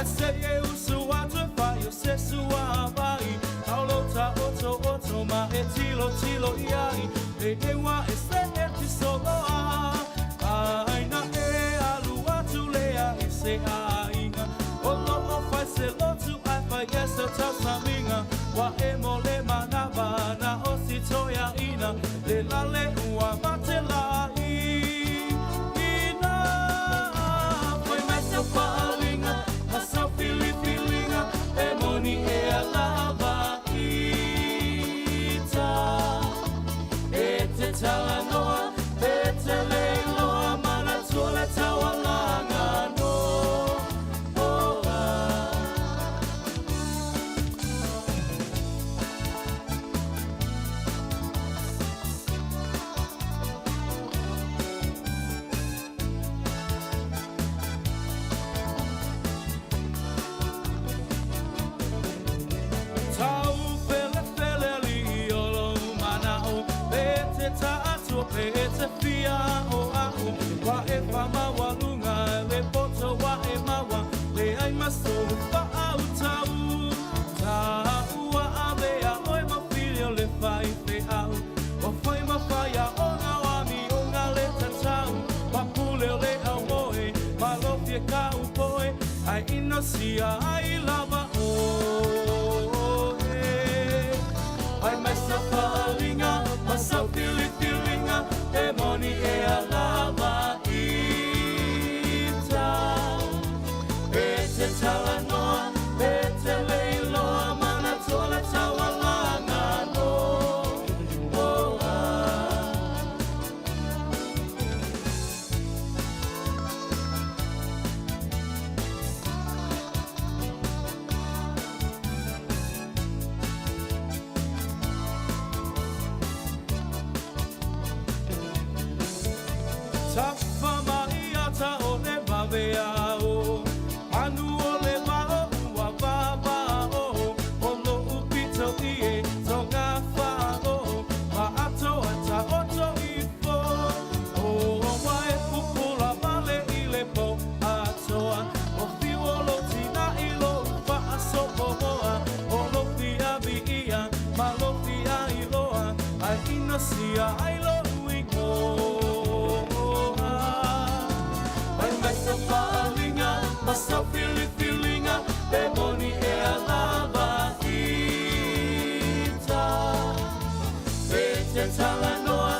Ai se e usu atu e fai o se suavai Taulo ta oto oto ma e tilo tilo iai Le ewa e se e ti soloa Ai na e alu atu lea i se aiga O lo o fai se lotu ai fai e se tausamiga Wa e mo le manava na o si toia ina Le lale ua mate la i ina Fai mai sau faalinga ma sau filifiliga E moni e alava ita E te talanoa e te leiloa Manatua le taualaga no oh, ah. Tau fele fele li i o lou manao Pe te taatua pe te fia o au Wa e whamaualuga le poto wa e maua Le ai maso whaautau Ta ua avea oe mawhili o le whai fe au O whai mawhaia o ngā wami o ngā le tatau Papule o le au moe, malofia ka upoe Ai ino sia ai lava o e Ai mai sa faalinga, ma sa filifilinga E moni e alava ita E te talanoa, e te leiloa Manatua le taualaga no oh, ah. Tafa mai ata o le vave ao Manu o le vao ua vava o O lo upito i e tonga whao Ma ato ata oto ifo O wa e pupula vale i le po atoa O fiu o lo tina i lo whaasopoa O lo fia vi ia ma lo fia iloa Ai ina sia ai lo ingoa Ai mai sa faalinga ma sa filifilinga E moni e alava ita E te talanoa,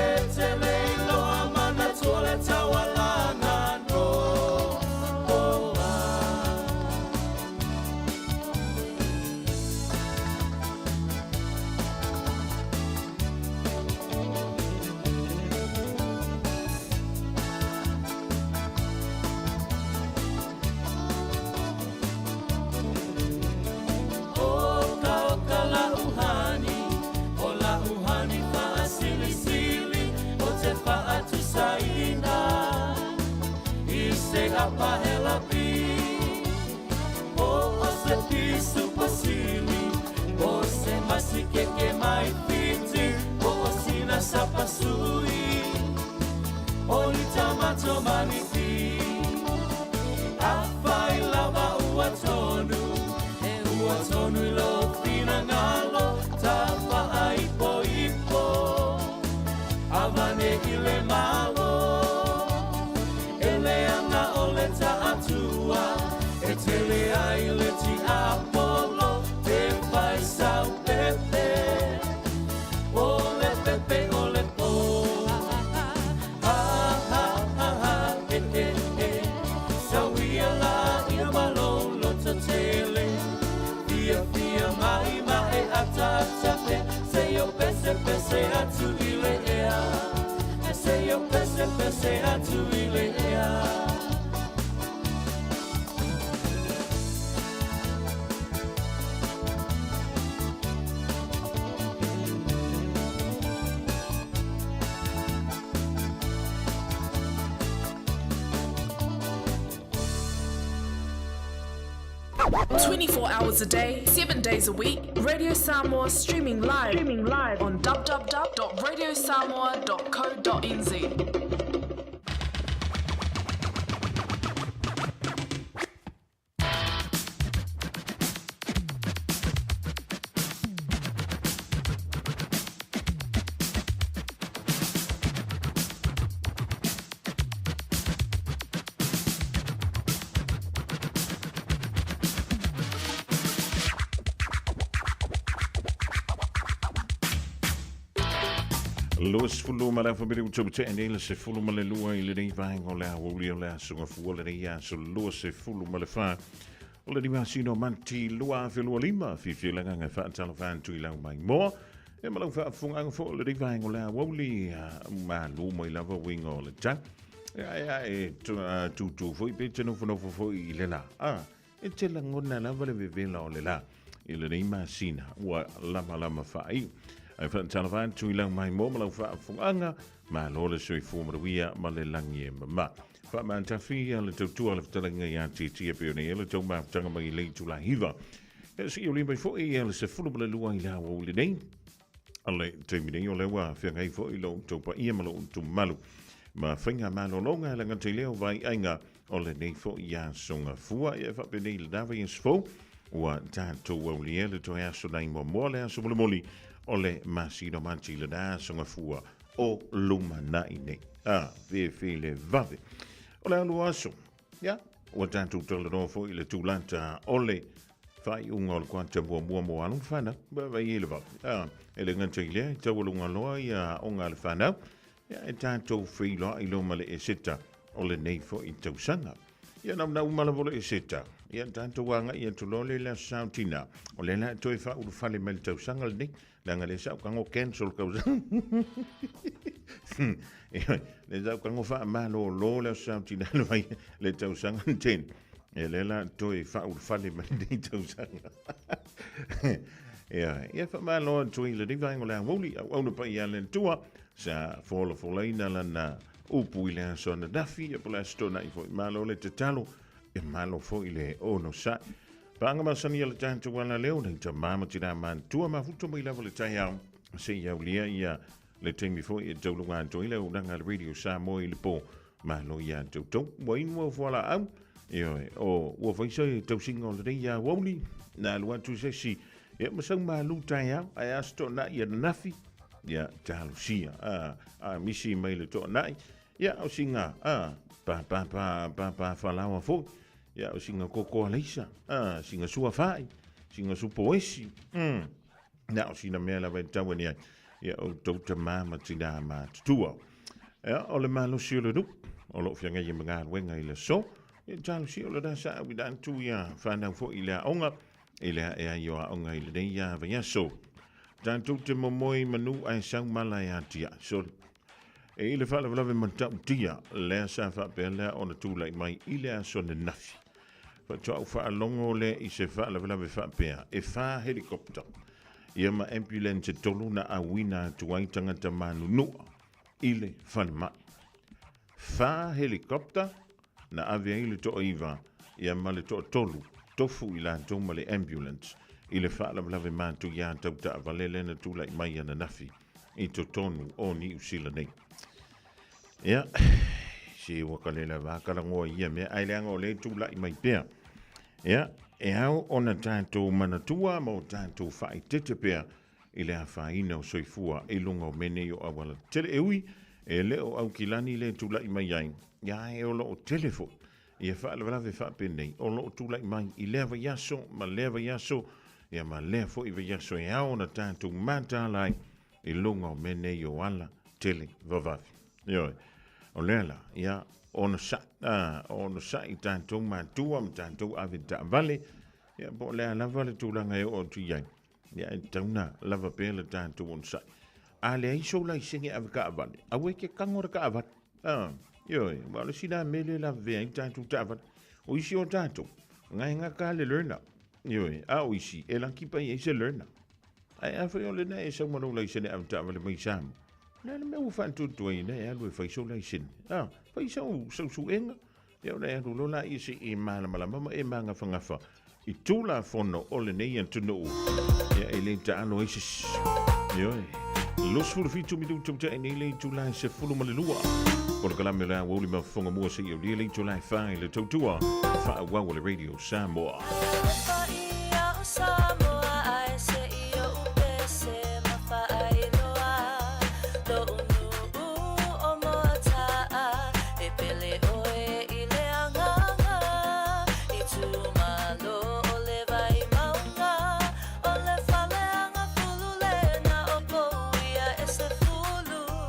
e te leiloa Manatua le taualaga no oh, ah. O ka o ka lauhani, o lauhani faasilisili O te faatusaina i se apahelapi O o se pisu pasili, o se masikeke mai fiti O o sina sapasui, o ni tamato maniti Afai lava ua tonu, e ua tonu i lo finagalo Ta faaipoipo, avane i le malo E leaga o le taatua, e tele ai le tiapolo Te fai sau pepe, o le pepe o le po Ha ha ha ha e e e Sauia la ia malolo tele Fia fia mai ma e ata ata pe Se yo pese pese atu i le ea Se yo pese pese atu i le ea 24 hours a day, 7 days a week, Radio Samoa streaming live, streaming live on www.radiosamoa.co.nz. 20 ma le afa minutu ua nei le 12 i lenei vaega o le aoauli o le aso Gafua lenei aso 24 o le masina o Mati 2025. Fiafia le agaga e faatalofa atu i lau maimoa e ma lau faafofogaaga foi o lenei vaega o le aoauli. Malu mai lava uiga o le tau e ae tūtū foi pe te nofonofo foi i le la. E te lagona lava le vevela o le la i lenei masina ua lamalama faaiu. Ae faatalofa atu i lau maimoa ma lau faafofogaaga, malo le soifua manuia ma le lagi e mama. Faamatafi le tautua le fetalaiga ia Tietie pei ona i ai le tou mafutaga mai i le itula 9. E sii o mai foi le 12 i le aoauli nei. O le taimi nei o lea ua feagai foi lo outou paia ma lo outou mamalu ma faiga malologa e le gata i lea o vaiaiga o lenei foi aso Gafua. Ia e faapenei i lena vaiaso fou ua tatou aulia le toe aso nai muamua le aso mulimuli o le masina o Mati lena aso Gafua o lumanai nei. A, fefe le vave. O le alu aso, ia, ua tatou talanoa foi i le tūlata o le faaiuga o le kuata muamua mo alo ma fanau. Vaai i le vave. A, e le gata i lea, e taualuga loa ia aoga a le fanau. Ia, e tatou feiloai loa ma le Eseta o lenei foi tausaga. Ia, na una uma lava o le Eseta. Ia, tatou agai atu loa le le aso Sautina. O lea la e toe faaulufale mai le tausaga lenei. Leaga lea sa ou tago cancel tausaga. Lea sa ou tago faamalolo le aso Sautina le vai le tausaga na tele. Ia lea la toe faaulufale mai lenei tausaga. Ia, ia faamalo atu i lenei vaega o le aoauli, auauna paia a le Atua, sa folafolaina lana upu i le aso ananafi, ia po o le aso Toonai foi. Malo le tatalo, ia malo foi le onosai. Paaga masani a le tatou ala leo, nei tama ma tina matutua mafuta mai lava le taeao seia aulia ia le taimi foi e tauluga atu ai le auaunaga a le Radio Samoa i le po. Malo ia te outou. Ua inu au fualaau, ioe, o ua fai se tausiga o lenei aoauli, na alu atu se isi, ia ma sau malu taeao, ae aso toonai ananafi, ia talosia, a, a misi mai le toonai, ia o singa, a, pa pa pa pa pa falaoa foi, Ia, o singa koko alaisa, a, singa sua fai, singa supo esi, Na o sina mea lava e tau ane ai, ia o tou tamā ma tinā matutua. Ia, o le malosi o le nuu, o loo feagai ai ma galuega i le aso, ia talosia o lena sa auina atu ia whanau foi i le aoga, i le ae ai o aoga i lenei ia vaiaso. Tatou te momoe i manu ae sau mala e atiae. Sorry. E i le faalavelave matautia lea sa faapea lea ona tulai mai i le aso ananafi. Faatoa ou faalogo lea i se faalavelave faapea, e fa helicopter ia ma ambulance e tolu na auina atu ai tagata manunua i le falemai. Fa helicopter na ave ai le toaiva ia ma le toatolu tofu i latou ma le ambulance i le faalavelave matuia tau taavale lea na tulai mai ananafi i totonu o Niu Sila nei. Ia, se ua ka le lava kalagoa i ia mea, ae leaga o lea e tulai mai pea. Ia, e ao ona tatou manatua ma o tatou faaeteete pea i le afaina o soifua i luga o mea nei o auala tetele. E ui, e le o Aukilani lea e tulai mai ai, ia ae o lo o tele foi ia faalavelave faapenei o lo o tulai mai i lea vaiaso ma lea vaiaso, ia ma lea foi vaiaso e ao ona tatou mataala ai i luga o mea nei o ala tele vavave. Ioe, o lea la, ia, onosai, onosai tatou matua ma tatou ave taavale, ia po o le a lava le tulaga e oo atu i ai. Ia, e tatau ona lava pea le tatou onosai. A leai sou laisene ave taavale, aua e te tago le taavale. Ah, ioe, aua o le isi lea mea lea e lavevea ai tatou taavale. O isi o tatou, na e gata lava le learner. Ioe, a o isi, e laki pa i ai se learner. Ae afai o lena e sau ma lou laisene ave taavale mai Samoa, o le a le mea ua faatuatuaina e alu e fai sou laisene? Ah, fai sau, sau suega. Ia ona e alu loa laia se i e malamalama ma e magafagafa i Tulafono o lenei atunuu. Ia e le taalo ai se isi. Ioe. 27 minuta ua tae nei le itula e 12. Polokalame o le aoauli ma fofoga mua seia aulia le itula e 4 i le tautua faaauau a le Radio Samoa. Paia o Samoa ae se i ou pese ma faailoa Lo'u nuu o Moata'a e pele ʻoe i le agaga I tumalo o le vai maunga O le fale agafulu lena o pou ia e se fulu.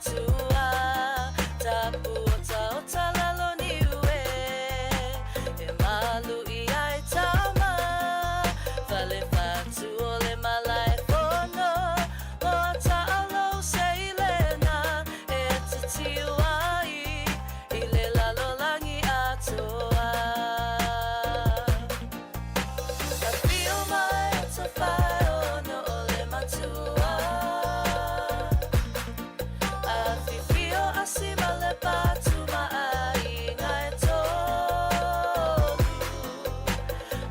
matua Tapu otaota lalo niue E malu i ai tama Fale fatu o le malae fono Moa taalo seilena E titiu ai I le lalolagi atoa Afio mai o Tafaono o le matua Afifio asi ma le patu ma aiga e tolu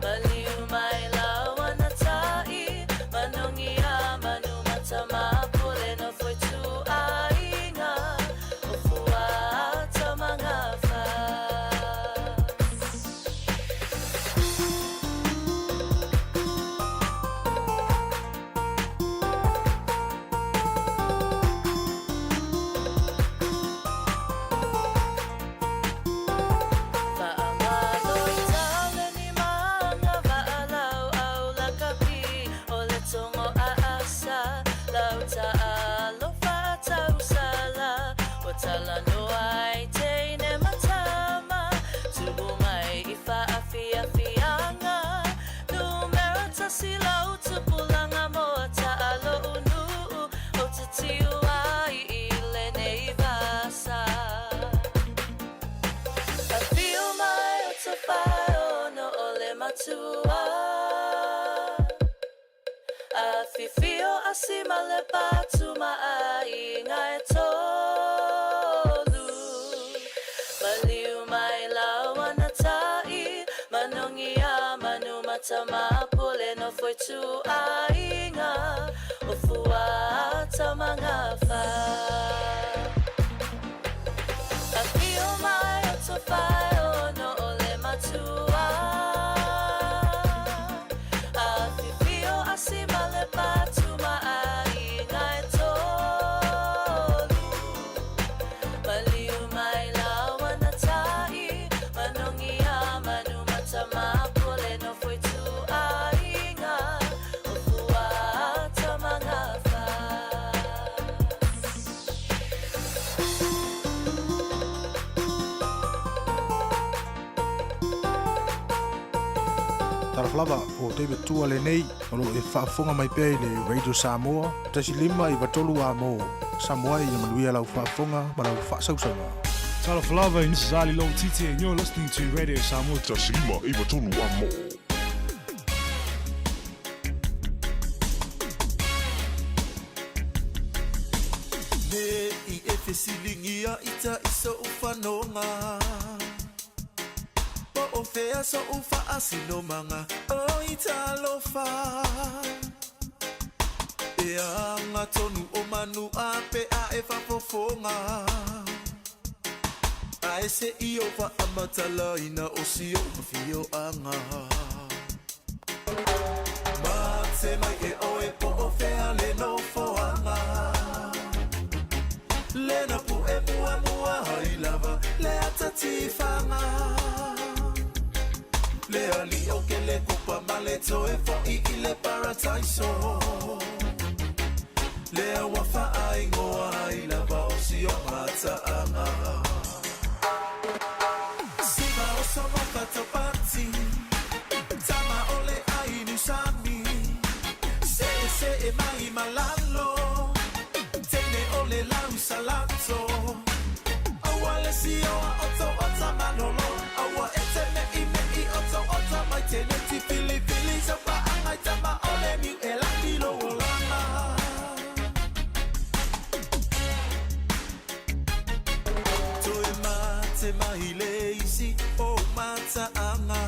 Maliu mai lawana tai Manogia manu matamapule no foi tu aiga O fuata magafa. Faamalo i tale ni maga vaalau au lakapi o le togo aasa lau taalofa tausala ua talanoa ai teine ma tama tubu mai i faafiafiaga numera tasi lau tupulaga mo taalounu'u o te tiu ai i lenei vasa. Afio mai o Tafaono o le matua Afifio asi ma le patu ma aiga e tolu Maliu mai lawana tai Manogia manu matamapule no foi tu aiga O fuata magafa. Afio mai o Tafaono o le matua Afifio asi ma le patu ma aiga e tolu Maliu mai lawana tai Manogia manu matamapule no foi tu aiga O fuata magafa. Talofa lava o David Tua lenei o loo e faafofoga mai pea i le Radio Samoa 1 5 9 3 amo Samoa ia manuia lau faafofoga ma lau faasausauga. Talofa lava, this is Ali Titi and you're listening to Radio Samoa. 1 5 9 3 amo. Ne i e fesiligia i ta i so'u fanoga po o fea so'u fa'asinomaga o i talofa e aga tonu o manu a pe a e fafofoga ae se'i o fa'amatalaina o si o'u mafio'aga mate mai e oe po o fea le nofoaga lena pu e muamua ai lava le atatifaga le ali o ke le kupa ma le toe fo'i i le parataiso le ua fa'aigoa ai lava o si o mata'aga siva o somofatopati tama o le ainusami se'ese'e mai malalo teine o le lausalato aua le sioa o to o tamanolo aua e te me'i me'i o to o tamai tene ti filifili sau pa'agai tama o le niu e laki lou olaga. Toe mate mai le isi o mata'aga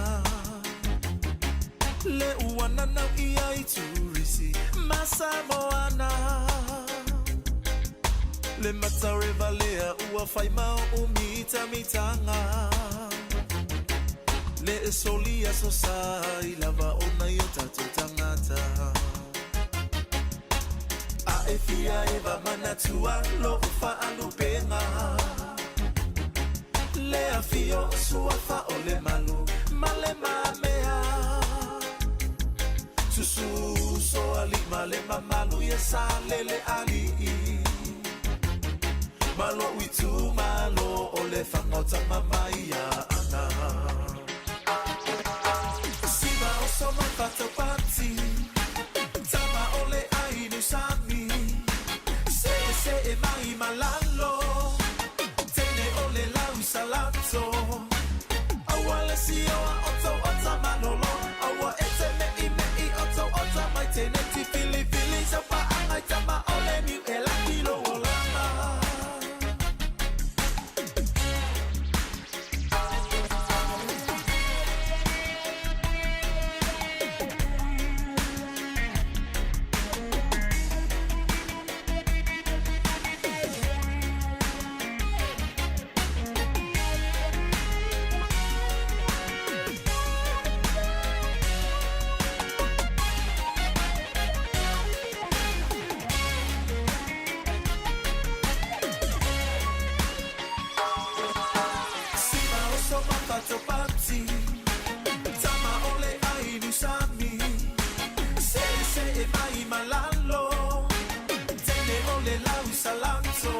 le uananau ia i turisi ma Samoana le matarevalea ua faimao o mitamitaga le e solia so sa i lava ona i o tatou tagata a e fia e va manatua lo'u fa'alupega le afio o suafa o le malu ma le mamea susu so alima le mamalu ia sa lele ali'i. itumalo o le fagaotama mai ia Ana. Siva oso mai fataupati, tama o le ai niusami, se'ese'e mai ma lalo, teine o le lau salato. Aua le sioa o tou ota malolo, aua e te me'ime'i o tou ota mai tenei tifilifili sau paaga i tama o le niu e laki lou olaga. Siva oso mafataupati, tama o le ai niusami, se'ese'e mai ma lalo, teine o le lau salato.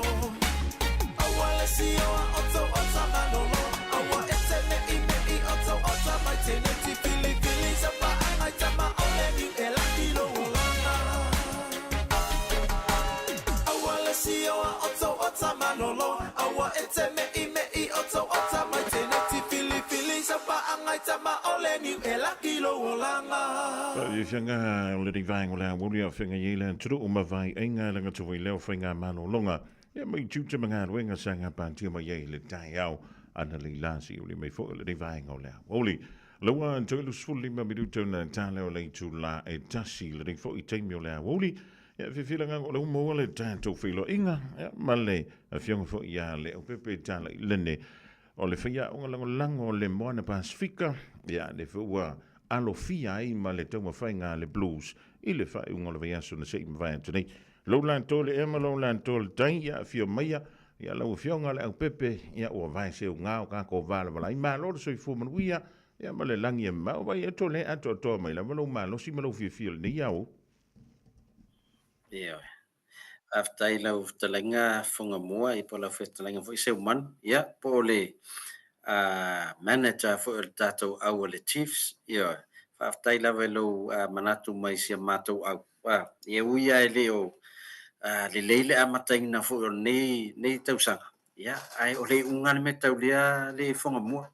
Aua le sioa o tou ota malolo, aua e te me'ime'i o tou ota mai tenei tifilifili sau paaga i tama o le niu e laki lou olaga. Aua le sioa o tou ota malolo, aua e te me'ime'i o tou ota mai tenei tifilifili sau paaga i tama o le niu e laki lou olaga. Faafiafiaga o le vaega o le aoauli a feagai ai le atunuu ma vaaiaiga lagatau ai lea o faigamalologa ia mai tiute ma galuega sa gapatia mai ai i le taeao ana leila seia uli mai foi o lenei vaega o le aoauli. Laua toe 25 minuta ona tala o le itula e 1 i lenei foi taimi o le aoauli. Ia fiafia le agaga o lea ua maua le tatou feiloaiga ia ma le afioga foi ia Leaupepe Talailene o le faiaoga lagolago o le Moana Pasefika, ia lea foi ua alofia ai ma le taumafaiga a le Blues i le faaiuga o le vaiaso na se i mavae atu nei. Lou latou le ea ma lou latou le tai, ia afio maia, ia lau afioga Leaupepe, ia ua vae seuga o kako valavala ai. Malo le soifua manuia, ia ma le lagi e mamao, vai atu o lea e atoatoa mai lava lou malosi ma lou fiafia i lenei ao. Ioe. Faafetai i lau fetalaiga Fogamua ia po o lau fetalaiga foi Seumanu, ia po o le manager foi o le tatou au a le Chiefs, ioe. Faafetai lava i lou manatu mai i si a matou au. Ia e ui lava e le o lelei le amataina foi o lenei tausaga, ia ae o le iuga lava le mea tau lea le Fogamua.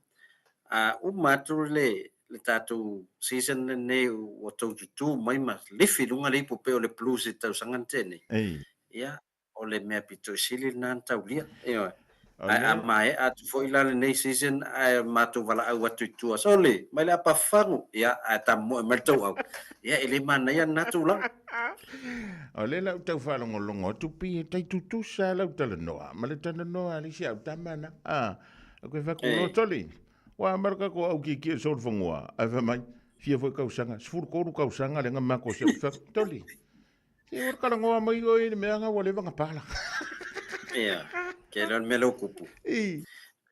A uma atu le le tatou season lenei ua tou tutu mai ma lifi i luga le ipu pei o le Blues i le tausaga na tea nei, ia, o le mea pito i sili lena na taulia, ioe. Ae a maea atu foi la lenei season ae matou valaau atu i tua, sole, mai le apafagu, ia, ae tamoe mai le tou au, ia, e le manaia lena tulaga. O lea la ou tau faalogologo atu pei e tai tutusa lau talanoa ma le talanoa a le isi au tama na. Ah, Koe whaku no toli. Wa marka ko au ki ki sol fongua. Ai fa mai fia foi kausanga, sefulu tolu kausanga le nga mako se fa toli. Se ora kala ngoa mai oi le mea nga wa leva nga pala. Ia, ke leo le mea leo kupu. I.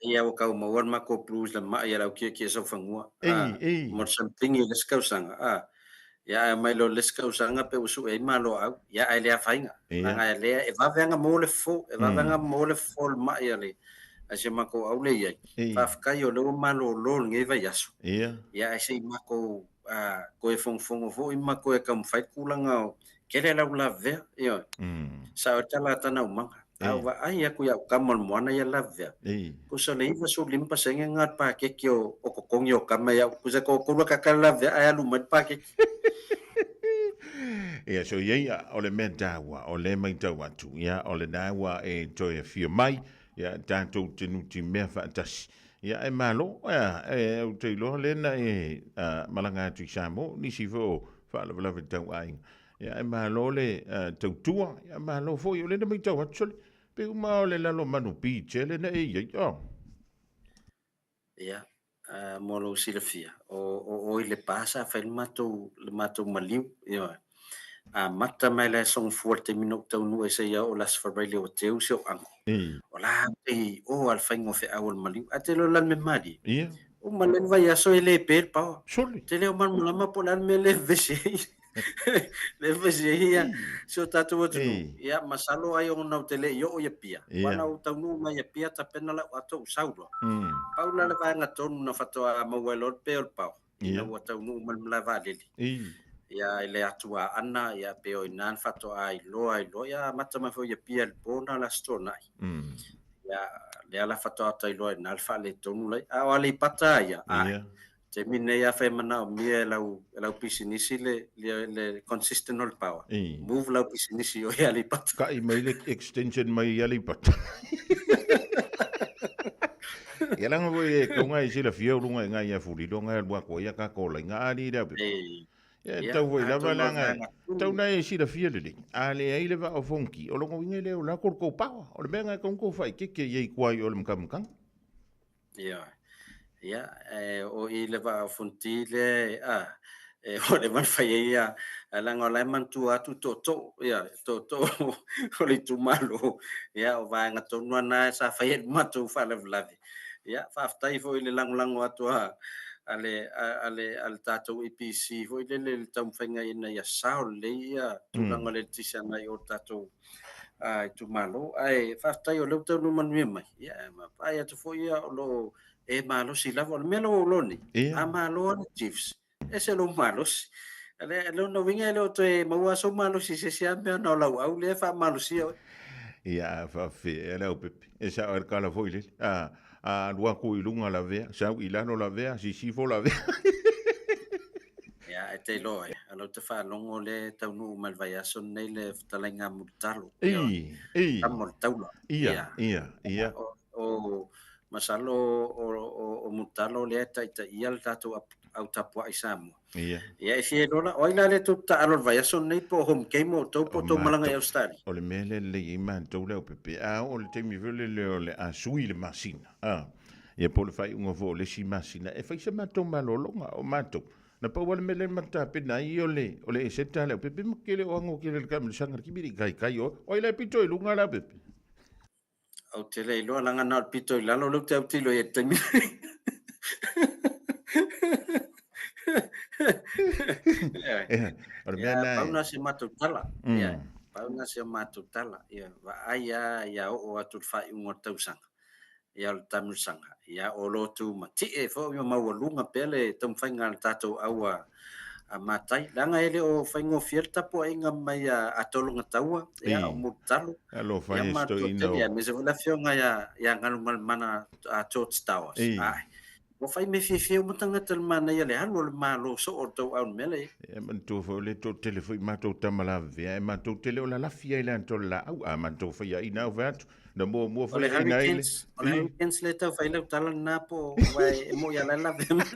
Ia ua kau maua le mako blues le mai ia lau kia kia sau fangua. Ei, ei. Mo something i le isi kausanga. Ah. Ia ae mai lo le isi kausanga pe ua sue ai malo au. Ia ae le afaina. Leaga e lea e vave anga mo le fofo, e vave anga mo le fofo le mai a le a si o makou au lea i ai. Faafetai o lea ua malolo lenei vaiaso. Ia ae se i makou toe fogofogo foi ma toe taumafai le tulaga o tele lau lavea, ioe. Sao ai le tala a Tanaumaga. A ou vaai atu i au tama o le moana ia lavea, tusa le 95% lena o le paketi o totogi o tama ia au, tusa toatolu a tata le lavea ae alu mai le paketi. Ia, so iai o le mea taua, o lea matau atu, ia, o lena ua e toe afio mai, ia, tatou te nutimea faatasi. Ia, e malo, ia, e, ou te iloa lea na e malaga atu i Samoa, nisi foi o faalavelave tau aiga. Ia, e malo le tautua, ia, malo foi, o lea na matau atu, sole, pei uma o le Lalomanu Beach, e lea na e i ai, oh. Ia, mo lou silafia, o o i Lepa sa fai le matou, le matou maliu, ioe. Amata mai le aso Gafua i le taimi na ou taunuu ai seia oo i le Aso Faraile ua teu si ou uncle. O la pei o a le faiga o feau o le maliu. Ae te iloa o le a le mea malie? Uma lea le vaiaso e le pe le paoa. Sole. Te le o malamalama po o le a le mea lea e vevesi ai. Le fai ia si o tatou atunuu. Ia, masalo ai ona ou te le i oo i Apia. Aua na ou taunuu mai i Apia tapena lau ato ou sau loa. Pau la le vaega tonu na faatoa maua ai loa le pe o le pao, ina ua taunuu mai le malae vaalele. Ia, i le atu Aana, ia, pei o i ina na faatoa iloa ai loa. Ia, amata mai foi i Apia i le po na o le Aso Toonai. Ia, lea la faatoa ta iloa i ina le faaletonu lai. A o Aleipata lava ia, ae, taimi lenei afai e manaomia e lau, e lau pisinisi le, le, le consistent o le power, move lau pisinisi i o i Aleipata. Kai mai le extension mai i Aleipata. Ia langa foi e kaunga i silafia o lunga i ngai Fulilo ngai alu atu ai a kako lainga ali le au. Ia Ia, tau foi lava atonu o le langa vaega tau na e silafia lelei. A leai le vaa o Fonoti, o lona uiga e le o la ko le kou power. O le mea ngai kaunga kou faikeke i ai kua i o le makamakaga. Ioe. Ia, e, o i le vaa o Fonoti lea, a, e, o le leva ona fai ai ia, ae leaga o la e manatua atu tootoo, ia, tootoo o le itumalo, ia, o vaega tonu lava na sa fai ai le matou faalavelave. Ia, faafetai foi i le lagolago atu a, a le, a, le, a le tatou EPC foi lele i le taumafaiga ina ia sao lelei ia tulaga o le eletise agai o tatou itumalo. Ae faafetai o lea ua taunuu manuia mai. Ia, e vaai atu foi ia o lo o e malosi lava. O le mea lea ua ou iloa nei, a malo lava le Chiefs, ese lou malosi. O lona uiga e le o toe maua sou malosi i se isi lava mea na o lauau lea e faamalosia oe. Ia, a faafefea ea le aupepe. E sao ai le kala foi lele. A, a alu atu i luga lavea, sau i lalo lavea, sisifo lavea. Ia, e te iloa e, o lea ou te faalogo o lea e taunuu mai le vaiaso lenei le fetalaiga a Mulitalo. Ia, Ei, ei. tama o le taula. Ia, Ia. ia, ia. O, o, masalo o, o, o Mulitalo lea e taitaia le tatou au tapuai Samoa. Ia. Ia, e fia iloa la, o ai la lea tou te taalo i le vaiaso lenei po o home game o outou po o tou malaga i Ausetalia? O le mea lea e lelei ai matou le aupepe, a oo i le taimi foi lele o le a sui le masina, a, ia po o le faaiuga foi o le isi masina, e fai se matou malologa, o matou. Na pau lava le mea lea na matou tapena ai o le, o le eseta a le aupepe ma kele o ago kele le taamilosaga le kimi le kaikai o, o ai la e pito i luga le aupepe? Ou te le iloa leaga na o le pito i lalo lea ou te autilo i ai i le taimi lenei. Ea, o le mea Ia, lena pau e... na si a matou tala. Ia, pau na si a matou tala. Ia, vaai lava ia oo atu i le faaiuga o le tausaga. Ia, o le taamilosaga. Ia, o lo o tumatie foi ma maualuga pea le taumafaiga a le tatou au a a matai. Leaga e le o faigofie le tapuaiga mai a Tologataua, ia, o Mulitalo, Alofa ia e ma si toeaina Toatele, o... aemaise foi le afioga ia, ia Galumalemana George Towers. Ae, ua fai mea fiafia uma tagata i le manaia le alu o le Malo soo o le tauau i le mea lea e i ai. E manatua foi o lea toatele foi matou tama lavevea ae matou te le o lalafi ai le ata o le laau a matou faiaina au fai atu na muamua O le faiaina ai le Hurricanes, o le Hurricanes lea e tau fai lau tala lena po o aua e moi a la e lavea mai.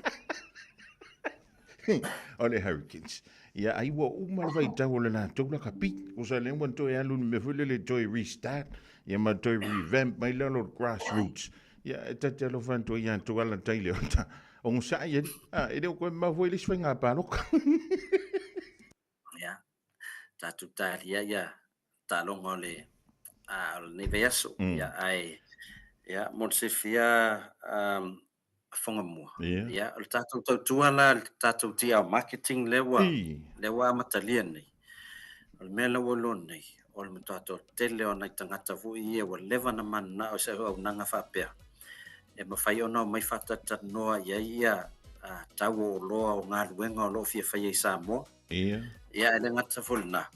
O le Hurricanes. Ia ai ua uma le vaitau o le latou lakapi. Tusa lea ua toe alu i le mea foi lele toe restart ia ma toe revamp mai lalo o le grassroots. Ia e ta te alofa atu ai ia tou alatai le ota. Onosai alii. A, e le o toe mamao foi i le isi faiga palota. Ia, tatou talia ia taaloga o le a, o lenei vaiaso. Ia, ae, ia, mo le silafia, um, Fogamua. Ia. Ia, o le tatou tautua la, le tatou DR marketing lea ua, lea ua amatalia nei. O le mea la ua iloa nei, o le matua toatele o nai tagata foi ia ua leva ona mananao i se auaunaga faapea, e mafai ona omai faatalatalanoa i ai ia tau o oloa o galuega o lo o fia faia i Samoa. Ia. Ia, e le gata foi i lena,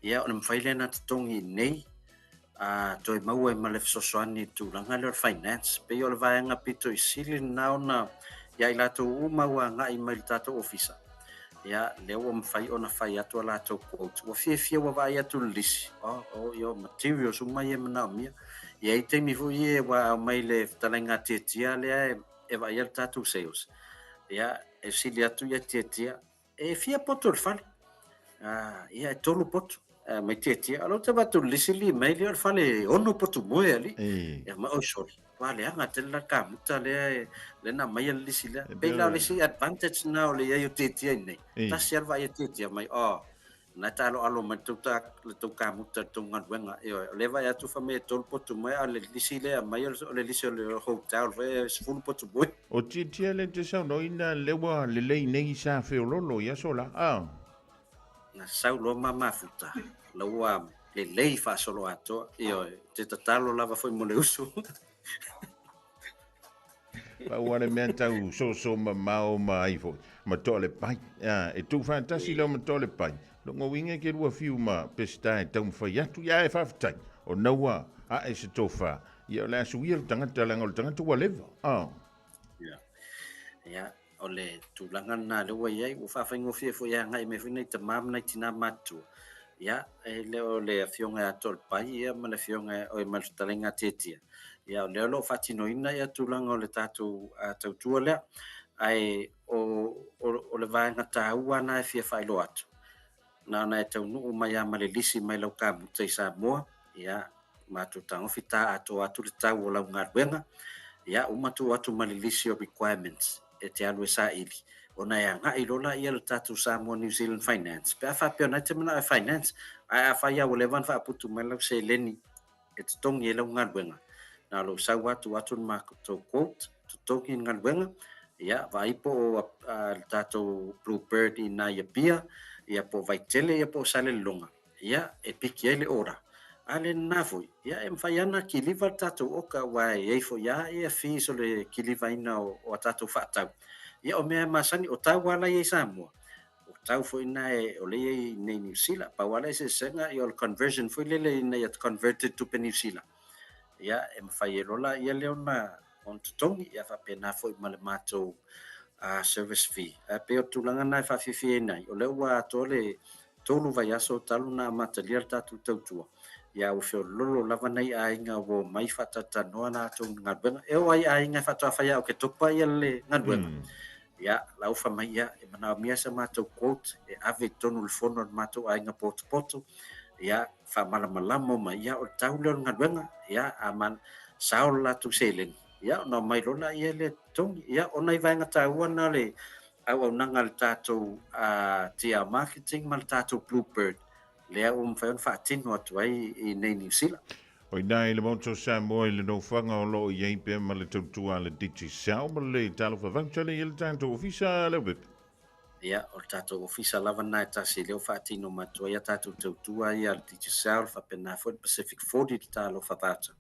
ia, o le mafai lea ona totogi i inei, a toe maua ai ma le fesoasoani i le tulaga lea o le finance. Pei o le vaega pito i sili lena ona ia i latou uma ua agai mai i le tatou ofisa, ia, lea ua mafai ona fai atu a latou quote. Ua fiafia ua vaai atu i le lisi, oh, oh, ia, o materials uma ia e manaomia. E i ai taimi foi ia ua aumai le fetalaiga a Tiatia lea e vaaia le tatou sales, ia, e sili atu ia Tiatia, E fia poto le fale? Ia, e tolu poto. Mai Tiatia, o lea ou te vaai atu i le lisi li mai lea o le fale e ono potu moe alii. Ia mai, oi sorry, ua leaga tele la le kamuta lea e, lea na aumaia le lisi lea. Pei la o le isi advantage lena o le i ai o Tiatia i inei. Tasi lava le vaai a Tiatia mai, oh, Na e taaloalo mai le tou kamuta i le tou galuega. Ioe, o lea e vaai atu fai mai e tolu potu moe, a o le lisi lea e aumai o le lisi o le hotel foi e 10 potu moe. O Tiatia lea e te saunoaina lea ua lelei nei sa feololo i aso la, a? Na sau loa ma mafuta, la ua lelei faasoloatoa, ioe, ou te tatalo lava foi mo le uso. Pau lava le mea tau soso mamao ma ai foi, ma toa le pai. A, e tuufaatasi lau ma toa le pai, lona uiga e te lua fiu ma Peseta e taumafai atu, ia e faafetai, ona ua ae se tofa, ia o le a suia le tagata leaga o le tagata ua leva. A. Ia, ia, o le tulaga lena lea ua i ai, ua faafaigofie foi e agai mai foi nai tama ma nai tina matutua. Ia, e le o le afioga ia Toalepai ia ma le afioga oi ma le fetalaiga a Tietia. Ia o lea o lo o faatinoina ia tulaga o le tatou tautua lea. Ae o, o, o le vaega taua lena e fia faailoa atu. Na ona e taunuu mai lava ma le lisi mai lau kamuta i Samoa, ia, matou tagofi ta atoa atu le tau o lau galuega, ia, uma tuu atu ma le lisi o requirements e te alu e saili, ona e agai loa laia i le tatou Samoa New Zealand Finance, pe a faapea o lena e te manao e finance, ae afai lava ua leva ona faaputu mai lau seleni e totogi ai lau galuega, na o lou sau lava tuu atu le matou quote, totogi le galuega, ia, vaai po o le tatou Blue Bird i ina i Apia, ia po o Vaitele ia po o Salelologa, ia, e piki ai le order. A le lena foi, ia e mafai lava ona kiliva le tatou oka aua e i ai foi lava ia fees o le kilivaina o a tatou faatau. Ia o mea e masani, o tau lava la e i ai i Samoa, o tau foi na e, o lea e i ai i inei i Niu Sila. Pau lava le eseesega o le conversion foi lele ina ia converted tupe Niu Sila. Ia, e mafai ai loa laia lea ona ona totogi, ia faapena foi ma le matou service fee. Ae pei o le tulaga lena e faafiafiaina ai, o lea ua atoa le 3 vaiaso talu ona amatalia le tatou tautua, ia ua feololo lava nai aiga ua omai faatalatalanoa latou galuega. E oo lava i aiga e faatoa fai ia Oketopa le galuega, ia la ua fai mai, ia e manaomia sa matou quote e ave i totonu o le fono a le matou aiga potopoto, ia faamalamalama uma, ia o le tau lea o le galuega, ia a sao le latou seleni, ia ona omai loa laia lea e totogi. Ia o nai vaega taua na o le auaunaga a le tatou TR Marketing ma le tatou Blue Bird, lea ua mafai ona faatino atu ai i inei i Niu Sila. O i ina i le Maota o Samoa i le nofoaga o lo o i ai pea ma le tautua a le Digicel ma le Talofa Voucher lea i ai le tatou ofisa, Leaupepe. Ia, o le tatou ofisa lava lena e tasi lea ua faatino mai atu ai a tatou tautua ia a le Digicel, faapena foi le Pacific 40 le Talofa Voucher.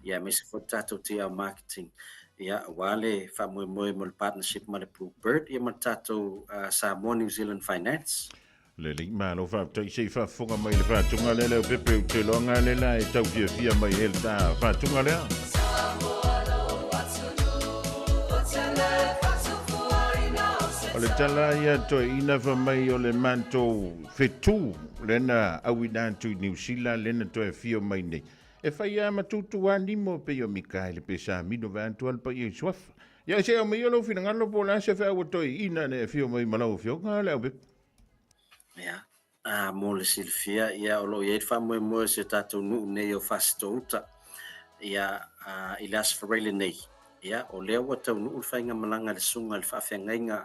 Ia, aemaise foi le tatou TL Marketing, ia, aua le faamoemoe mo le partnership ma le Blue Bird, ia ma le tatou Samoa New Zealand Finance. Lelei, malo faafetai se i faafofoga mai i le faatuga lea Leaupepe ou te iloa lea la e tau fiafia mai ai le ta faatuga lea. O le tala ia toeaina fai mai o le matou fetu lena auina atu i Niu Sila lena toe afio mai nei. E fai lava ma tutu nimo pei o Mikaele Pesamino vaeatu le paia i suafa. Ia se au mai lou finagalo po o le a se feau a toeaina ne afio mai ma lau afioga Leaupepe. Ia, a mo le silafia, ia o lo o i ai le faamoemoe o si o tatou nuu nei o Fasitouta, ia, a, i le Aso Faraile nei, ia, o lea ua taunuu le faigamalaga a le Susuga i le Faafeagaiga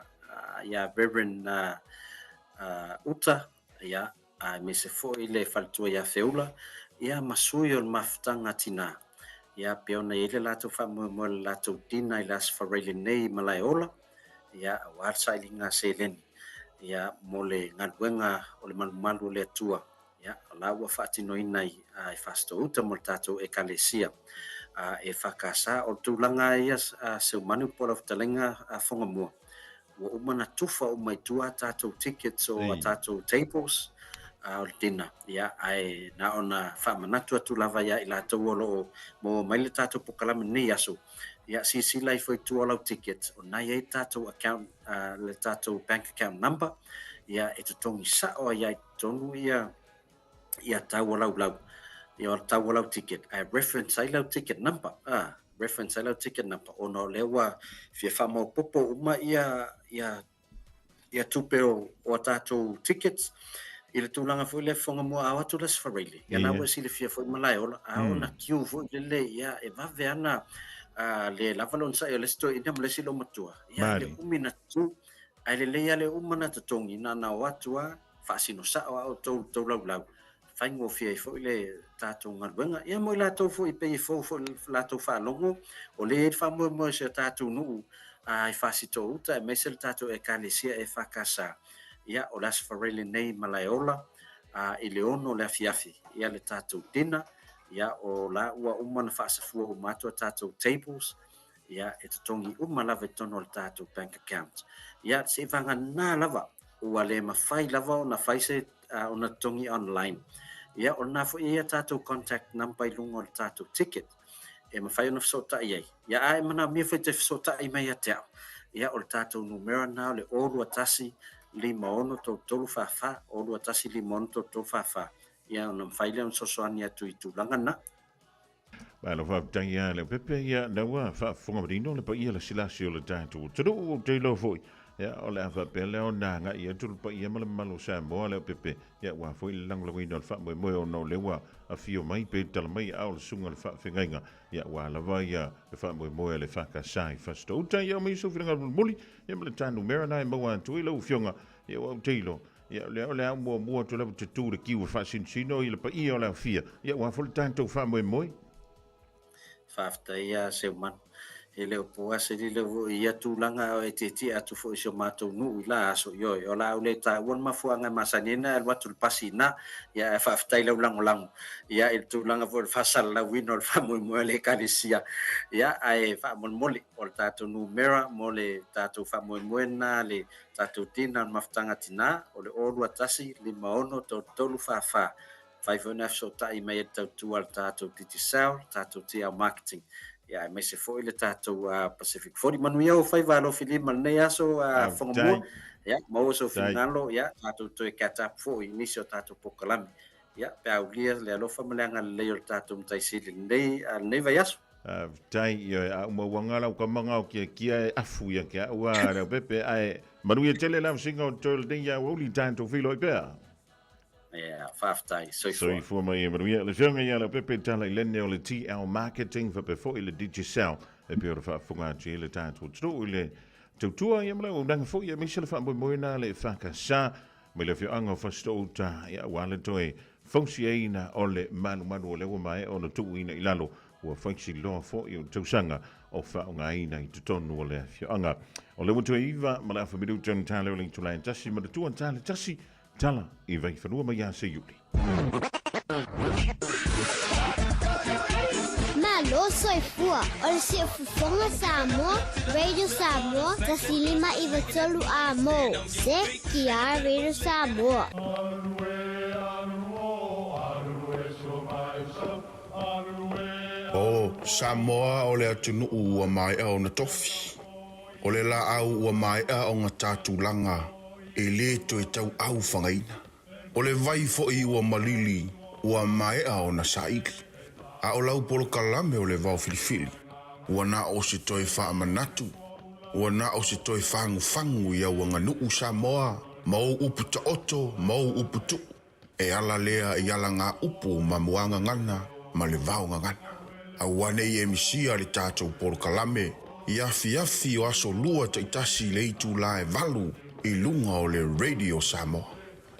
ia Reverend Uta, ia, aemaise foi le faletua ia Feula, ia, ma sui o le mafutaga a tina, ia, pei ona i ai le latou faamoemoe i le latou dinner i le Aso Faraile nei i Malaeola, ia, aua le sailiga seleni, ia, mo le galuega o le malumalu o le Atua, ia, o la ua faatinoina i, i Fasitouta mo le tatou Ekalesia EFKS. O le tulaga ia Seumanu po o lau fetalaiga Fogamua, ua uma ona tufa uma i tua a tatou tickets o a tatou tables o le dinner, ia, ae na ona faamanatu atu lava ia i latou o lo o maua mai le tatou pokalame i lenei aso, Ia, silasila ifo i tua o lau ticket, o na i ai le tatou account, le tatou bank account number, ia, e totogi sao ai lava i totonu ia, ia tau o lau lau, ia o tau o lau ticket, ae reference ai lau ticket number, reference ai lau ticket number, ona o lea ua fia faamaopoopo uma ia, ia ia tupe o, o a tatou tickets i le tulaga foi lea fofoga mua a o atu le Aso Faraile, ia na ua e silafia foi Malaeola, a oo na queue foi lele, ia e vave ana le lava le onosai o le isi toeaina ma le isi loomatua, ia le umi na tu, ae lelei lava le uma na totogi, na ona o atu lava, faasino sao lava outou i le tou laulau, faigofie ai foi le tatou galuega. Ia mo i latou foi e pei e fou foi le latou faalogo, o lea e i ai le faamoemoe o si o tatou nuu i Fasitoo-uta aemaise le tatou Ekalesia EFKS. Ia, o le Aso Faraile lenei i Malaeola, i le 6 o le afiafi, ia le tatou dinner. Ia, o la ua uma ona faasafua uma atu a tatou tables, ia, e totogi uma lava i totonu o le tatou bank account. Ia, seivagana lava, ua le mafai lava ona fai se ona totogi online. Ia, o lena foi e i ai a tatou contact number i luga o le tatou ticket e mafai ona fesootai ai. Ia, a e manaomia foi e te fesootai mai ia te au, ia, o le tatou numera lena o le 021 56 33 44, 021 56 33 44, ia, ona mafai lea ona fesoasoani atu i tulaga na. Malo faafetai ia Leaupepe, ia lea ua faafofoga manino le paia lasilasi o le tatou atunuu. Ou te iloa foi, ia o le a faapea lea ona agai atu le paia ma le mamalu o Samoa Leaupepe, ia aua foi le lagolagoina o le faamoemoe ona o lea ua afio mai pe tala mai a o le susuga i le faafeagaiga, ia aua lava ia le faamoemoe a le EFKS i Fasitoo-uta. Ia aumai sou finagalo mulimuli, ia ma le ta numera na e maua atu ai lau afioga, ia aua ou te iloa, Ia, o lea o le a ou muamua atu lava te tu le kiu e faasinosino i le paia o le aofia, ia aua foi le tatou faamoemoe. Faafetai ia Seumanu. E le o po lava se lilo foi i ia tulaga a o e tietie atu foi i si o matou nuu i la aso. Ioe, o le a ou le taua le mafuaaga e masani ai ona e alu atu le pasi i ina. Ia ae faafetai i lau lagolago ia i le tulaga foi o le faasalalauina o le faamoemoe a le Ekalesia. Ia ae faamolemole, o le tatou numera mo le tatou faamoemoe lena le Tatou tina o le mafutaga tina, o le 0 2 1 5 6 3 3 4 4. Mafai foi ona fesootai mai ai le tautua a le tatou Digicel, le tatou TL Marketing, ia aemaise foi le tatou Pacific 40. Manuia ou faiva alofi lima i lenei aso Fogamua. Ia, maua sou finagalo, ia tatou toe catch up foi i nisi o tatou polokalame. Ia, pe a aulia le alofa ma le agalelei o le tatou Matai Sili i lenei, lenei vaiaso. Faafetai, ioe, a uma ua gala uka manga o kia kia e afu ia ke au a Leaupepe, ae manuia tele lau singa o toe lenei aoauli tatou feiloai pea. Yeah, faafetai, soifua. Soifua ma ia manuia. Le afioga ia Leaupepe Tala i Lene o le TL Marketing faapea foi le Digicel e pei ona faafofoga atu ai le tatou atunuu i le tautua ia ma le auaunaga foi aemaise le faamoemoe le EFKS mai le afioaga o Fasitoo-uta ia aua le toe fausiaina o le malumalu o lea ua maea ona tuuina i lalo ua faitauloa foi o tausaga o faaaogaina i totonu o le afioaga. O lea ua toe 9 ma le afa minuta ona tala o le itula e 1 ma le tua tala 1 tala i Vaifanua mai ia Seiuli. Malo soifua o le Siufofoga Samoa, Radio Samoa, 1 5 9 3 A mo, CTR Radio Samoa. O Samoa o le atunuu ua maea ona tofi. O le laau ua maea ona tatulaga e lē toe tauaufagaina. O le vai foi ua malili ua maea ona saili. A o lau polokalame o le vaofilifili, ua na o se toe faamanatu, ua na o se toe fagufagu i au aganuu Samoa ma ou upu taoto ma ou upu tuu. E ala lea i alagaupu ma muagagana ma le vaogagana. Aua nei e misia le tatou polokalame i afiafi o aso lua taitasi i le itulā e 8 i luga o le Radio Samoa.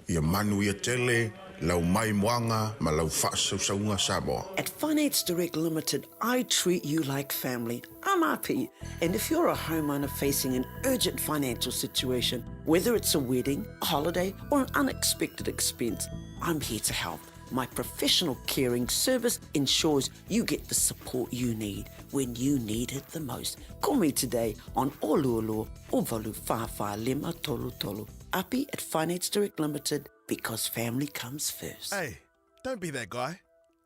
Ia manuia tele lau maimoaga ma lau faasausauga Samoa. At Finance Direct Limited, I treat you like family. I'm Api, and if you're a homeowner facing an urgent financial situation, whether it's a wedding, a holiday, or an unexpected expense, I'm here to help. My professional caring service ensures you get the support you need when you need it the most. Call me today on Oluolu o valu whawha lima tolu tolu. Api at Finance Direct Limited, because family comes first. Hey, don't be that guy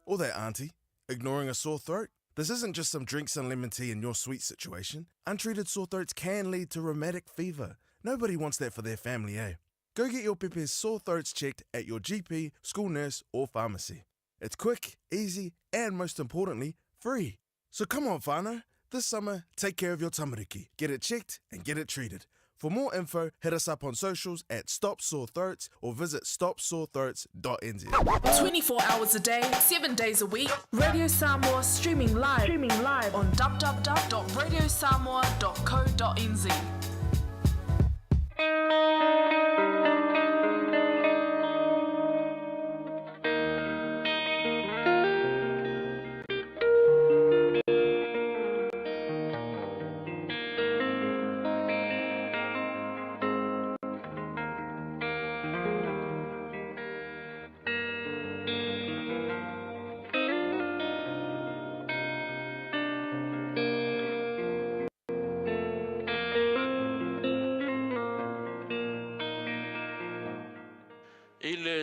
or that auntie ignoring a sore throat. This isn't just some drinks and lemon tea in your sweet situation. Untreated sore throats can lead to rheumatic fever. Nobody wants that for their family, eh? Go get your pepe's sore throats checked at your GP, school nurse, or pharmacy. It's quick, easy, and most importantly, free. So come on, whānau. This summer, take care of your tamariki. Get it checked and get it treated. For more info, hit us up on socials at Stop Sore Throats or visit stopsorethroats.nz. 24 hours a day, 7 days a week, Radio Samoa streaming live on www.radiosamoa.co.nz.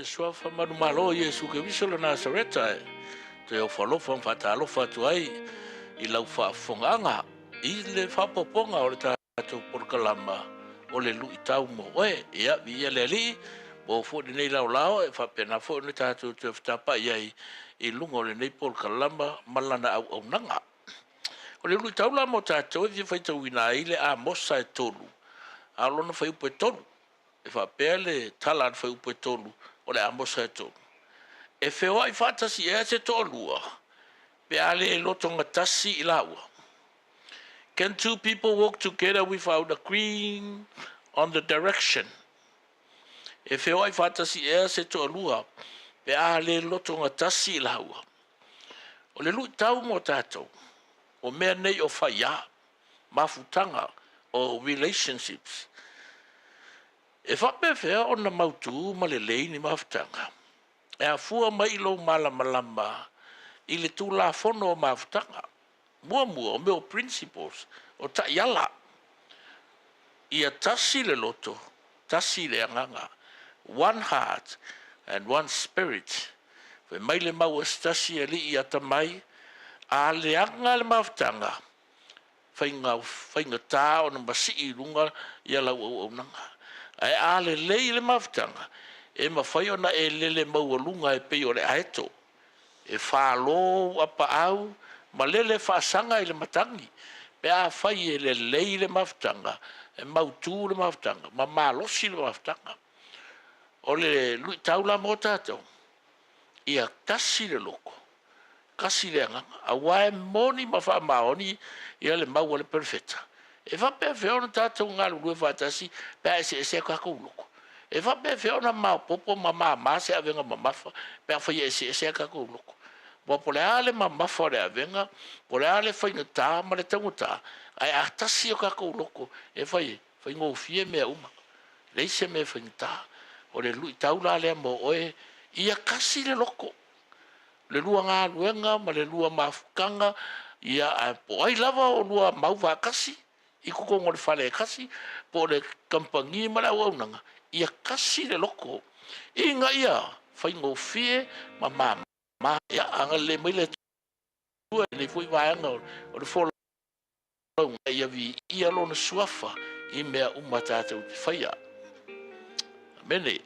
le Suafa manumalo o Iesu Keriso le Nasareta e toe ofo alofa ma faatalofa atu ai i lau faafofogaaga i le faaopoopoga o le tatou polokalama o le Luitau mo Oe. Ia, viia le Alii mo foi lenei laolao e faapena foi ona tatou toe fetapai ai i luga o lenei polokalama ma lana auaunaga. O le luitau la mo tatou e fia faitauina ai le Amosa e 3, a o lona fuaiupu e 3. E faapea le tala a le fuaiupu e 3 o le Amosa e 3, E feoai faatasi ea se toalua pe a le lotogatasi i laua? Can two people walk together without agreeing on the direction? E feoai faatasi ea se toalua pe a le lotogatasi i laua? O le luitau mo tatou, o mea nei o faiā, mafutaga o relationships. E faapefea ona mautu ma lelei ni mafutaga? E afua mai i lou malamalama i le Tulafono o Mafutaga. Muamua, o mea o principles, o taiala. Ia tasi le loto, tasi le agaga, one heart and one spirit. Fai mai le mau a se tasi alii atamai, a leaga le mafutaga, faiga, faigata ona masii i luga ia lau auaunaga. Ae a lelei le mafutaga, e mafai ona e lele maualuga e pei o le aeto, e falo apaau ma lele faasaga i le matagi, pe afai e lelei le mafutaga, e mautu le mafutaga, ma malosi le mafutaga. O le luitau la mo tatou, ia tasi le loto, tasi le agaga, aua e moni ma faamaoni ia le mau a le Perofeta. E faapefea ona tatou galulue faatasi pe a eseese a tatou loto? E faapefea ona maopoopo ma mama se avega mamafa pe afai e eseese a tatou loto? Aua po o le a le mamafa o le avega, po o le a le faigata ma le taugata, ae a tasi o tatou loto e fai ai, faigofie mea uma. E leai se mea e faigata. O le luitau la lea mo oe, ia tasi le loto, le lua galuega ma le lua mafutaga, ia, ae po o ai lava o lua mau faatasi i totonu o le fale e tasi, po o le kamupani ma le auaunaga, ia tasi le loto ina ia faigofie ma mama. Ia agalelei mai le Atua i lenei foi vaega o le folauga, ia viia Lona suafa i mea uma tatou te faia. Amene.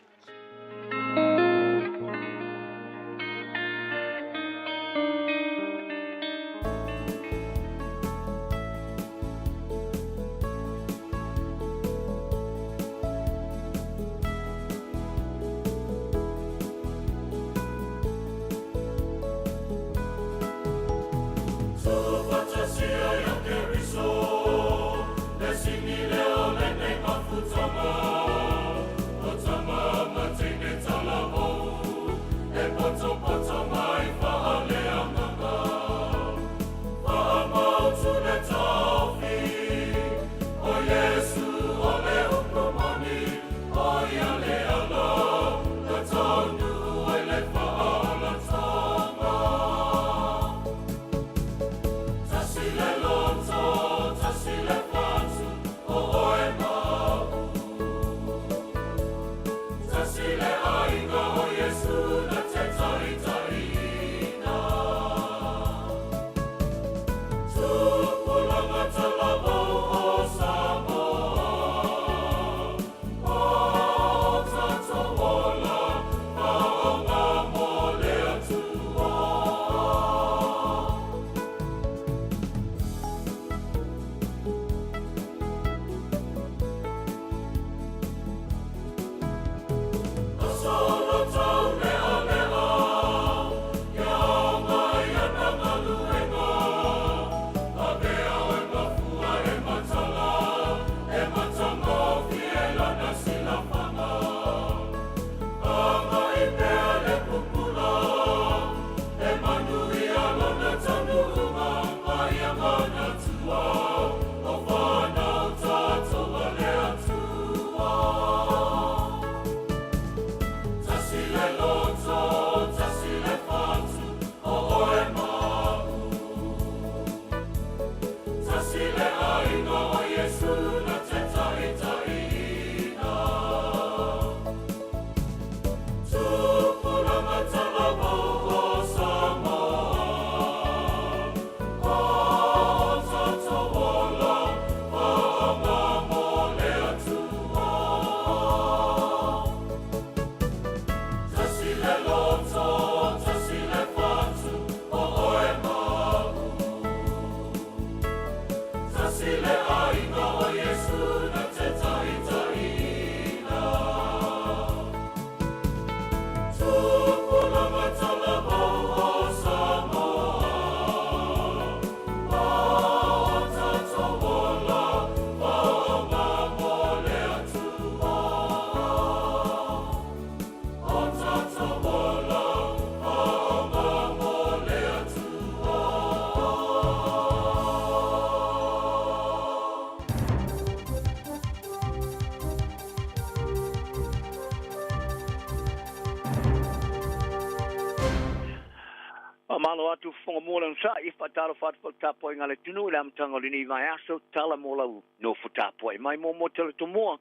outou fofoga mo le onosai, e faatalofa atu foi i le tapuaiga a le atunuu i le amataga o lenei vaiaso, tala mo lau nofo tapuai mai muamua Talatomoa.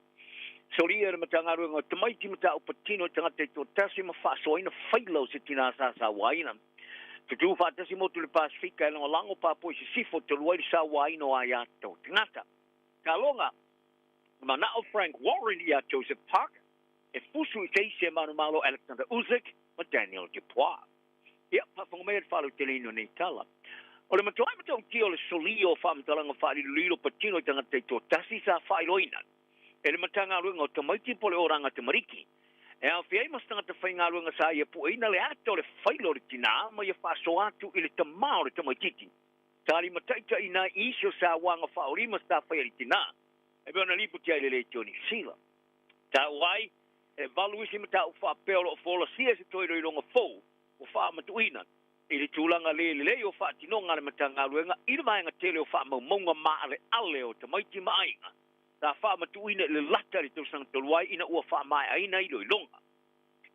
Solia e le Matagaluega o Tamaiti Mataupu Patino i Tagata Taitoatasi ma faasoaina faila o se tinā sa sauaina. Tutū faatasi motu i le Pasefika e lagolago Papua i Sisifo talu ai le sauaina o aia tatau tagata. Taloga manao Frank Warren ia Joseph Parker e fusu i se isi e manumalo Alexander Usyk ma Daniel Dupois. Ia, faafofoga maia le faalauteleina o nei tala. O le matuai matautia o le solia o faamatalaga faalilolilo patino i tagata taitoatasi sa faailoaina e le Matagaluega o Tamaiti po o le Oranga Tamariki e aofia ai ma se tagata faigaluega sa ia pueina le ata o le faila o le tinā ma ia faasoa atu i le tamā o le tamaititi sa limataitaiina ai i isi o sauaga faaolima sa faia i le tinā e pei ona lipoti ai i le Leitio Niu Sila. Taua ai e valu isi mataupu faapea o lo o folasia i se toe iloiloga fou ua faamatuuina i le tulaga le lelei o faatinoga a le Matagaluega i le vaega tele o faamaumauga maaleale o tamaiti ma aiga sa faamatuuina i le lata i le tausaga talu ai ina ua faamaeaina iloiloga.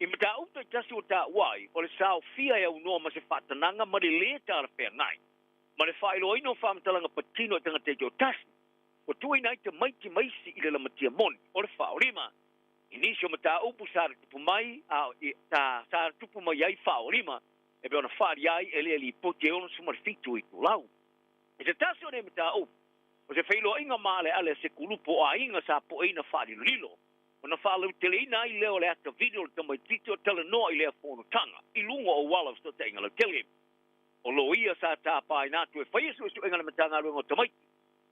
I mataupu taitasi ua taua ai, o le saofia e aunoa ma se faatanaga ma le lē talafeagai ma le faailoaina o faamatalaga patino i tagata taitoatasi ua tuuina ai tamaiti ma isi i le lamatia moni o le faaolima. I nisi o mataupu sa tutupu mai a sa sa tutupu mai ai faaolima e pei ona faaalia ai e lea lipoti e 67 itulau. I se tasi o nei mataupu, o se feiloaiga maaleale a se kulupu o aiga sa poeina faalilolilo, ona faalauteleina ai lea o le ata video o le tamaitiiti o talanoa i lea fonotaga i luga o auala o fesootaiga lautele. O loia sa tapaina atu e faia suesuega a le Matagaluega o Tamaiti,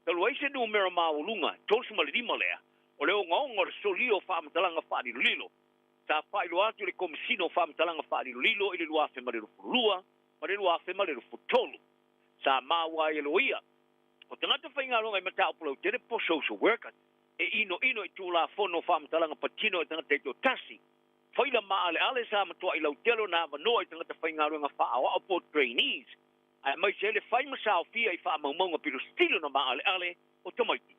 talu ai se numera maualuga 35 lea o le ogaoga o le solia o faamatalaga faalilolilo sa faailoa atu i le Komesina o Faamatalaga Faalilolilo i le 2022 ma le 2023. Sa maua ai e loia o tagata faigaluega i mataupu lautele po o social workers e inoino i Tulafono o Faamatalaga Patino i Tagata Taitoatasi, faila maaleale sa matuai lautele ona avanoa i tagata faigaluega faaoao po o trainees, aemaise ai le fai ma saofia i faamaumauga pito sili ona maaleale o tamaiti.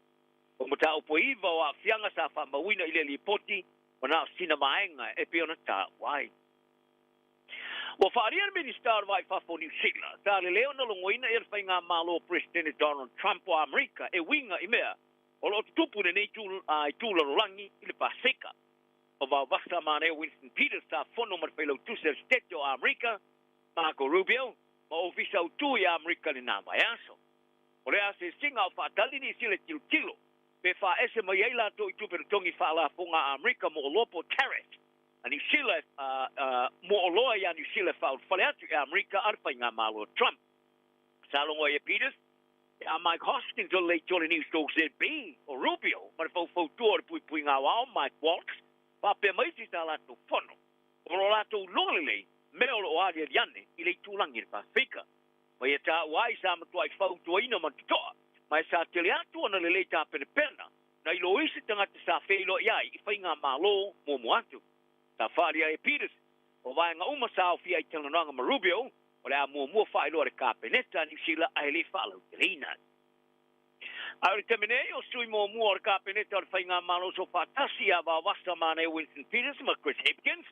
O mataupu e iva o aafiaga sa faamauina i lea lipoti ua na o sina vaega e pei ona taua ai. Ua faaalia le Minisita o le Va i Fafo o Niu Sila, sa lelei ona logoina ia le faigamalo o Peresetene Donald Trump o Amerika e uiga i mea o lo o tutupu i lenei itu lalolagi i le Pasefika. O vaovasa manaia Winston Peters sa fono ma le Failautusi a le Setete o Amerika, Marco Rubio, ma Ofisa Autū i Amerika i lena vaiaso. O le asiasiga a o faatali Niu Sila e tilotilo pe faaese mai ai latou i tupe totogi faalafoga a Amerika mo oloa po o tariffs a Niu Sila mo oloa ia Niu Sila e faaulufale atu i Amerika a le faigamalo a Trump. Sa logo ai e Peters a Mike Hoskins o le leitio o le Newstalk ZB, o Rubio ma le faufautua o le puipuiga aoao Mike Waltz faapea ma isi sa latou fono o lo latou iloa lelei mea o lo o aliali ane i le itulagi i le Pasefika. Ma ia taua ai sa matuai fautuaina ma totoa, ma e sa tele atu ona lelei tapenapena nai lo isi tagata sa feiloai ai i faigamalo muamua atu. Sa faaalia ai e Peters, o vaega uma sa aofia ai talanoaga ma Rubio, o le a muamua faailoa le Kapeneta a Niu Sila ae le faalauteleina. A o le taimi nei, o sui muamua o le Kapeneta o le Faigamalo Soofaatasi ia Vaovasa Manaia Winston Peters ma Chris Hipkins,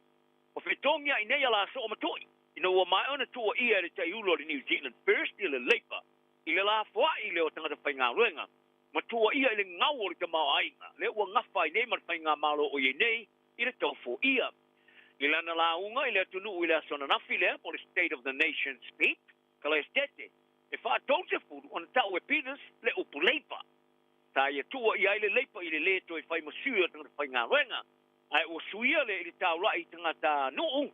ua fetogiai nei a la soo ma to'i, ina ua maea ona tuuaia e le taiulu o le New Zealand First i le Labour i le lafoai lea o tagata faigaluega ma tuuaia i le gau o le tamaoaiga lea ua gafa ai nei ma le faigamalo o i ai nei i le taufoia. I lana lauga i le atunuu i le aso ananafi lea po o le State of the Nation Speech, Kalaesetete, e faa-30 ona tau e Peters le upu Labour. Sa ia tuuaia ai le Labour i le lē toe fai ma sui o tagata faigaluega, ae ua suia lea i le taula'i i tagata nuu,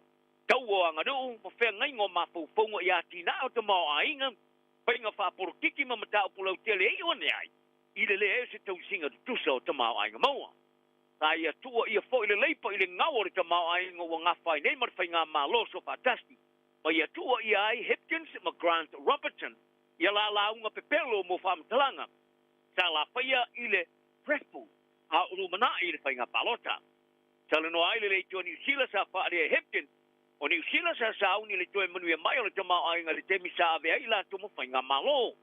taua o aganuu ma feagaiga o mafaufauga i atinae o tamaoaiga, faiga faapolokiki ma mataupu lautele e iu ane ai i le leai o se tausiga tutusa o tamaoaiga maua. Sa ia tuuaia foi le Leipa i le gau o le tamaoaiga ua gafa ai nei ma le faigamalo soofaatasi, ma ia tuuaia ai Hipkins ma Grant Robertson ia la lauga pepelo mo faamatalaga sa lafaia i le Preful a o lumanai i le faiga palota. Talanoa ai le leitio Niu Sila sa faaalia e Hipkins, o Niu Sila sa sauni i le toe manuia mai o le tamaoaiga i le taimi sa ave ai i latou ma faigamalo.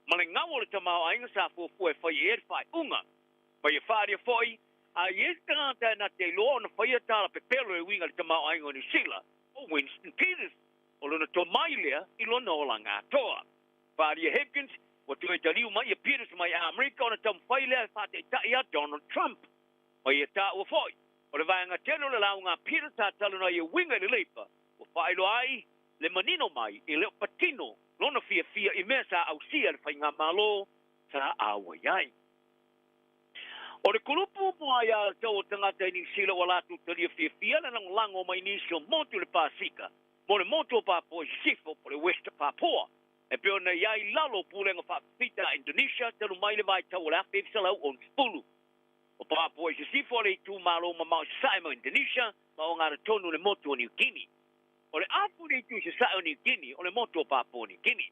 Ma le gau o le tamaoaiga sa fuafua e fai i ai le faaiuga. Ma ia faaalia foi, a i ai se tagata e na te iloa ona faia tala pepelo e uiga i le tamaoaiga o Niu Sila, o Winston Peters. O lona tomai lea i lona olaga atoa. Faaalia Hipkins, ua toe taliu mai ia Peters mai Amerika ona taumafai lea e faataitai ia Donald Trump. Ma ia taua foi, o le vaega tele o le lauga a Peters sa talanoa ai e uiga i le Leipa, ua faailoa ai le manino mai e le o patino lona fiafia i mea sa ausia e le faigamalo sa auai ai. O le kulupu mo aiatatau o tagata i Niu Sila ua latou talia fiafia le lagolago mai nisi o motu i le Pasika mo le motu o Papua i Sisifo po o le West Papua e pei ona i ai i lalo o pulega faapipita a Indonesia talu mai le vaitau o le 1960. O Papua i Sisifo o le itumalo mamao i sasae mai Indonesia ma ogatotonu le motu o Niu Kini. O le afu i le itu i sasae o Niu Kini o le motu o Papua Niu Kini.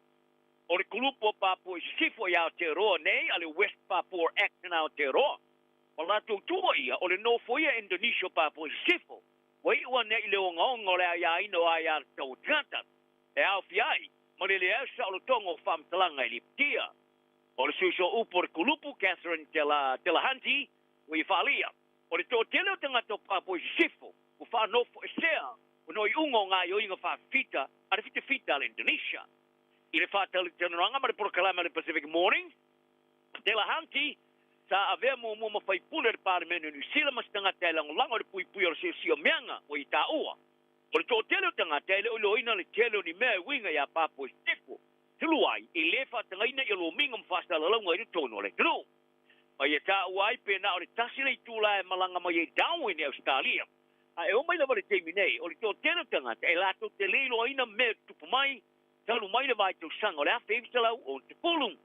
O le kulupu o Papua i Sisifo i Aotearoa nei a le West Papua Action Aotearoa. O latou tua ia o le nofoia Indonesia o Papua i Sisifo ua iu ane ai i le ogaoga o le aiaina o aiatatau o tagata e aofia ai ma le leai o se saolotoga o faamatalaga e lipotia. O le sui-sooupu o le kulupu Catherine Delahunty ua ia faaalia, o le toatele o tagata o Papua i Sisifo ua faanofoesea ona o iuga o gaoioiga faafita a le fitafita a le Indonesia. I le faatalatalanoaga ma le polokalame a le Pacific Mornings, Delahunty sa avea muamua ma faipule o le Palemene o Niu Sila ma se tagata e lagolago i le puipuia o le siosiomeaga ua ia taua. O le toatele o tagata e le o iloaina le tele o ni mea e uiga iā Papua i Sisifo, talu ai e lē faatagaina ia lomiga ma faasalalauga i totonu o le atunuu. Ma ia taua ai pe na o le tasi le itula e malaga mai ai Darwin i Ausetalia. A e oo mai lava i le taimi nei, o le toatele o tagata e latou te le iloaina mea e tutupu mai talu mai le vaitausaga o le 1960.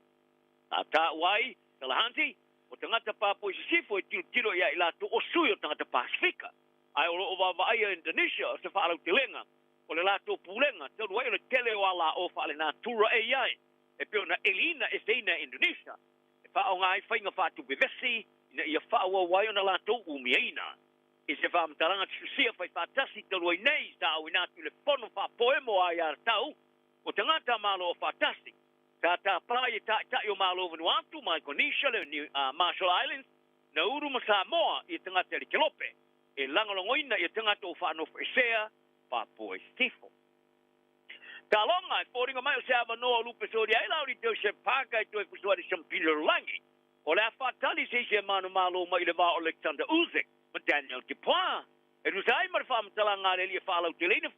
Sa taua ai Delahunty, o tagata Papua i Sisifo e tilotilo ia i latou o sui o tagata Pasifika, ae o lo o vaavaaia Indonesia o se faalautelega o le latou pulega talu ai o le tele o alaoo faalenatura e i ai e pei ona eliina eseina e Indonesia e faaaoga ai faiga faatupevesi ina ia faaauau ai ona latou umiaina. I se faamatalaga tusitusia faifaatasi talu ai nei sa auina atu i le Fono Faapoemo a Aiatatau o Tagata Malo Aofaatasi, sa tapa i taitai o Malo o Vanuatu, Micronesia, le Marshall Islands, Nauru ma Samoa i tagata i le kelope e lagolagoina ia tagata ua faanofoesea Papua i Sisifo. Taloga e foliga mai o se avanoa o lupe soli ai la o Joseph Parker e toe fusu ai le siampini o le lalolagi. O le a faatali se isi e manumalo mai i le va o Alexander Usyk ma Daniel Dupois. E tusa ai ma le faamatalaga a le alii e faalauteleina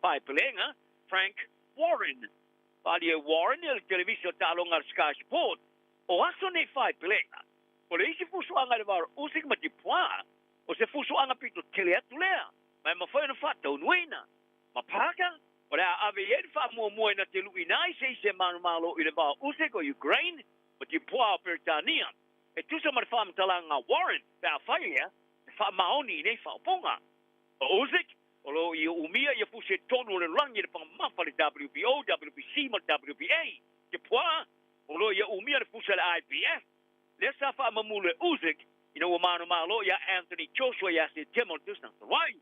faepelega Frank Warren. Faaalia e Warren i le televisa o taaloga a le Sky Sports o aso nei faepelega. O le isi fusuaga i le va o Usyk ma Dupois, o se fusuaga pito tele atu lea, ma e mafai ona faataunuina. Ma Parker, o le a ave i ai le faamuamua ina te luʻina ai se isi e manumalo i le va o Usyk o Ukraine ma Dupois o Peretania. E tusa ma le faamatalaga a Warren pe afai lea e faamaoni i nei faaupuga. O Usyk, o lo o ia umia ia fusi e tolu o le lalolagi i le pagamafa le WBO, WBC ma le WBA. Dupois, o lo o ia umia le fusi a le IBF, lea sa faamamulu e Usyk ina ua manumalo iā Anthony Joshua iā Setema o le tausaga talu ai.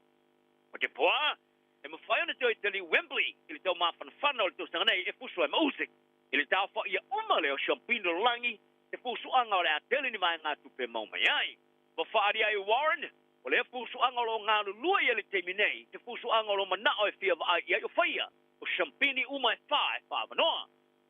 O Dupois, e mafai ona toe taliu Wembley i le taumafanafana o le tausaga nei e fusu ai ma Usyk. I le taofaia uma lea o siampini o le lalolagi, se fusuaga o le a tele ni vaegatupe e maua mai ai. Ua faaalia ai e Warren, o lea fusuaga o lo o galulue i ai i le taimi nei, se fusuaga o lo o manao e fia vaai i ai o faia, o siampini uma e fa e faaavanoa.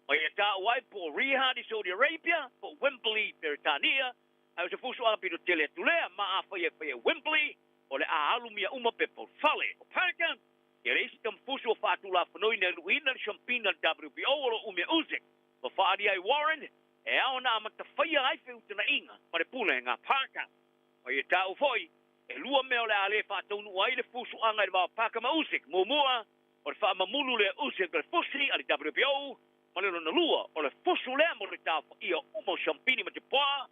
Ma ia taua ai po o Riyadh i Saudi Arabia, po o Wembley i Peretania, ae o se fusuaga pito tele atu lea, ma afai e faia i Wembley, o le a alu mea uma pe paulafale. O Parker, ia le isi tamafusu ua faatulafonoina e luiina le siampina a le WBO o lo o umia Usyk. Ua faaalia ai Warren, e ao ona amatafaia ai feutagaiga ma le pulega a Parker. Ma ia taua foi, e lua mea o le a le faataunuu ai le fusuaga i le va o Parker ma Usyk. Muamua, o le faamamulu lea e Usyk o le fusi a le WBO, ma le lona lua, o le fusu lea mo le taofaia uma o siampini ma Dupois,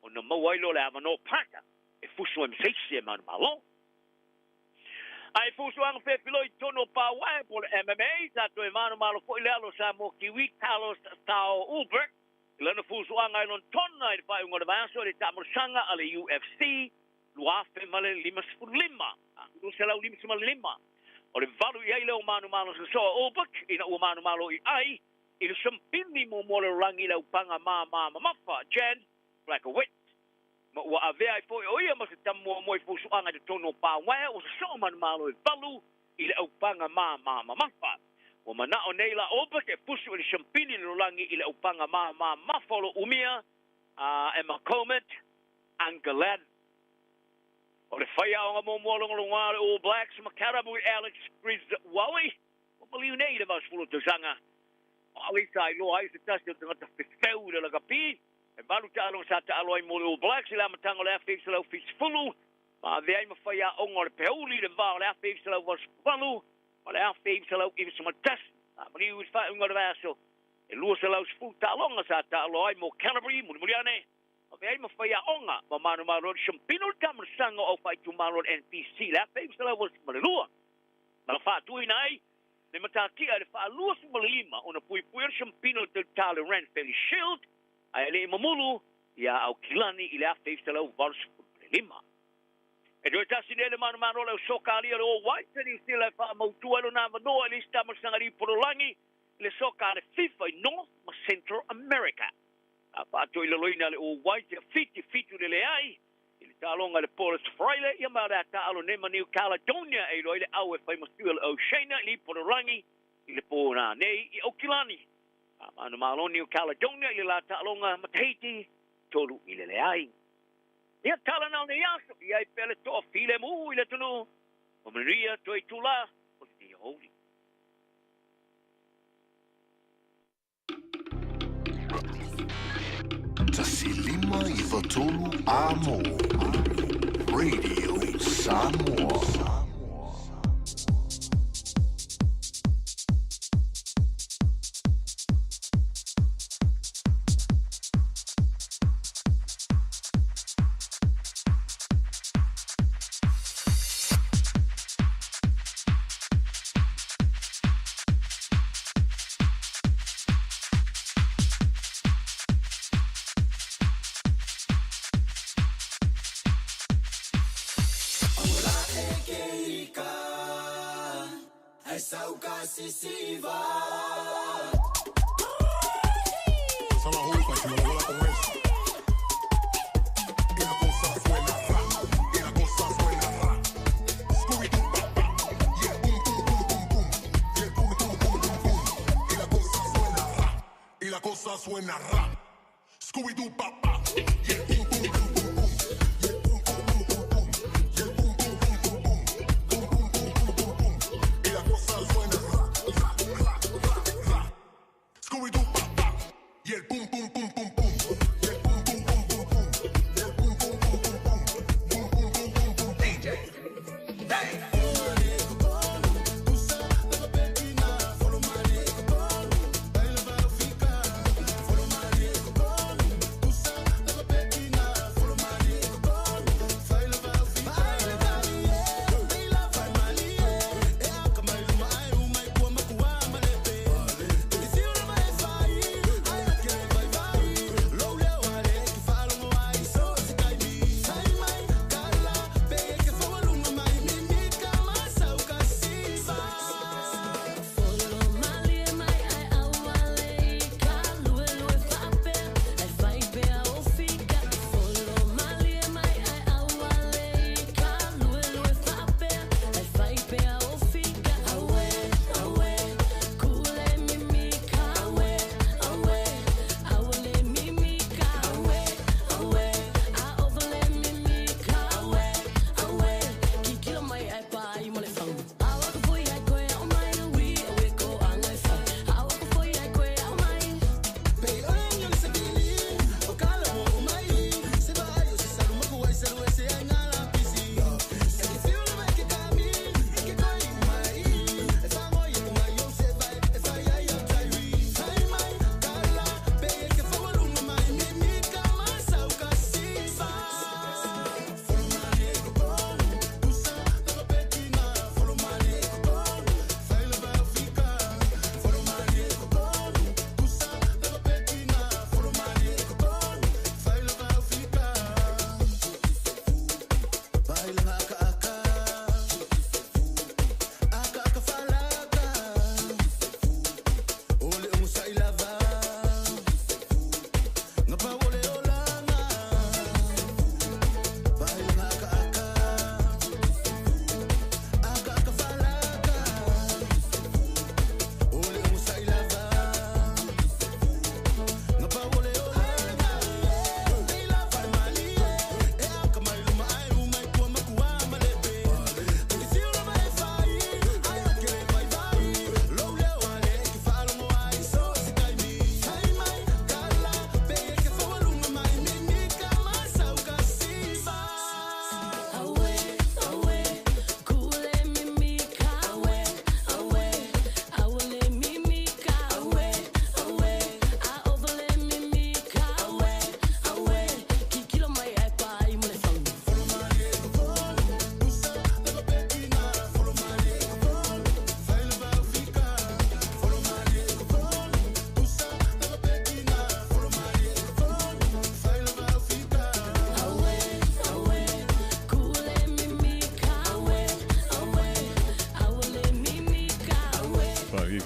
ona maua ai lea o le avanoa o Parker e fusu ai ma se isi e manumalo. Ae fusuaga fefiloi i totonu o Pauae po o le MMA, sa toe manumalo foi le alo o Samoa Kiwi Carlos Tao Ulberg i lana fusuaga i Lonetona i le faaiuga o le vaiaso i le taamolosaga a le UFC 2055. 255. O le valu i ai lea o manumalo sosoo a Ulberg ina ua manumalo i ai i le siampini muamua o le lalolagi i le aupaga māmā mamafa Jan Blachowicz. Ma ua avea ai foi o ia ma se tama muamua i fusuaga i totonu o Pauae ua sosoo manumalo e valu I le aupaga māmā mamafa. Ua manaʻo nei la Orbit e pusu i le siampini le lolagi i le aupaga māmā mamafa o lo umia a e McCormick Angalan. O le faiaoga muamua logologoā o le All Blacks ma Canterbury Alex Griswold ua maliu nei i le 80 tausaga. O ale sa iloa ai se tasi o tagata fefeu i le lakapi, e valu taaloga sa taalo ai mo le All Blacks i le amataga o le 1970, ma avea ai ma faiaoga o le peuli i le va o le 1988 ma le 1991. Sa maliu i le faaiuga o le vaiaso e 210 taaloga sa taalo ai mo Canterbury mulimuli ane. Avea ai ma faiaoga ma manumalo le Siampino le Tamasanga o Aufaitumalo le NPC i le 1982. Ma la faatuina ai le matatia i le 2025 ona puipui o le Siampino le tautā le Ranfurly Shield ae le i mamulu ia Aukilani i le 1985. E toe tasi nei le manumalo o le soka alia le All Whites e Niu Sila e faamautua ai lona avanoa i le isi tamasaga lipololagi i le soka a le FIFA i North ma Central America. A faatoilaloina le All Whites e 7 7 le leai i le taaloga i le Paulus Fraile ia ma o le a taalo nei ma New Caledonia e iloa ai le au e fai ma sui o le Oceania i lipololagi i le pō nanei i Aukilani. A manumalo New Caledonia i le la taaloga ma Tahiti 3 i le leai. Ia tala na o nei aso, ia ai pea le toafilemu i le atunuu, ma manuia toe itulā o lenei aoauli. 1 5 9 3 Amo Radio Samoa. Suena rap. Scooby-Doo papá. Yeah, boom, boom, boom, boom, boom. Yeah, boom, boom, boom, boom, boom. Yeah, boom, boom, boom, boom, boom. Boom, boom, boom, boom, boom, boom. Y la cosa suena ra, ra, ra, ra, ra. Scooby-Doo papá. Yeah, boom, boom, boom, boom, boom. Yeah, boom, boom, boom, boom, boom. Yeah, boom, boom, boom, boom, boom. Boom, boom, boom, boom, boom. DJ. Hey.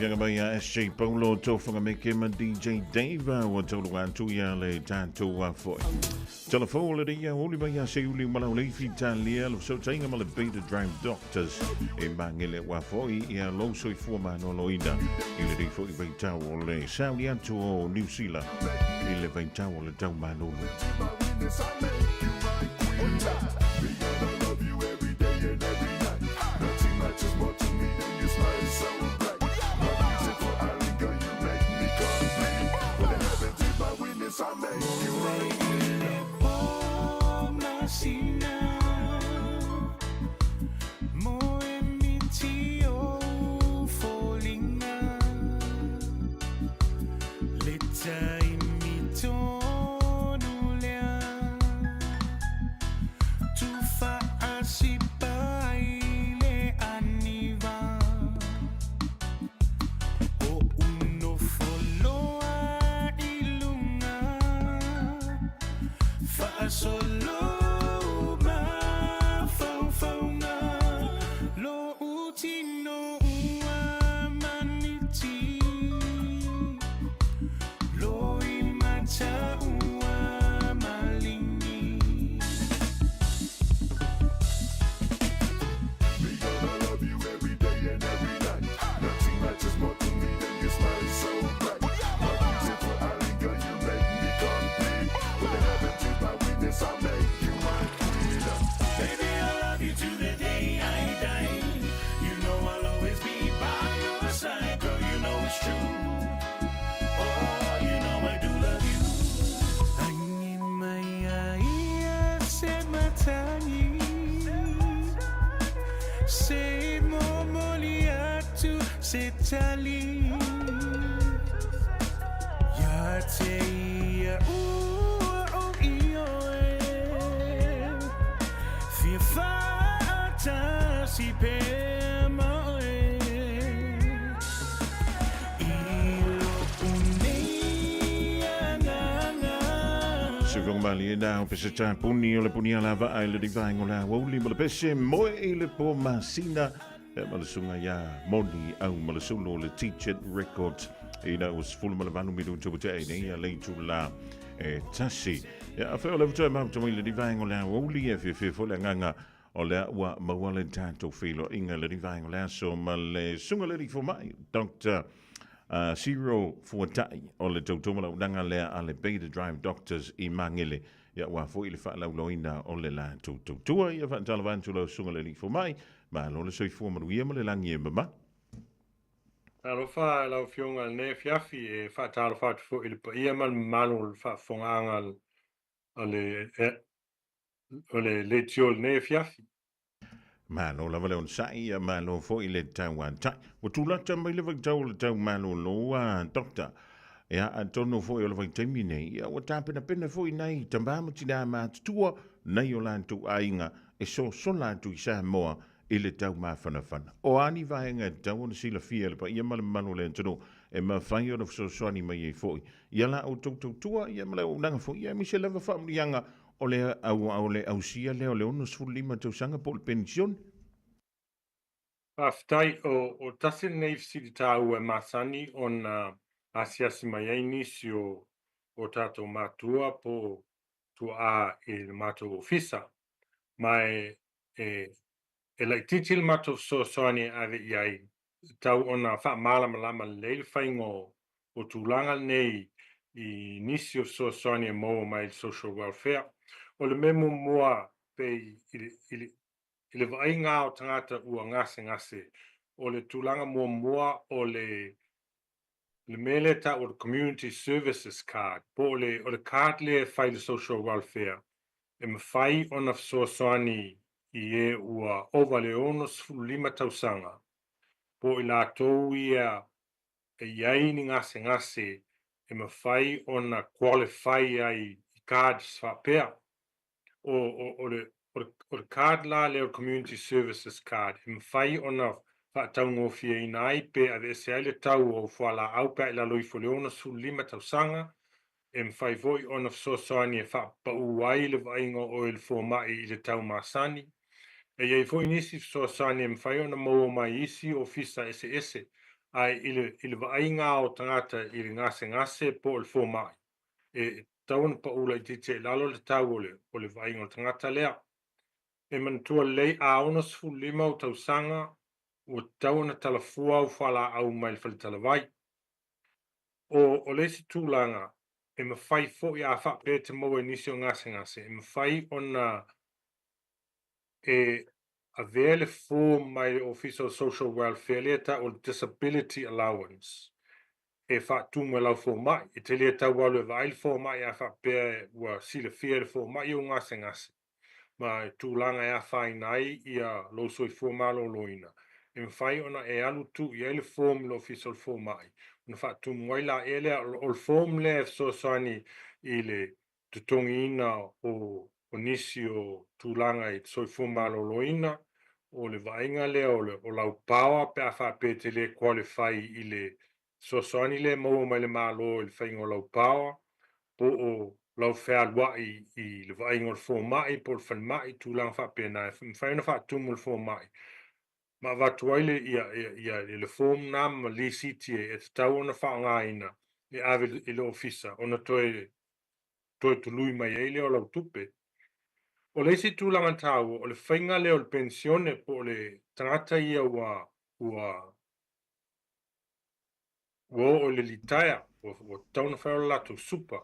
Fesootaiga mai ia SJ Paulo Tofagameke ma DJ Dave ua tauluga atu ia le tatou foi. Telefo le dia uli mai ia se uli malau leifi talia le fesootaiga ma le Beta Drive Doctors e mangele ua foi ia lou soifua maloloina i le dei foi vaitau o le sauli atu o New Zealand i le vaitau o le tau malolo. Malie na o pese tā puni o le puni ala vaa i le rivaengo la wauli ma le pese moe i le po masina e ma le sunga ia moni au ma le sulo le Teacher Records i na o sefulu ma le valu minuta ua tea ai nei ia le itula e tasi. Ia a whea o le vutua e mahuta mai le rivaengo la wauli e whiwhia fo le anganga o lea ua maua le tatou feiloaiga i lenei vaega o le aso ma le Susuga i le Alii Fomai, Doctor Cyril Fuatai o le tautomalaunaga lea a le Beta Drive Doctors i Magele, ia aua foi le faalauiloaina o le latou tautua. Ia faatalofa atu lau Susuga i le Alii Fomai, malo le soifua manuia ma le lagi e mama. Talofa i lau Afioga i lenei afiafi, e faatalofa atu foi i le paia ma le mamalu o le faafofogaaga a le o le leitio o lenei afiafi. Malo lava le onosai, ia malo foi le tauatai. Ua tulata mai le vaitau o le tau malolo a Doctor. Ia, atonu foi o le vaitaimi nei, ia ua tapenapena foi nai tama ma tinā matutua nai o latou aiga e sosola atu i Samoa i le tau mafanafana. O a ni vaega e tatau ona silafia e le paia ma le mamalu o le atunuu e mafai ona fesoasoani mai ai foi ia la outou tautua ia ma le auaunaga foi, ia aemaise lava faamanuiaga O le o le ausia lea o le 65 tausaga po o le penisione. Faafetai. O, o tasi lenei fesili taua e masani ona asiasi mai ai nisi o o tatou matua po o tuaa i le matou ofisa. Ma e, e, e laitiiti le matou fesoasoani e ave i ai, tau ona faamalamalama lelei le faiga o, o tulaga lenei i nisi o fesoasoani e maua mai i le social welfare. O le mea muamua pei i le, i le, i le vaaiga o tagata ua gasegase, o le tulaga muamua o le le mea lea e tau o le Community Services Card, po o le, o le card lea e fai i le social welfare, e mafai ona fesoasoani i e ua ova le 65 tausaga, po o i latou ia e i ai ni gasegase e mafai ona qualify ai i cards faapea. O, o, o, le, o, le, o le card la lea o le Community Services Card, e mafai ona faataugofieina ai pe aveese ai le tau o fualaau pe a i lalo ifo i le 65 tausaga, e mafai foi ona fesoasoani e faapauu ai le vaaiga o oe i le fomai i le tau masani. E i ai foi nisi fesoasoani e mafai ona maua mai isi ofisa eseese. Ae i le, i le vaaiga lava o tagata i le gasegase po o le fomai, e tatau ona pau laitiiti ai i lalo le tau o le, o le vaaiga o le tagata lea. E manatua lelei, a 65 ou tausaga, ua tatau ona talafua au fualaau mai le faletalavai. O, o le isi tulaga, e mafai foi a faapea e te maua i nisi o gasegase, e mafai ona e avea le form mai le Ofisa o Social Welfare lea e tau o le Disability Allowance e faatumu e lau fomai. E te le tau alu e vaai le fomai a faapea ua silafia e le fomai ou gasegase ma e tulaga e afaina ai ia lou soifua maloloina. E mafai ona e alu tuu i ai le form i le Ofisa o le Fomai ona faatumu ai laia lea. O le form lea e fesoasoani i le totogiina o o nisi o tulaga i le soifua maloloina, o le vaaiga lea o, le, o lau power pe a faapea e te le qualify i le fesoasoani lea e maua mai le Malo i le faiga o lau power, po o lau fealuai i le vaaiga o le fomai po o le falemai, tulaga faapena, e mafai ona faatumu le fomai ma avatu ai le, ia, ia, ia, le form na ma lisiti e, e tatau ona faaaogaina e ave i le ofisa ona toe toe tului mai ai lea o lau tupe. O le isi tulaga taua, o le faiga lea o le penisione po o le tagata ia ua ua ua oo i le litaea, ua, ua tatau ona fai o le latou supa.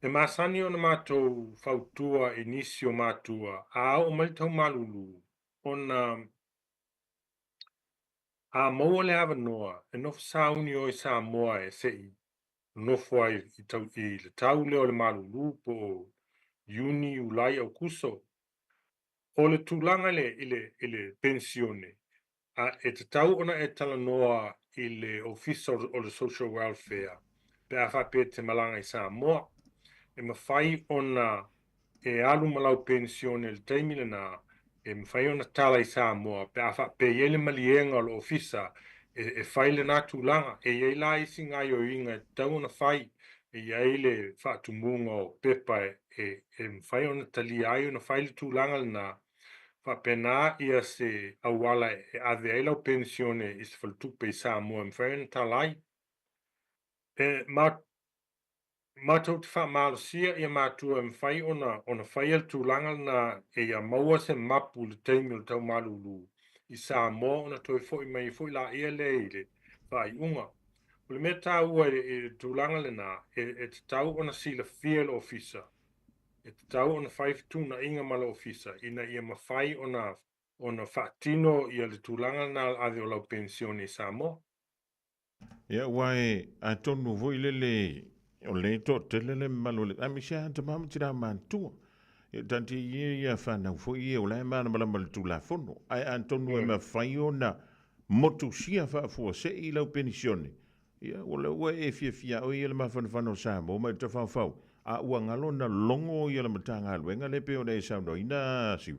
E masani ona matou fautua i nisi o matua, a oo mai le tau malulu, ona a maua le avanoa e nofo sauni oe i Samoa e se i nofo ai i, tau, i le tau lea o le malulu po o Iuni, Iulai, Aukuso. O le tulaga i le, i le, i le penisione, a e tatau ona e talanoa i le Ofisa o le Social Welfare pe a faapea e te malaga i Samoa. E mafai ona e alu ma lau penisione i le taimi lena, e mafai ona tala i Samoa pe a faapea e i ai le maliega o le ofisa e, e fai lena tulaga. E i ai la isi gaoioiga e tatau ona fai, e i ai le faatumuga o pepa e, e, e mafai ona talia ai ona fai le tulaga lena, faapena ia se auala e ave ai lau penisione i se faletupe i Samoa e mafai ona tala ai. E, ma, Matou te faamalosia ia matua e mafai ona ona faia le tulaga lena e ia maua se mapu i le taimi o le tau malulu i Samoa ona toe foi mai ai foi laia lea i le faaiuga. O le mea taua i le tulaga lena, e, e tatau ona silafia e le ofisa, e tatau ona fai fetuunaiga ma le ofisa ina ia mafai ona ona faatino ia le tulaga lena o le ave o lau penisione i Samoa. Ia, aua e atonu foi lele o le toatele le mamalu o le aemaise lava tama ma tina matutua. Ia taatia ia ia fanau foi ia o la e malamalama i le Tulafono, ae atonu e mafai ona motusia faafuasei lau penisione, ia o lea ua e fiafia oe ia le mafanafana o Samoa ma le tafaofao, a ua galo ona logo ia le Matagaluega lea pei ona e saunoaina Siu.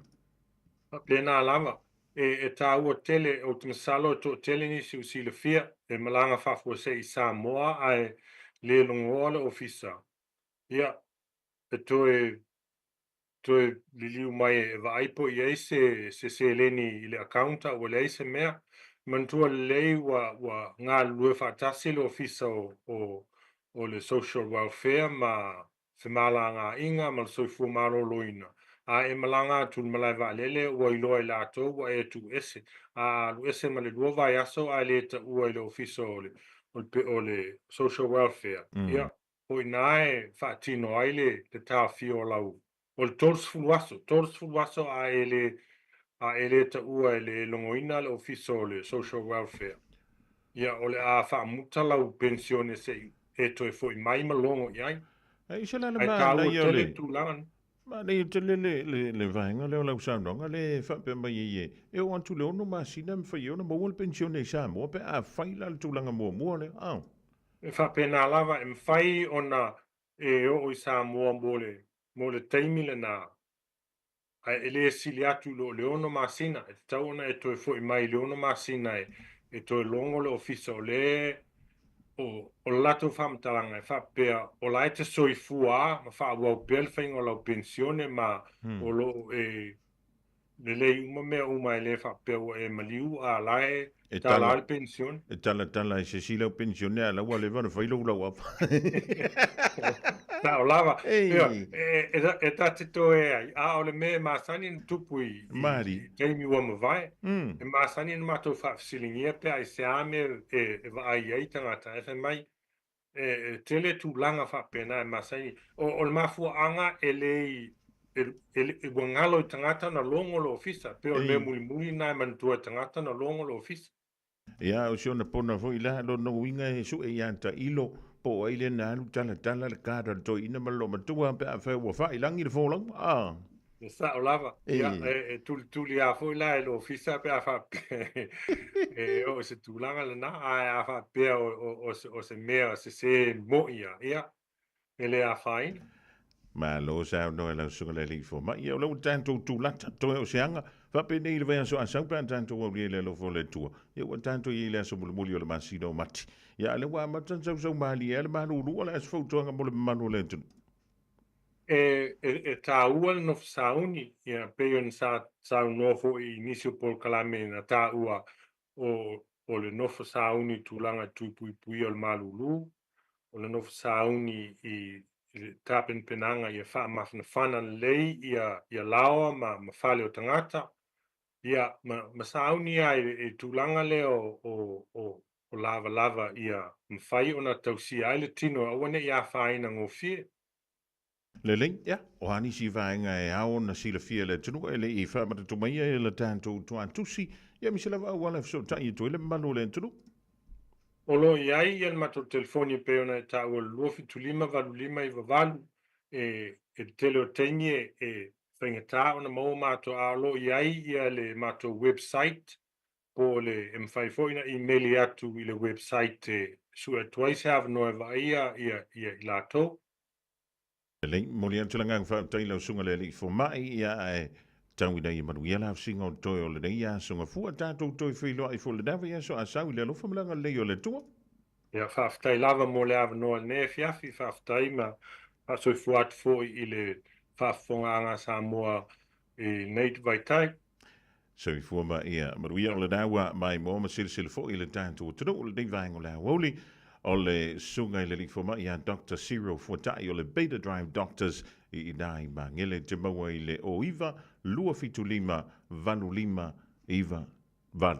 Faapena lava, e, e taua tele, ou te masalo e toatele nisi ua silafia, e malaga faafuasei i Samoa ae le logoa le ofisa. Ia, e toe toe liliu mai e vaai po i ai se, se seleni i le account a ua leai se mea. Manatua lelei ua, ua galulue faatasi le ofisa o, o, o le social welfare ma femalagaaiga ma le soifua maloloina, a e malaga atu i le malae vaalele ua iloa e latou ua e tuuese, a alu ese ma le lua vaiaso ae le taua i le ofisa o le, o le, o le social welfare, ia, o i ina e faatino ai le, le taofia o lau, o le 30 aso, 30 aso a e le, a e le taua e le logoina le ofisa o le social welfare, ia, o le a faamuta lau penisione se i e toe foi mai ma logo i ai. Ai se la le Ae taua manaia o tele le le tulaga lena. Manaia tele le, le, le vaega lea o lau saunoaga le faapea mai ai e, e oo atu i le ono masina e mafai ai ona maua le penisione i Samoa pe a fai la le tulaga muamua lea. Ao. E faapena lava, e mafai ona e oo i Samoa mo le, mo le taimi lena, ae e le sili atu i lo le ono masina, e tatau ona e toe foi mai i le ono masina e, e toe logo le ofisa o le o, o le latou faamatalaga e faapea o la e te soifua ma faaauau pea le faiga o lau penisione ma o lo o e lelei uma mea uma e le faapea ua e maliu a la e E tala le penisione. E talatala e se isi lau penisione a la ua leva ona fai lou lauafa. Sao lava. Ei. E ta te toe ai, a o le mea e masani ona tupu i Mari. taimi ua mavae, e masani ona matou faafesiligia pe a i se a mea e vaai ai tagata, ae fai mai, E tele tulaga faapena e masani. O le mafuaaga e le i, ua galo i tagata ona logo le ofisa. Pei o le mea mulimuli lena e manatua e tagata ona logo le ofisa. Ia, o si ona pona foi la, lona uiga e sue ia tailo po o ai lea na alu talatala le card a le toeaina ma le loomatua pe afai ua faailagi le folauga. Ah. E sao lava. Ia, e tulituli lava foi la e le ofisa pe a faapea e oo i se tulaga lena, ae a faapea o se mea sese moi lava, ia, e le afaina. Malo saunoa i lau susuga le alii fomai. Ia o lea ua tatou tulata, toe o se aga, faapenei i le vaiaso a sau pe a tatou aulia i le alofa o le Atua. Ia ua tatou i ai i le aso mulimuli o le masina o Mati. Ia a lea ua amata ona sausau malie lava le malulu o le aso fautuaga mo le mamalu o le atunuu. E taua le nofo sauni, ia, pei ona sa saunoa foi i nisi o polokalame na taua o le nofo sauni i tulaga i tui puipuia o le malulu, o le nofo sauni i le tapenapenaga ia faamafanafana lelei ia laoa ma fale o tagata, ia, ma sauni lava i le tulaga lea o lavalava ia mafai ona tausia ai le tino e aua ne i afaina gofie. Lelei, ia, o a nisi vaega e ao ona silafia e le atunuu e le i faamatatu maia e le tatou tuatusi, ia aemaise lava auala e fesootai atu ai le mamalu o le atunuu. O lo o i ai ia le matou telefoni e pei ona e taua o le 275 85 98, e le tele o taimi e faigata ona maua matou, a o lo o i ai ia le matou website po o le e mafai foi ona imeli atu i le website e sue atu ai se avanoa e vaaia ia i latou. Lelei, momoli atu le agaga faafetai i lau Susuga le Alii Fomai, ia ae tau ina ia manuia le afisiga o toe o lenei aso Gafua, tatou toe feiloai foi i lena vaiaso a sau i le alofa ma le agalelei o le Atua. Ia, faafetai lava mo le avanoa i lenei afiafi, faafetai ma faasoifua atu foi i le faafofogaaga a Samoa i lenei vaitau. Soifua ma ia manuia o lena ua maimoa ma silasila foi i le tatou atunuu i lenei vaega o le aoauli o le Susuga i le Alii Fomai ia Doctor Cyril Fuatai o le Beta Drive Doctors i ina i Magele te maua i le 09 275 85 98.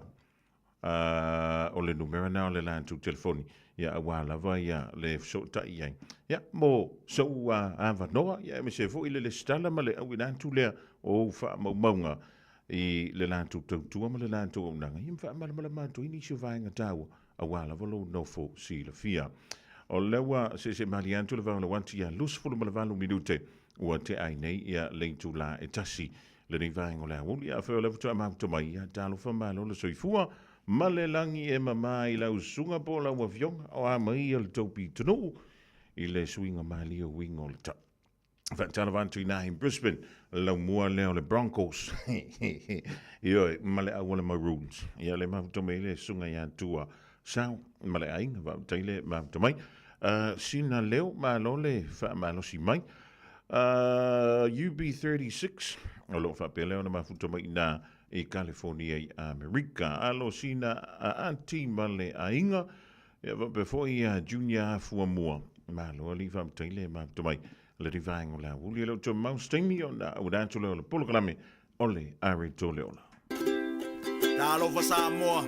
O le numera na o le latou telefoni ia aua lava ia le fesootai i ai. Ia mo sou avanoa ia aemaise foi le lesitala ma le auina atu lea o ou faamaumauga i le latou tautua ma le latou auaunaga ia ma faamalamalama atu ai nisi o vaega taua aua lava lou nofo silafia. O lea ua seese malie atu le vao lau atu ia 28 minute ua tea ai nei ia le itula e tasi Lenei vaega o le aoauli, afai o lea faatoa mafuta mai, ia talofa malo le soifua ma le lagi e mama i lau susuga po o lau afioga, o a mai ia le tou pitonuu i le suiga malie o uiga o le tau. Faatalofa atu i i Brisbane, lau mua lea o le Broncos. Ioe, ma le au o le Maroons. Ia le mafuta mai le susuga ia Tua Sao ma le aiga, faafetai le mafuta mai. Sina leo, malo le faamalosi mai. UB36, o lo o faapea lea ona mafuta mai i ina i California i Amerika. Alo sina aati ma le aiga, ia faapea foi ia Junior Afua Mua. Malo alii faafetai le mafuta mai. Le rivaenga o le aoauli e le o toe mau se taimi ona auina atu lea o le polokalame o le Are Tole Ola. Talofa Samoa,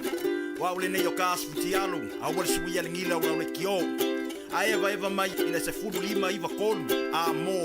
o au lenei o ka asu fitialu, aua le suia le gila o lau lekiō. A evaeva mai i le 15 93 a mo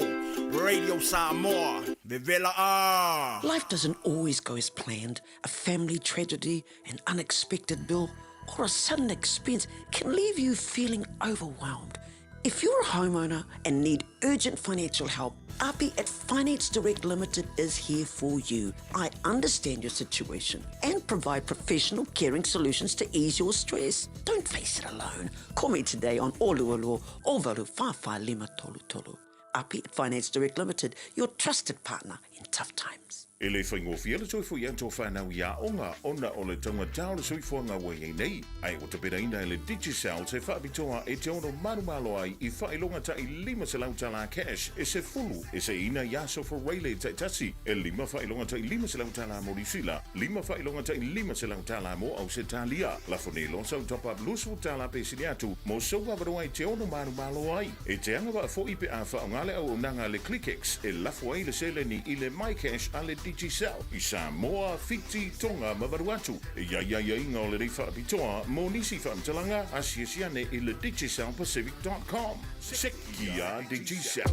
Radio Samoa, vevela a! Life doesn't always go as planned. A family tragedy, an unexpected bill, or a sudden expense can leave you feeling overwhelmed. If you're a homeowner and need urgent financial help, Api at Finance Direct Limited is here for you. I understand your situation and provide professional caring solutions to ease your stress. Don't face it alone. Call me today on Olualua o Valu Whawha Lima Tolu Tolu. Api at Finance Direct Limited, your trusted partner in tough times. E le faigofie le toe foi atu o fanau i aoga ona o le taugata o le soifuaga ua i ai nei, ae ua tapenaina e le Digicel se faapitoa e te ono manumalo ai i faailoga ta'i $500 tala cash e sefulu e seiina i aso Fureile taitasi, e lima faailoga ta'i $500 tala mo Niu Sila, lima faailoga ta'i $500 tala mo Ausetalia. Lafo nei loa sau top up $20 tala pe sili atu mo sou avanoa e te ono manumalo ai. E te agavaa foi pe a faaaoga le auaunaga a le ClickX e lafo ai le seleni i le MyCash a le Digicel i Samoa, Fiti, Tonga ma Vanuatu. E i ai aiaiga o lenei faapitoa mo nisi faamatalaga, asiasi ane i le digicelpacific.com. Sekia Digicel.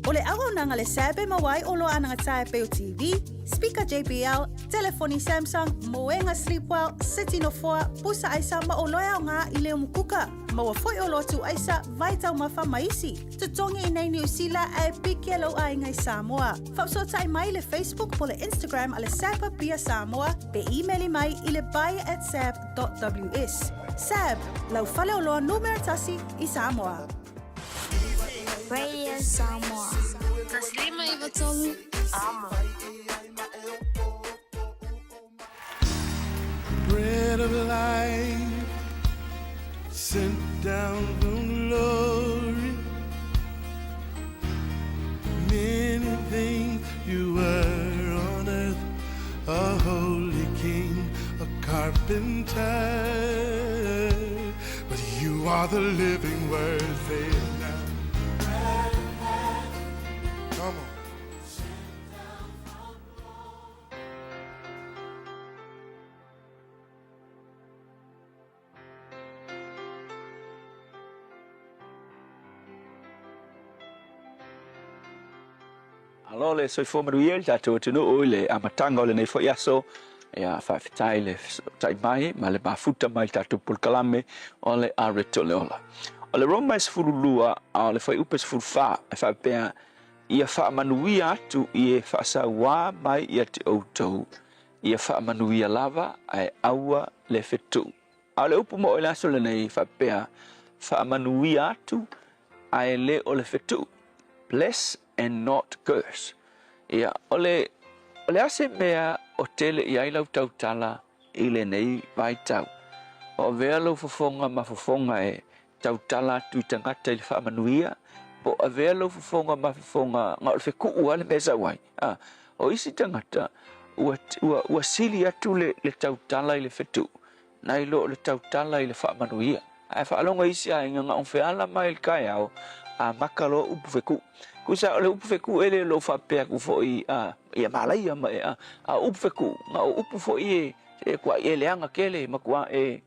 O le auaunaga le SAB e maua ai oloa anagata e pei o TV, speaker JBL, telefoni Samsung, moega Sleepwell, seti nofoa, pusa aisa ma oloa e aoga i le umukuka. Maua foi oloa tuuaisa, vai taumafa ma isi. Totogi i nei Niu Sila ae piki lou aiga i Samoa. Faafesootai mai i le Facebook po le Instagram a le SAB Apia Samoa pe imeli mai i le buy@sab.ws. SAB, lau faleoloa numera tasi i Samoa. Radio Samoa. 153 Amo. Bread of life sent down from glory. Many things you were on earth, a holy king, a carpenter. But you are the living word, say it now. Come on. Alo le soifua manuia i le tatou atunuu i le amataga o lenei foi aso. Ia, faafetai le fesootai mai ma le mafuta mai i le tatou polokalame o le Areto le Ola. O le Roma e 12 a o le fuaiupu e 14 e faapea, Ia faamanuia atu i e faasauā mai ia te outou, ia faamanuia lava ae aua le fetuʻu. A o le upu moʻo i le aso lenei e faapea, faamanuia atu ae le o le fetuʻu, bless and not curse. Ia, o le, o le a se mea o tele i ai lau tautala i lenei vaitau? O avea lou fofoga ma fofoga e tautala atu i tagata i le faamanuia, po o avea lou fofoga ma fofoga na o le fekuu lava le mea e sau ai. A, o isi tagata, ua, ua, ua sili atu le, le tautala i le fetuu, nai lo o le tautala i le faamanuia. Ae faalogo isi aiga na o feala mai i le taeao, amata loa upu fekuu. Tusa o le upu fekuu e le o lou faapea atu foi a, ia malaia ma e a, a o upu fekuu, na o upu foi e, e kuai e leaga tele matua e,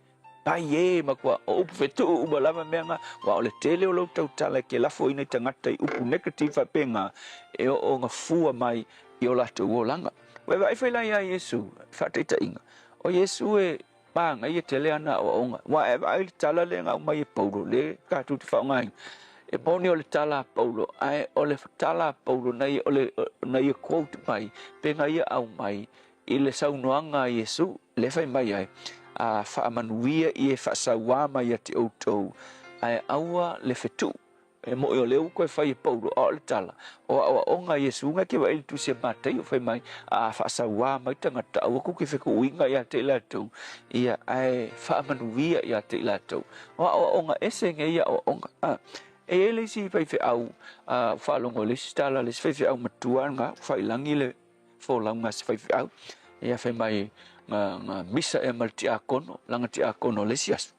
Pai e, matua o upu fetuu uma lava mea nga, aua o le tele o lou tautala e te lafoina i tagata i upu negative faapena e oo ona fua mai i o latou olaga. Ua e vaai foi la ia Iesu, faataitaiga, o Iesu e manaia tele ana aoaoga, aua e vaai i le tala lea na aumai e Paulo, lea tatou te faaaogaina, e moni o le tala a Paulo, ae o le tala a Paulo na ia, o le, na ia quote mai, pe na ia aumai I le saunoaga a Iesu, lea fai mai ai, A faamanuia i e faasauā mai ia te outou, ae aua le fetuʻu. E moʻi o lea ua toe fai e Paulo, a o le tala, o aoaoga a Iesu nga ke vaai i le tusi a Mataio fai mai, A faasauā mai tagata, aua kou ke fekuʻuiga ia te i latou, ia, ae faamanuia ia te i latou. O aoaoga ese ngeia aoaoga. A, e i ai le isi faifeau, a, ua faalogo i le isi tala a le isi faifeau matua nga, ua faiilagi le folauga a se faifeau, ia fai mai nga, nga misa ea ma le tiakono, langa tiakono o le isi aso.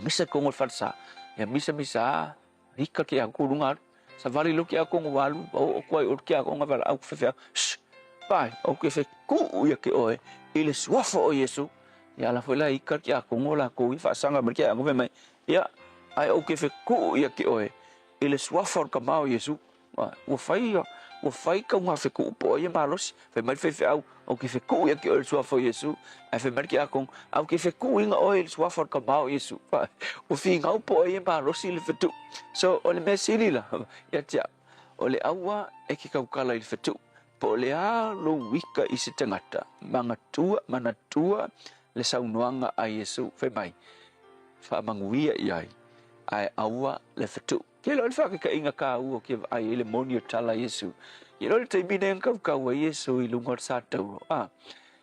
Misa kongo le falesa, ia misa misa a, hika ke aku lunga alu. Savali lo ke aku ngo alu, o o kuai o ke aku nga vala au fefeau. Shh, pai, o ke fe ku ia ke oe, i le suafa o Iesu. Ia ala foi la hika ke aku ngo la ko i faasanga ma ke aku fe mai. Ia, ai o ke fe ku ia ke oe, i le suafa o le kama o Iesu. Ua fai, ua fai kauga fekuu po o ia malosi. Fai mai le faifeau, Ou ke fekuu ia te oe i le suafa o Iesu. Ae fai mai le tiakono, Au ke fekuuiga oe i le suafa o le kama o Iesu. Ua figau po o ia malosi i le fetuu. So, o le mea sili la, ia te au, o le aua e ke kaukala i le fetuu. Po o le a lou ika i se tagata, manatua, manatua le saunoaga a Iesu, fai mai, Faamanuia i ai, ae aua le fetuu. Ke loa le faakekaiga kāua ke vaai ai le moni o tala a Iesu. Ia le taimi nei na kaukau ai Iesu i luga o le satauro, a.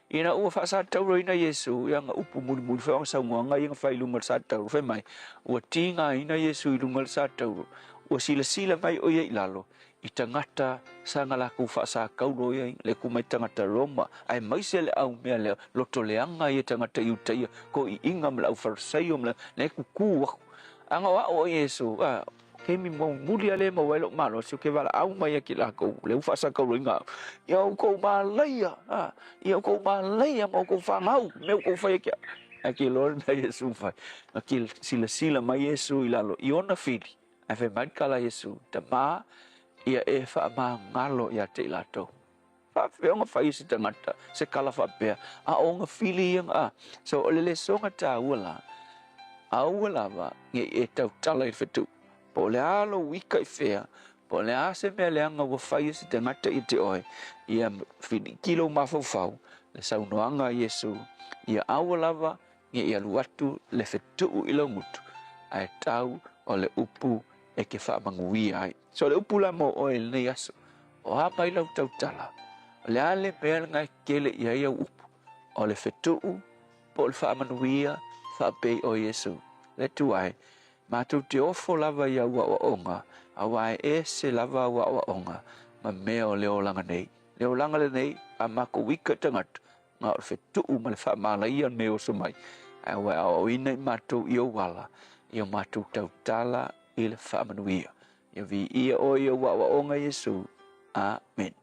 Ina ua faasatauroina Iesu i ana upu mulimuli foi o ana saunoaga ia na fai i luga o le satauro, fai mai, ua tigaina Iesu i luga o le satauro, ua silasila mai o ia i lalo i tagata sa na latou faasatauro ia le ku mai tagata Roma, aemaise le au mea lea loto leaga ia tagata Iutaia, toeaiina ma le aufarisaio ma le, le tutu atu. Ana o a'u o Iesu, a, taimi muamuli lea e maua ai lo'u malosi, ou te valaau mai ai ki lakou, lea ua faasakauloina au, ia outou malaia, a, ia outou malaia ma outou fanau, mea ua outou faia ki a'u. Ae ke iloa le mea Iesu na fai, na silasila mai Iesu i lalo i ona fili, ae fai mai le tala a Iesu, Tamā, ia e faamagalo ia te i latou. Faafefea ona fai e se tagata se tala faapea, a o ona fili ia na. So o le lesoga taua la, aua lava ne i e tautala i le fetuʻu, po o le a lou ika i fea, po o le a se mea leaga ua fai e se tagata ia te oe, ia filiki lou mafaufau le saunoaga a Iesu, ia aua lava ne i alu atu le fetuʻu i lou gutu, ae tau o le upu e te faamanuia ai. So o le upu la mo oe i lenei aso, O a mai lau tautala, o le a le mea lena e kele i ai au upu, o le fetuʻu po o le faamanuia faapei o Iesu. Le Atua e, matou te ofo lava i au aoaoga, aua e ese lava au aoaoga ma mea o le olaga nei. Le olaga lenei a makou ika tagata, na o le fetuʻu ma le faamalaia le mea e oso mai, ae ua e aoaoina i matou i ou ala, i o matou tautala i le faamanuia. Ia viia oe i ou aoaoga Iesu. Amen.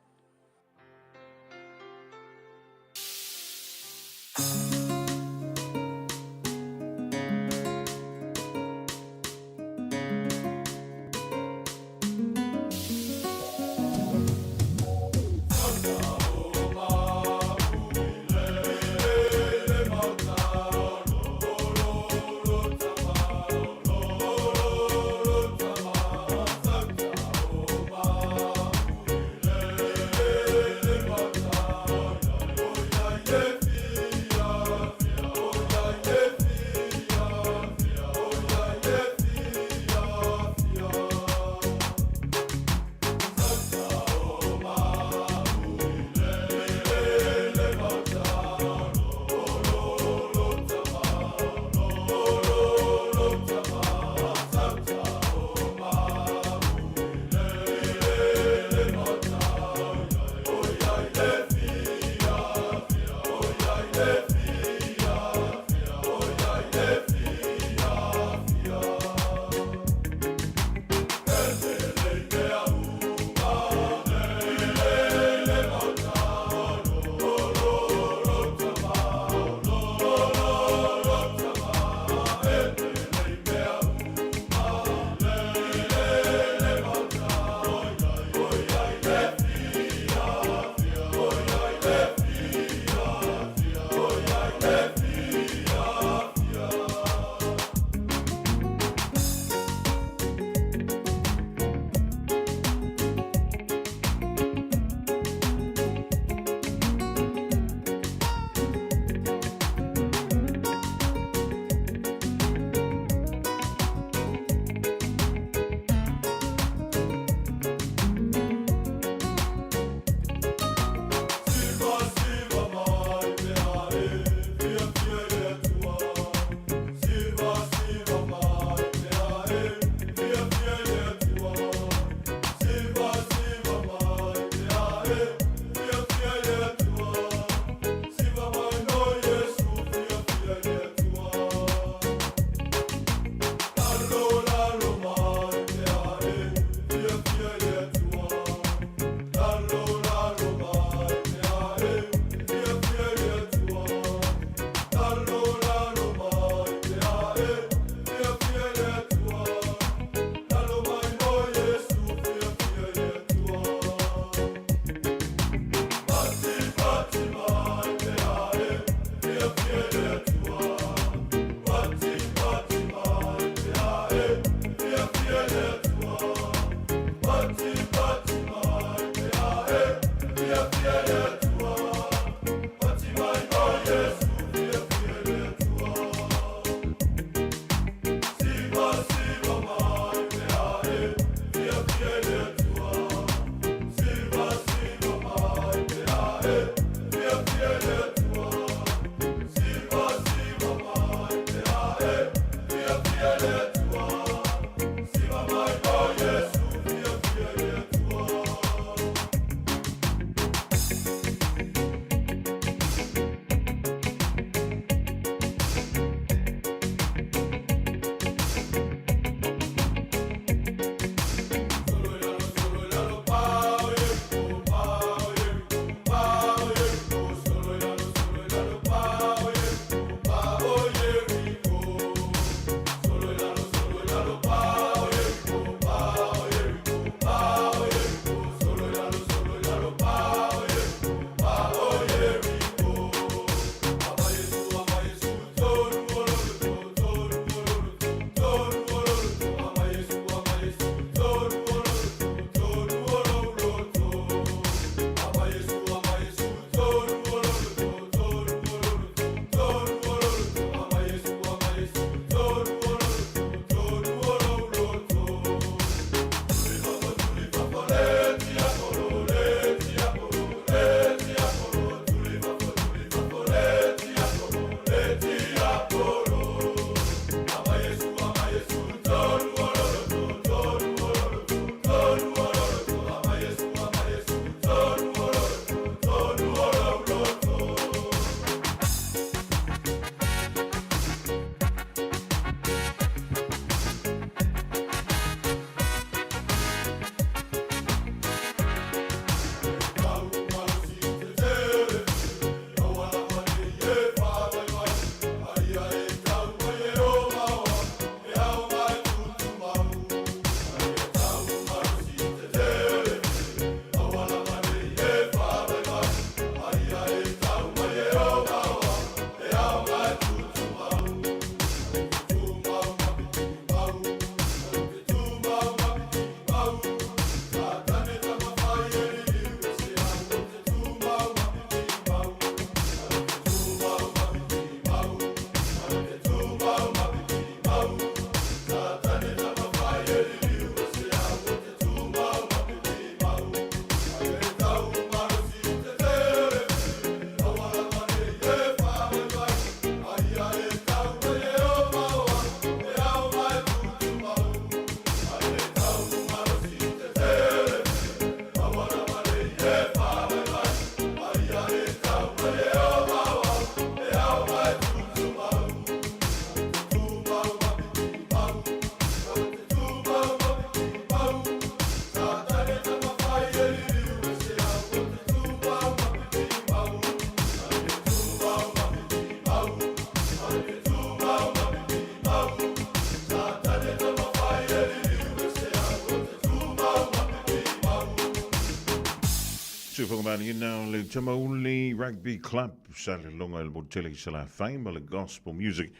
Soifua o le Tamauli Rugby Club sa leloga i le motele i Salafai ma le gospel music.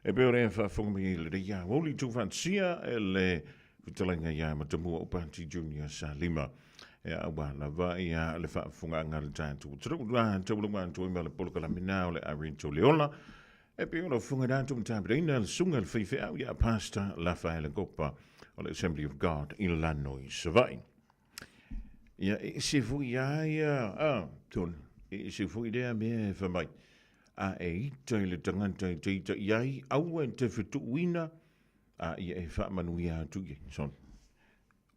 E pei o lea faafofoga mai i lenei aoauli tuufaatasia e le fetalaiga ia Matamua Upati Junior Salima. E aua lava ia le faafofogaaga a le tatou atunuu. A taulauga atu ai ma le polokalame na o le Arento le Ola. E pei o lau Afioga i le Atu Matapeleina le Susuga i le Faifeau ia Pastor Lafaele Gopa o le Assembly of God i Lano i Savaii. Ia, e ese foi a ia, a, tonu, e ese foi lea mea e fai mai. A e ita i le tagata e te ita i ai, aua e te fetuuina, a ia e faamanuia atu i ai. Sorry.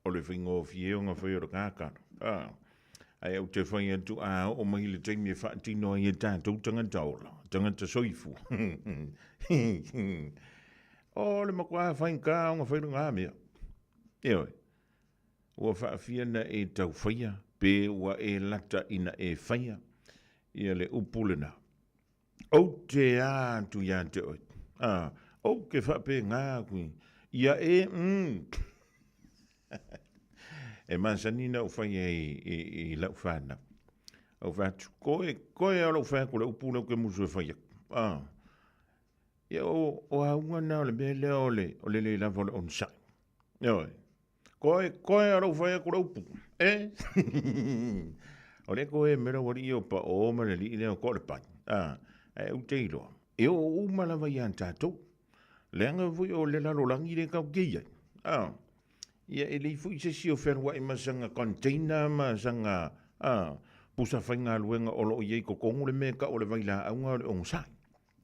O le faigofie ona fai o le kakalo. A, ae ou te fai atu a oo mai le taimi e faatino ai e tatou tagata ola, tagata soifua. O le matua faigata ona fai lena mea. Ioe. Ua faafia na e tau faia, pe ua e lata ina e faia, ia le upu lena. Ou te a atu ia te oe. A, ou ke faapena aku i, ia e, mm. E masani na ou faia i, i, i lau whanau. Ou fai atu, koe, koe a lou fai atu le upu lea ou ke musu e fai aku. A, ia o, o auga na o le mea lea o le, o le le lava o le onosai. Ioe. Koe, koe a lou fai atu le upu. E? O le koe mera wari i o pa o ma le lii lea o ko le pai. A, e u te iloa. E o uma lava ia tātou. Leaga foi o le lalolagi le kau ke ia. A, ia e lei foi se si o whenua i masanga container ma sanga a, pusa whaingaluenga o loo iei kokongu le mea ka o le vaila aunga o le ongosai.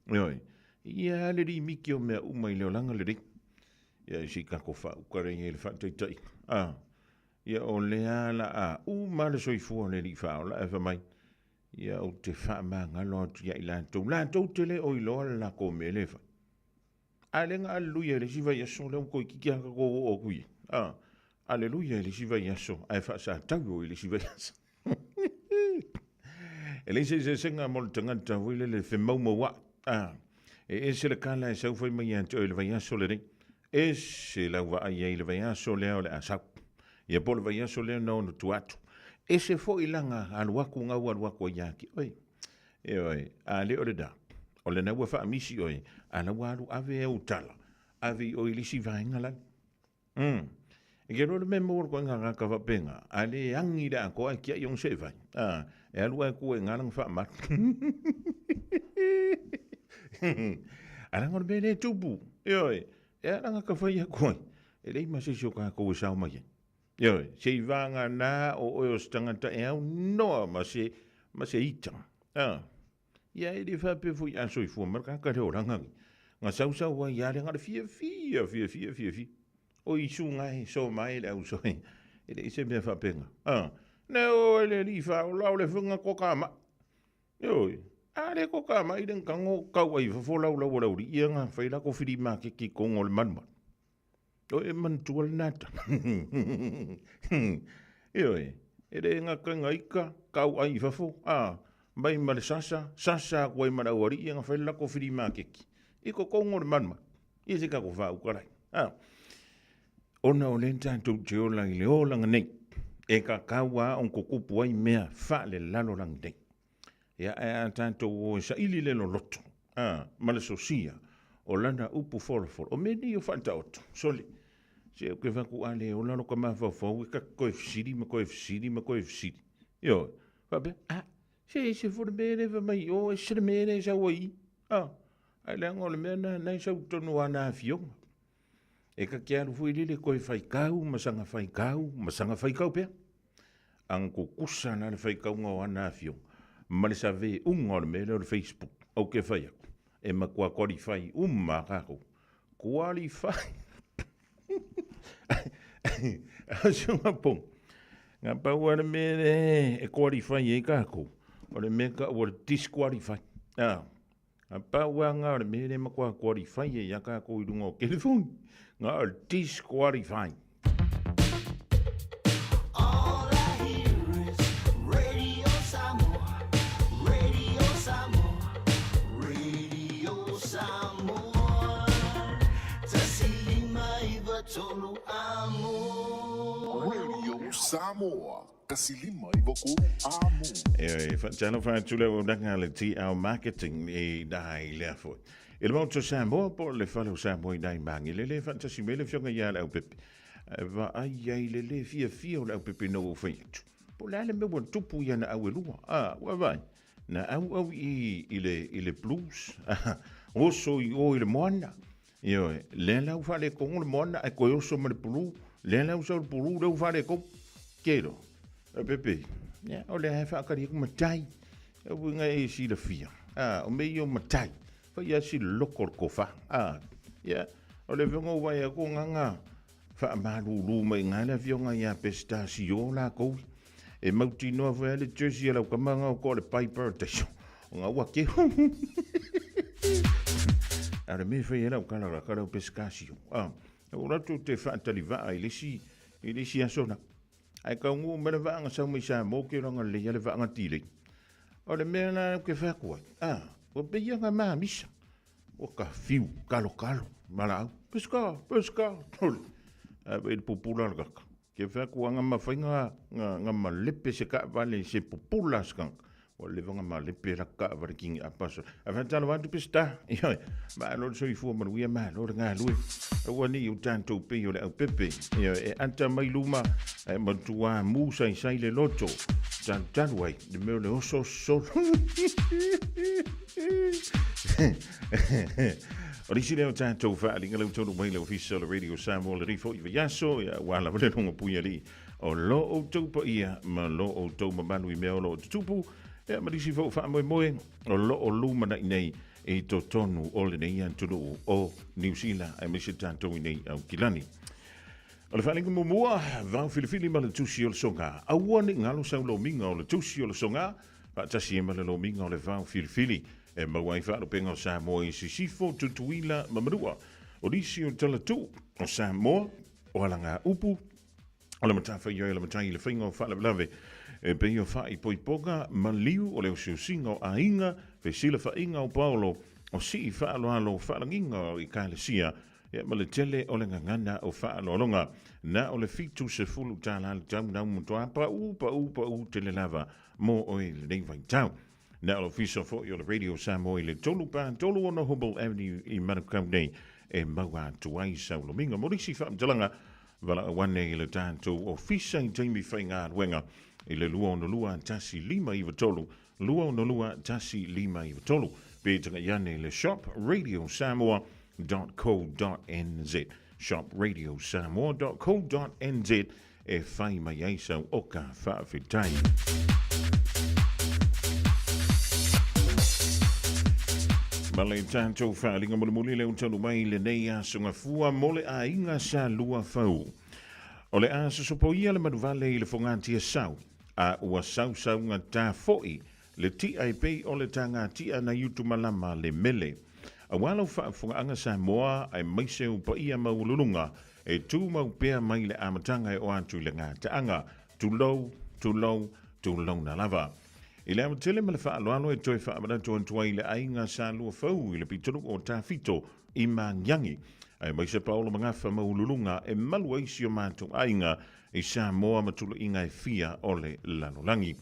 Ioe. Ia le limiki o mea uma i le olaga lenei. Ia i si kako faaukale i le faataitai. A, ia o lea la a uma le soifua o le Alii Faaola ae fai mai, ia ou te faamagalo atu ia i latou, latou te le o iloa le lakou mea le fai. A le ga aleluia i le isi vaiaso lea ua toeitiiti lava tatou oo atu i ai. A, aleluia i le isi vaiaso ae faasatau i le isi vaiaso. E leai se eseesega mo le tagata foi lele femaumaua'i. A, e ese le kala e sau fai mai ia te oe i le vaiaso lenei. Ese lau vaai ai i le vaiaso lea o le a sau. Ia po o le vaiaso lea na ono tua atu. Ese foi lana alu atu na ua alu atu ai ia te oe. Ioe, a le o lena, o lena ua faamisi oe, a la ua alu ave au tala, ave i oe i le isi vaega lale. Umm. E ke loa le mea maua le koena kaka faapena, a le agi le atoa e tiai ona se vai. A, e alu ae tu e ina lana faamalu. A leaga o le mea lea e tupu. Ioe, e ala ona ka fai atu ai, e leai ma se isi o tatou e sao mai ai. Ioe, se i vagana o oe o se tagata e aunoa ma se, ma se ita. A, Ia e le faapea foi a soifua mai le tagata le olaga nei. Na sausau ai lava le na o le fiafia, fiafia, fiafia. O Isu gae, so mai le au soe. E leai se mea faapena. A, ne o e le alii faaola o le faiga toka mai. Ioe, a le toka mai le tago tau ai i fafo lau lau o le aualii ia na fai lako filimaketi i totonu o le malumalu. O e manatua lena tala. Ioe, e le gata ina ika, kau ai i fafo, a, mai ma le sasa, sasa atu ai ma le aualii na fai le lako filimaketi i totonu o le malumalu. Ia se tatou faauka lai. A, ona o lea tatou te ola i le olaga nei, e tatau lava ona tutupu ai mea faalelalolagi nei. Ia, ae a tatou o e saili le loloto, a, ma le sosia o lana upu folafola, o mea nei o faataoto, sole, se ou te fai atu a le ola lota mafaufau e ta te toe fesili ma toe fesili ma toe fesili. Ioe, faapea, a, se ese foi le mea lea fai mai i o, ese le mea lea e sau ai i i. A, ae leaga o le mea lena, na e sau i totonu o ana afioga. E ta te alu foi lele toe faitau ma saga faitau ma saga faitau pea. Ana tutusa la le faitauga o ana afioga ma le save uga o le mea lea o le Facebook. Ou te fai atu, e matua qualify uma a tatou. Qualify! Asuga pong. Na pau lava le mea lea e qualify ai tatou, o le mea e tau o le disqualify. A, na pau lava lena o le mea lea e matua qualify ai lava tatou i luga o telefoni, na o le disqualify. All I hear is Radio Samoa, Radio Samoa, Radio Samoa. 1 5 9 3 amo. Radio Samoa. 1593 Amo. E faatalofa atu le auaunaga a le TL Marketing i nai lea foi. I le Maota o Samoa po o le Fale o Samoa i nai Magele le faatasi mai le afioga ia Leaupepe. E vaai ai le le fiafia o Leaupepe ina ua ou fai atu. Po o le a le mea ua tupu i ana au e lua. A, ua vaai. Na auau i, i le, i le blues. Oso i o i le moana. Ioe, lea la ua faaletonu le moana ae toe oso ma le pulu, lea la ua sau le pulu lea ua faaletonu. Kelo, e pepe, ia, o lea e faatali atu matai. E uiga e silafia, a, o mea ia o matai, fai lava si loloto o le tofa, a, ia, o le afioga ua vaai atu o gaga faamalulu mai i ina le afioga ia Pestasio latou, e mautinoa foi lava le jersey a lau tama na o toa le Piper Taisho, ona ua keu. A o le mea e fai ai lau tala o la tala o Pestasio, a, o latou te faatalivaa i le isi, i le isi aso la. Ae taunuu mai le vaa na sau mai Samoa ou te iloa na lelei lava le vaa na tilei. O le mea la ou te fai atu ai, a, ua pei lava na mamisa. Ua ka fiu, kalokalo, valaau, Pesca, Pesca, tole. Ae vaai i le pupula o le kaka. Ke fai atu a na mafai na, na, na malepe se taavale i se pupula a se tagata. Ua leva ona malepe la taavale kini apa so. Ae faatalofa atu Peseta. Ioe, malo le soifua manuia, malo le galue. Aua ne i o tatou pei o le aupepe. Ioe, e ata mai luma, ae matua mu saisai le loto. Talutalu ai, le mea o le oso solo. O le isi lea o tatou faaaliga lea ua taunuu mai le Ofisa o le Radio Samoa lenei foi vaiaso, ia, aua lava le logo puialii o lo outou paia ma lo outou mamalu i mea o lo o tutupu, ia, ma nisi foi faamoemoe o lo o lumanai nei i totonu o lenei atunuu o Niu Sila, aemaise tatou i nei Aukilani. O le faaaliga muamua, vao filifili ma le tusi o le soga. Aua ne i galo sau lomiga o le tusi o le soga, faatasi ai ma le lomiga o le vao filifili e maua ai faalupega o Samoa i Sisifo, Tutuila ma Manua. O nisi o talatuu o Samoa, o alagaupu, o le matafaioi o le matai i le faiga o faalavelave e pei o faaipoipoga ma liu o le osiosiga o aiga, fesilafaiga o paolo, o sii faaaloalo, faalagiga o ekalesia, ia ma le tele o le gagana o faaaloaloga. Na o le $70 le tau nau matua paʻu paʻu paʻu tele lava mo oe i lenei vaitau. Na o le ofisa foi o le Radio Samoa i le 3 pa 36 Hubble Avenue i Manukau nei e maua atu ai sau lomiga. Mo nisi faamatalaga, valaau ane i le tatou ofisa i taimi faigaluega i le 262 1593, 262 1593, pe tagai ane i le shop radiosamoa.co.nz, shop radiosamoa.co.nz e fai mai ai sau oka faafetai. Ma le tatou faaaliga mulimuli lea ua taunuu mai i lenei aso gafua mo le aiga sa lua fau. O le a sosopoia le manuvale i le fogatia sau, a ua sausaugatā foi le tia e pei o le tagatia nai utumalama le mele. Aua lau faafofogaaga Samoa aemaise ou paia maualuluga e tumau pea mai le amataga e oo atu i le gataaga. Tulou, tulou, tulouna lava. I le amatele ma le faaaloalo e toe faamanatu atu ai i le aiga Sa Luafau i le pitonuu o Tafito i Magiagi, aemaise Paolo Magafa maualuluga e malu ai si o matou aiga i Samoa ma tuluiga e fia o le lalolagi.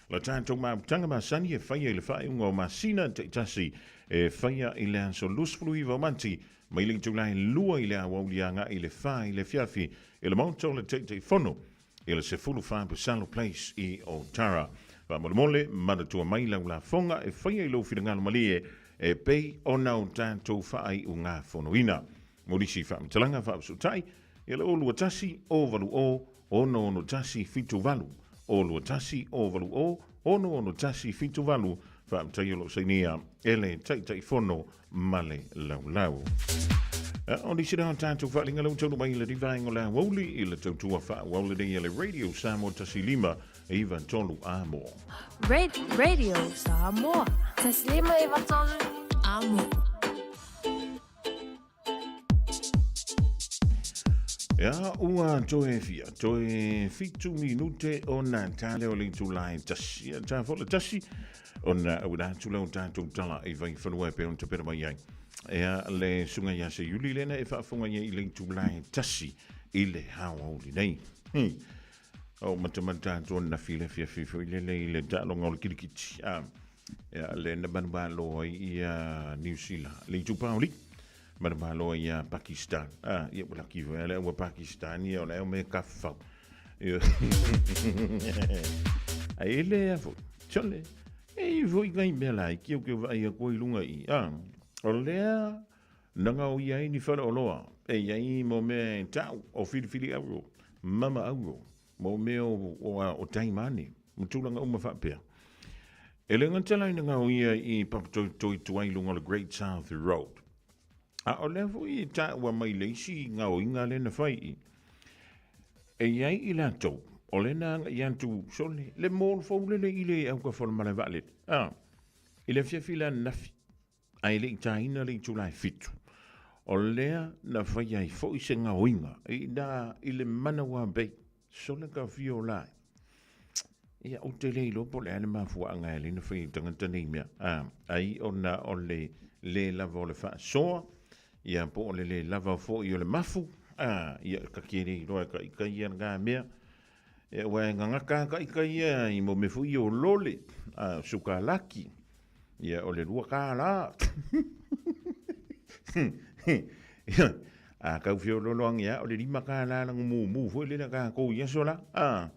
La tatou mautaga masani e faia i le faaiuga o masina taitasi e faia i le aso 29 o Mati mai le itula e 2 i le aoauli agai i le 4 i le afiafi i le Maota o le Taitaifono i le 14 Busalo Place i Otara. Faamolemole, manatua mai lau lafoga e faia i lou finagalo malie e pei ona o tatou faaiugafonoina. Mo nisi faamatalaga faavasootai, ia le 021 080 661 78, 021 080 661 78, faafetai o lo o sainia e le Taitaifono ma le Laulau. O nisi lea o tatou faaaliga lea ua taunuu mai i le vaega o le aoauli i le tautua faaauau lenei a le Radio Samoa 1 5 9 3 Amo. Radio Samoa. 1 5 9 3 Amo. Ia, ua toe fia, toe 7 minute ona tale o le itula e 1. Ia, ta fo le 1, ona auina atu lea o tatou tala i Vaifanua e pei ona tapena mai ai. Ia, le susuga ia Seiuli lena e faafofoga i ai i le itula e 1 i le aoauli nei. O matamata atu anafi le afiafi foi lele i le taaloga o le kirikiti. A, ia, le na manumalo ai ia Niu Sila, le itupa o alii, manumalo ai ia Pakistan. A, ia ua laki foi le ua Pakistan ia o le au me kafau. Ia. Ai le a foi. Chole. E foi ngai mea la ki o ke vai a koi lunga i. A, o lea na gaoia ai ni faleoloa e i ai mo mea e tau o filifili auro, mama auro, mo mea o, o, o taimane, ma tulaga uma faapea. E le gata la ina gaoia i Papatoetoe tuai i luga o le Great South Road, a o lea foi e taua mai le isi gaoiga lea na fai i, e i ai i latou, o lea na agai atu sole, le mall fou lele i le aukafa o le malae vaalele, a, i le afiafi la ananafi, ae le i taina le itula e 7. O lea na fai ai foi se gaoiga i ina i le Manawa Bay, sole ka fia o lae. Ia, ou te le iloa po o le a le mafuaaga e ala ai ona fai e tagata nei mea. A, ai ona o le le lava o le faasoa, ia po o le le lava foi o le mafu, a, ia ka ke le iloa e ka ika ia lena mea. Ia, ua e gagaka ka ika ia i mo mea foi ia o lole, a, sukalaki, Ia, o le $2. Ia, a kau feoloolo ange a, o le $5 lago mumu foi lele a kākou i aso la. A,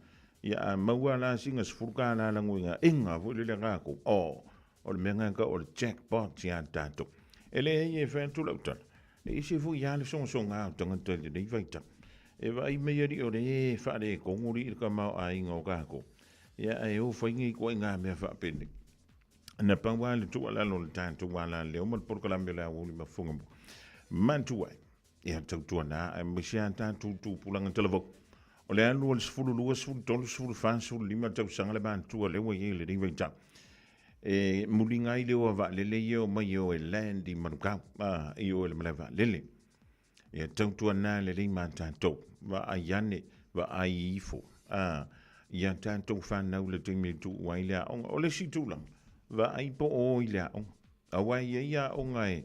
ia, a maua la singa $10 lago i ngā enga foi lele a kākou. O, o le mea ngā ka o le jackpot ia tātou. E le hei e whai atu lau tala. E ese foi ia le songasonga o tangata i lenei vaitau. E vaai mai ali o le e whaare kongori i le kamao āinga o kākou. Ia, ae o whainga i koa i ngā mea whaapene. Na pau lava le tuualalo o le tatou alaleo ma le polokalame o le aoauli mafuga mo manatu ai. Ia tautuana aemaise a tatou tupulaga talavou. O le alu o le 12, 13, 14, 15 tausaga le matua lea ua i ai i lenei vaitau. E muliga ai le o a vaalele ia o mai o e land i Manukau, a, i o i le malae vaalele. Ia tautuana lelei ma tatou, vaai ane, vaai ifo, a, ia tatou fanau le taimi e tuu ai le aoga. O le isi tulaga, vaai po o o i le aoga. Aua e i ai aoga e,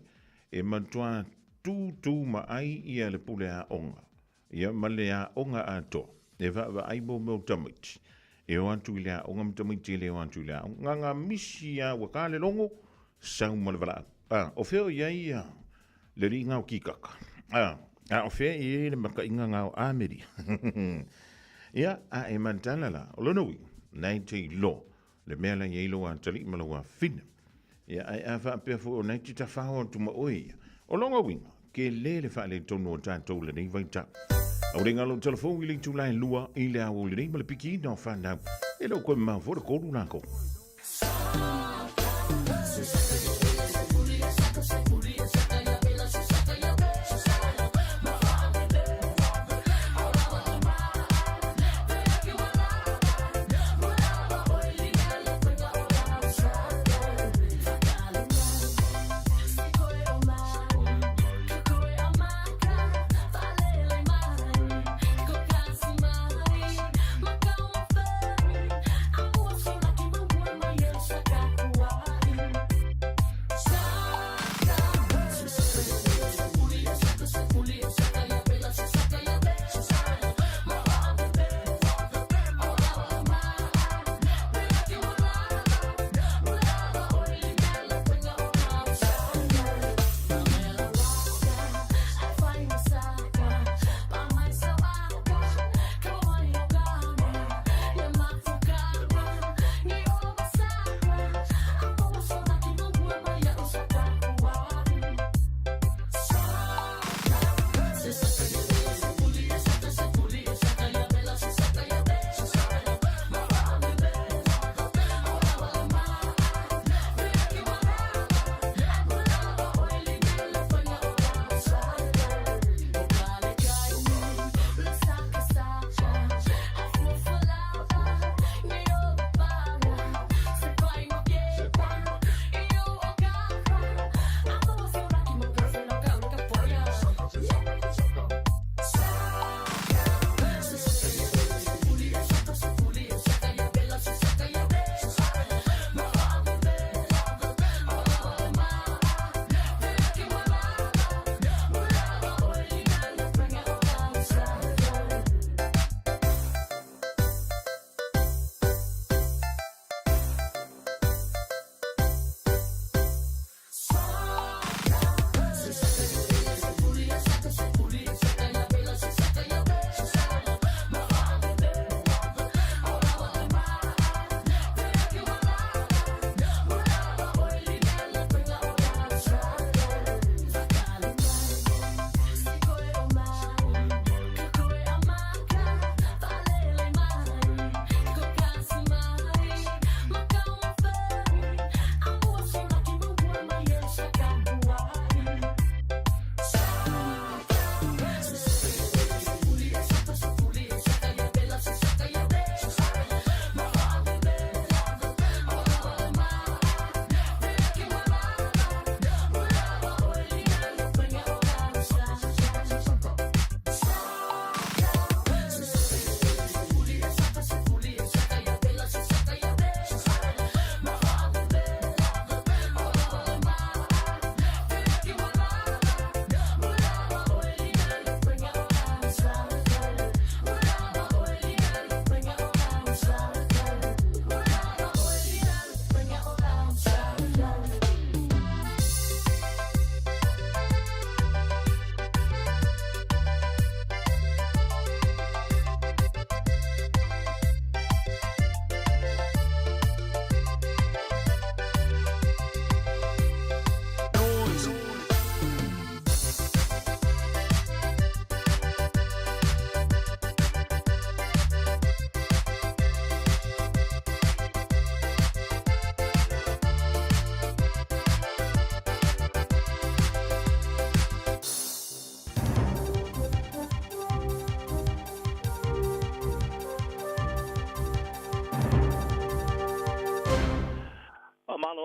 e matua tūtū ma ai ia le pule aoga, ia ma le aoga atoa, e vaavaai mo mea o tamaiti. E o atu i le aoga ma tamaiti e le o atu i le aoga. Ngā ngā misi a ua ka le logo, sau ma le valaau. A, o fea o i ai ia Le alii ngao kikaka. A, a o fea i ai le makaʻiga ngao Ameri. Ia, a e mantala la, o lona uiga, na e te iloa le mea la i ai lou atalii ma lou afafine. Ia, ae a faapea foi o na e te tafao atu ma oe ia. O lona uiga, kele le faaletonu o tatou i lenei vaitau. Aua le galo telefou i le itula e 2 i le aoauli nei ma le pikiina o fanau. E le o koe mamao foi le 3 lakou.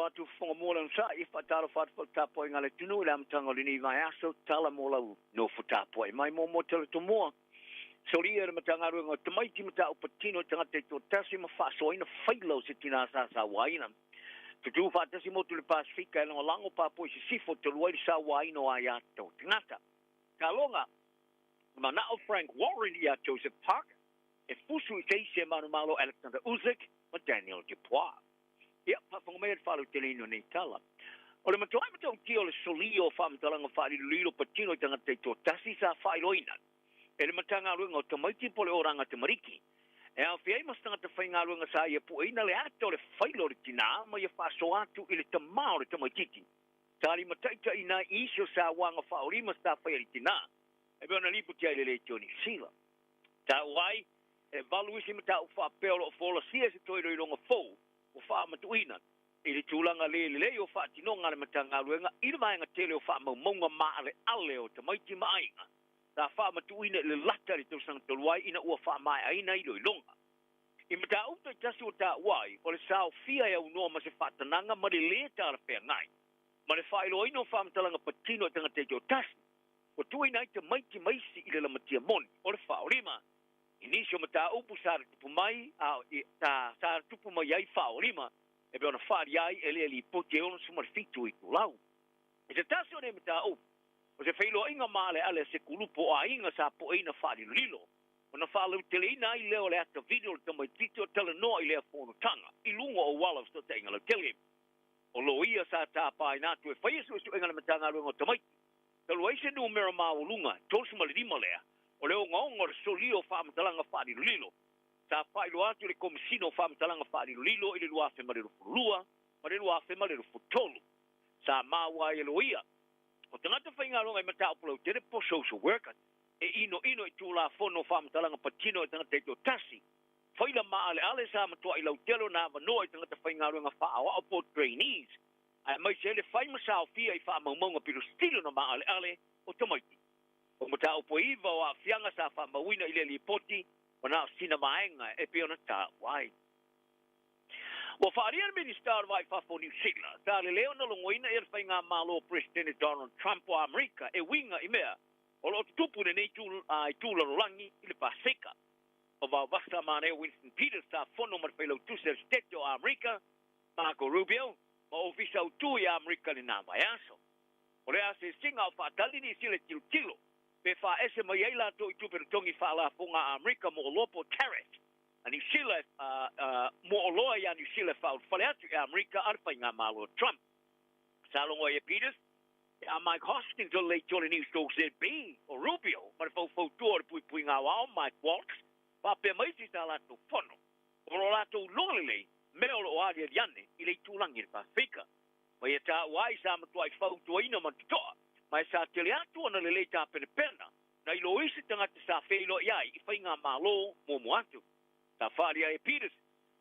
Malo atu fofoga mo le onosai, e faatalofa atu foi i le tapuaiga a le atunuu i le amataga o lenei vaiaso, tala mo lau nofo tapuai mai mo mo te le tomoa. Solia e le Matagaluega o Tamaiti Mataupu Patino i tagata taitoatasi ma faasoaina faila o se tinā sa sauaina. Tutū faatasi motu i le Pasefika e lagolago Papua i Sisifo talu ai le sauaina o aia tatau a tagata. Taloga, manao Frank Warren ia Joseph Parker e fusu i se isi e manumalo Alexander Usyk ma Daniel Dupois. Ia, faafofoga mai le faalauteleina o nei tala. O le matuai matautia o le solia o faamatalaga faalilolilo patino i tagata taitoatasi sa faailoaina e le Matagaluega o Tamaiti po o le Olaga Tamariki e aofia ai ma se tagata faigaluega sa ia pueina le ata o le faila o le tinā ma ia faasoa atu i le tamā o le tamaitiiti. Sa limataitaiina ai isi o sauaga faaolima sa faia i le tinā e pei ona lipoti ai i le Leitio Niu Sila. Taua ai, e valu isi mataupu faapea o lo o folasia i se toe iloiloga fou ua faamatuuina i le tulaga le lelei o faatinoga a le Matagaluega i le vaega tele o faamaumauga maaleale o tamaiti ma aiga sa faamatuuina i le lata i le tausaga talu ai ina ua faamaeaina iloiloga. I mataupu taitasi ua taua ai, o le saofia e aunoa ma se faatanaga ma le lē talafeagai ma le faailoaina o faamatalaga patino i tagata taitoatasi ua tuuina ai tamaiti ma isi i le lamatia moni o le faaolima. I nisi o mataupu sa tutupu mai a sa sa tutupu mai ai faaolima e pei ona faaalia ai e lea lipoti e 67 itulau. I se tasi o nei mataupu, o se feiloaiga maaleale a se kulupu o aiga sa poeina faalilolilo, ona faalauteleina ai lea o le ata video o le tamaitiiti o talanoa i lea fonotaga i luga o auala o fesootaiga lautele. O loia sa tapaina atu e faia suesuega a le Matagaluega o Tamaiti, talu ai se numera maualuga 35 lea o le ogaoga o le solia o faamatalaga faalilolilo sa faailoa atu i le Komesina o Faamatalaga Faalilolilo i le 2022 ma le 2023. Sa maua ai e loia o tagata faigaluega i mataupu lautele po o social workers e inoino i Tulafono o Faamatalaga Patino i tagata taitoatasi. Faila maaleale sa matuai lautele ona avanoa i tagata faigaluega faaaoao po o trainees aemaise ai le fai ma saofia i faamaumauga pito sili ona maaleale o tamaiti. O mataupu e iva o aafiaga sa faamauina i lea lipoti ua na o sina vaega e pei ona taua ai. Ua faaalia le Minisita o le Va i Fafo o Niu Sila, sa lelei ona logoina ia le faigamalo o Peresetene Donald Trump o Amerika e uiga i mea o lo o tutupu i lenei itu lalolagi i le Pasefika. O Vaovasa manaia Winston Peters sa fono ma le Failautusi a le Setete o Amerika, Marco Rubio, ma Ofisa Autū i Amerika i lena vaiaso. O le asiasiga o faatali Niu Sila e tilotilo pe faaese mai ai latou i tupe totogi faalafoga a Amerika mo oloa po o tariffs a Niu Sila mo oloa ia Niu Sila e faaulufale atu i Amerika a le faigamalo a Trump. Sa logo ai e Peters a Mike Hoskins o le leitio o le Newstalk ZB, o Rubio ma le faufautua o le puipuiga aoao Mike Waltz faapea ma isi sa latou fono o lo latou iloa lelei mea o lo o aliali ane i le itulagi i le Pasefika. Ma ia taua ai sa matuai fautuaina ma totoa, ma e sa tele atu ona lelei tapenapena nai lo isi tagata sa feiloai ai i faigamalo muamua atu. Sa faaalia ai e Peters,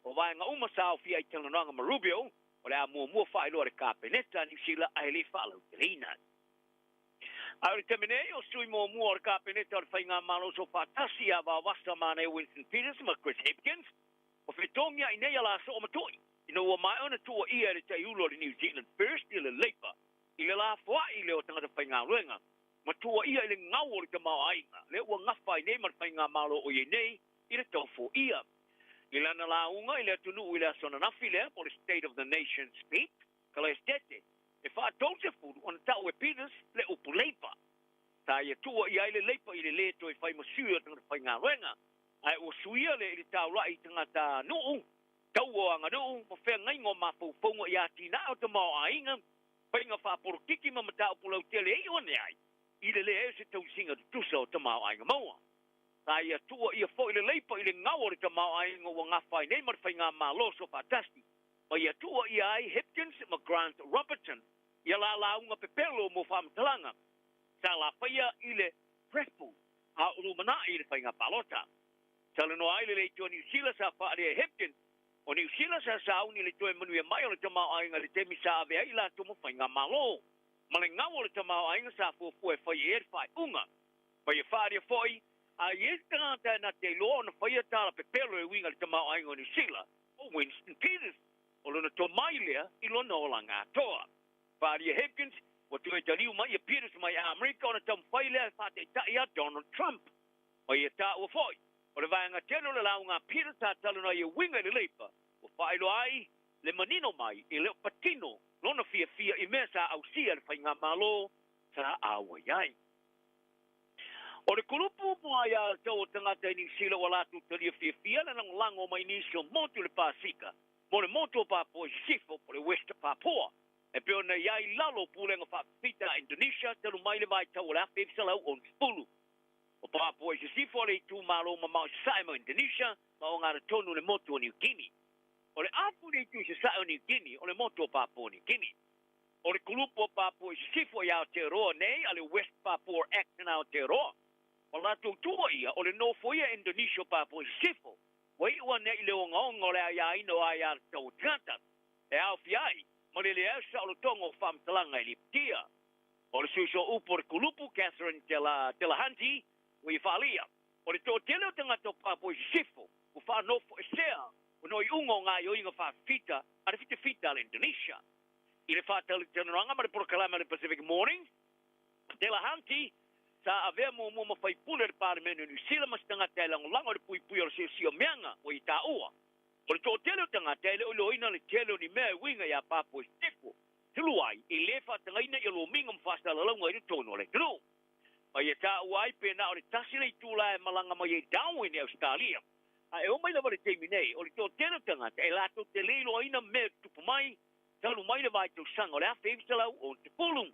o vaega uma sa aofia ai talanoaga ma Rubio, o le a muamua faailoa e le Kapeneta a Niu Sila ae le faalauteleina. A o le taimi nei, o sui muamua o le Kapeneta o le Faigamalo Soofaatasi ia Vaovasa Manaia Winston Peters ma Chris Hipkins, ua fetogiai nei a la soo ma to'i, ina ua maea ona tuuaia e le taiulu o le New Zealand First i le Labour i le lafoai lea o tagata faigaluega ma tuuaia i le gau o le tamaoaiga lea ua gafa ai nei ma le faigamalo o i ai nei i le taufoia. I lana lauga i le atunuu i le aso ananafi lea po o le State of the Nation Speech, Kalaesetete, e faa-30 ona tau e Peters le upu Labour. Sa ia tuuaia ai le Labour i le lē toe fai ma sui o tagata faigaluega, ae ua suia lea i le taula'i i tagata nuu, taua o aganuu ma feagaiga o mafaufauga i atinae o tamaoaiga, faiga faapolokiki ma mataupu lautele e iu ane ai i le leai o se tausiga tutusa o tamaoaiga maua. Sa ia tuuaia foi le Labour i le gau o le tamaoaiga ua gafa ai nei ma le faigamalo soofaatasi, ma ia tuuaia ai Hipkins ma Grant Robertson ia la lauga pepelo mo faamatalaga sa lafaia i le Preful a o lumanai i le faiga palota. Talanoa ai le leitio a Niu Sila sa faaalia e Hipkins, o Niu Sila sa sauni i le toe manuia mai o le tamaoaiga i le taimi sa ave ai i latou ma faigamalo. Ma le gau o le tamaoaiga sa fuafua e fai i ai le faaiuga. Ma ia faaalia foi, a i ai se tagata e na te iloa ona faia tala pepelo e uiga i le tamaoaiga o Niu Sila, o Winston Peters. O lona tomai lea i lona olaga atoa. Faaalia Hipkins, ua toe taliu mai ia Peters mai Amerika ona taumafai lea e faataitai ia Donald Trump. Ma ia taua foi, o le vaega tele o le lauga a Peters sa talanoa ai e uiga i le Leipa, ua faailoa ai le manino mai e le o patino lona fiafia i mea sa ausia e le faigamalo sa auai ai. O le kulupu mo aiatatau o tagata i Niu Sila ua latou talia fiafia le lagolago mai nisi o motu i le Pasika mo le motu o Papua i Sisifo po o le West Papua e pei ona i ai i lalo o pulega faapipita a Indonesia talu mai le vaitau o le 1960. O Papua i Sisifo o le itumalo mamao i sasae ma Indonesia ma ogatotonu i le motu o Niu Kini. O le afu i le itu i sasae o Niu Kini o le motu o Papua Niu Kini. O le kulupu o Papua i Sisifo i Aotearoa nei a le West Papua Act in Aotearoa. O latou tua ia o le nofoia Indonesia o Papua i Sisifo ua iu ane i le ogaoga o le aiaina o aiatatau o tagata e aofia ai ma le leai o se saolotoga o faamatalaga e lipotia. O le sui sooupu o le kulupu Catherine Delahunty ua ia faaalia, o le toatele o tagata o Papua i Sisifo ua faanofoesea ona o iuga o gaoioiga faafita a le fitafita a le Indonesia. I le faatalatalanoaga ma le polokalame a le Pacific Mornings, Delahunty sa avea muamua ma faipule o le Palemene o Niu Sila ma se tagata e lagolago i le puipuia o le siosiomaga ua ia taua. O le toatele o tagata e le o iloaina le tele o ni mea e uiga iā Papua i Sisifo, talu ai e lē faatagaina ia lomiga ma faasalalauga i totonu o le atunuu. Ma ia taua ai pe na o le tasi le itula e malaga mai ai Darwin i Ausetalia. A e oo mai lava i le taimi nei, o le toatele o tagata e latou te le iloaina mea e tutupu mai talu mai le vaitausaga o le 1960.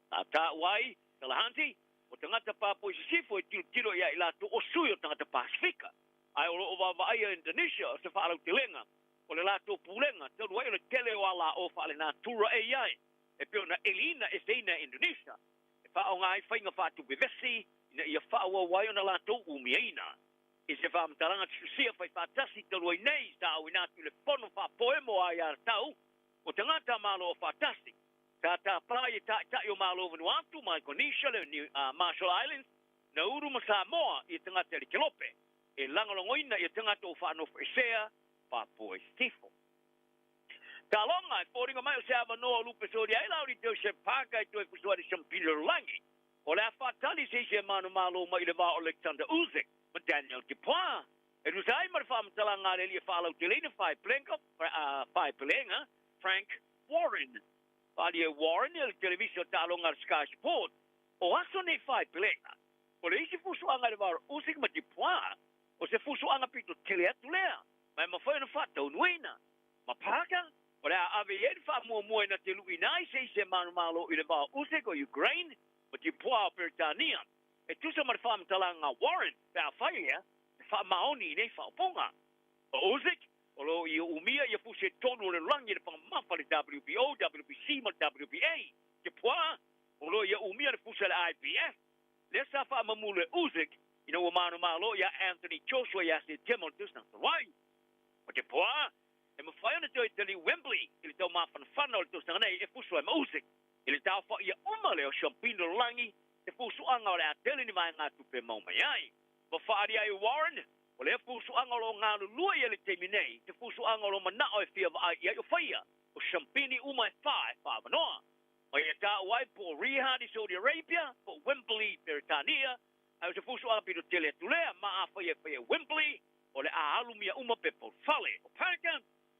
Sa taua ai Delahunty, o tagata Papua i Sisifo e tilotilo ia i latou o sui o tagata Pasefika, ae o lo o vaavaaia e Indonesia o se faalautelega o le latou pulega talu ai o le tele o alaoo faalenatura e i ai e pei ona eliina eseina e Indonesia e faaaoga ai faiga faatupevesi ina ia faaauau ai ona latou umiaina. I se faamatalaga tusia faifaatasi talu ai nei sa auina atu i le Fono Faapoemo o Aiatatau o Tagata Malo Aofaatasi, sa tapa ai e taitai o Malo o Vanuatu, Micronesia, le Marshall Islands, Nauru ma Samoa ia tagata i le kelope e lagolagoina ia tagata ua faanofoesea Papua i Sisifo. Taloga, e foliga mai o se avanoa o lupe soli ai la o Joseph Parker e toe fusu ai le siampili o le lagi. O le a faatali se isi e manumalo mai i le va o Alexander Usyk ma Daniel Dupois. E tusa ai ma le faamatalaga a le alii e faalauteleina faepelega Frank Warren. Faaalia e Warren i le televisa o taaloga a le Sky Sports o aso nei faepelega. O le isi fusuaga i le va o Usyk ma Dupois, o se fusuaga pito tele atu lea, ma e mafai ona faataunuina. Ma Parker, o le a ave i ai le faamuamua ina te luʻina ai se isi e manumalo i le va o Usyk o Ukraine ma Dupois o Peretania. E tusa ma le faamatalaga a Warren pe afai lea e faamaoni i nei faaupuga. O Usyk, o lo o ia umia ia fusi e tolu o le lalolagi i le pagamafa le WBO, WBC ma le WBA. Dupois, o lo o ia umia le fusi a le IBF, lea sa faamamulu e Usyk ina ua manumalo iā Anthony Joshua iā Setema o le tausaga talu ai. O Dupois, e mafai ona toe taliu Wembley i le taumafanafana o le tausaga nei e fusu ai ma Usyk. I le taofaia uma lea o siampini o le lagi, se fusuaga o le a tele ni vaegatupe e mau mai ai. Ua faaalia ai e Warren, o lea fusuaga o lo o galulue i ai i le taimi nei, se fusuaga o lo o manao e fia vaai i ai o faia, o siampini uma e fa e faaavanoa. Ma ia taua ai po o Riyadh i Saudi Arabia, po o Wembley i Peretania, ae o se fusuaga pito tele atu lea, ma afai e faia i Wembley, o le a alu mea uma pe paulafale. O Parker,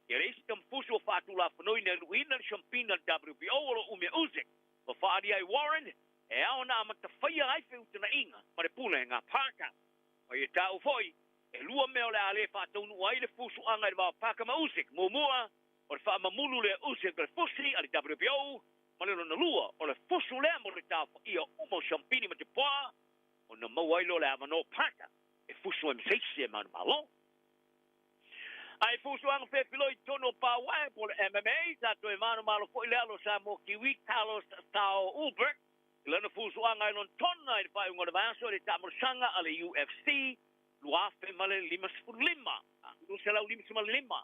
ia le isi tamafusu ua faatulafonoina e luiina le siampina a le WBO o lo o umia Usyk. Ua faaalia ai Warren, e ao ona amata faia ai feutagaiga ma le pulega a Parker. Ma ia taua foi, e lua mea o le a le faataunuu ai le fusuaga i le va o Parker ma Usyk. Muamua, o le faamamulu lea e Usyk o le fusi a le WBO, ma le lona lua, o le fusu lea mo le taofaia uma o siampini ma Dupois, ona maua ai lea o le avanoa o Parker e fusu ai ma se isi e manumalo. Ae fusuaga fefiloi i totonu o Pauae po o le MMA, sa toe manumalo foi le alo o Samoa Kiwi Carlos Sao Ulberg i lana fusuaga i Lonetona i le faaiuga o le vaiaso i le taamolosaga a le UFC 2055. 255.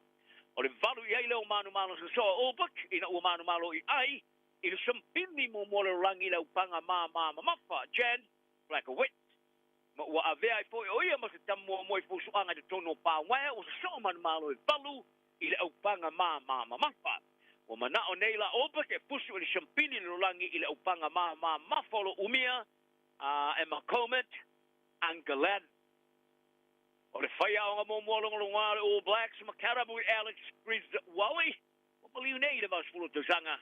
O le valu i ai lea o manumalo sosoa o Ulberg ina ua manumalo i ai i le siampini muamua o le lalolagi i le aupaga māmā mamafa Jan Blachowicz. Ma ua avea ai foi o ia ma se tama muamua i fusuaga i totonu o Pauae ua sosoo manumalo e valu i le aupaga māmā mamafa. Ua mana'o nei la Orbit e pusu i le siampini lalolagi i le aupaga māmā mamafa o lo umia a e McCormick Angalan. O le faiaoga muamua logologoa o le All Blacks ma Karamu i Alex Griswold, ua maliu nei i le 80 o tausaga.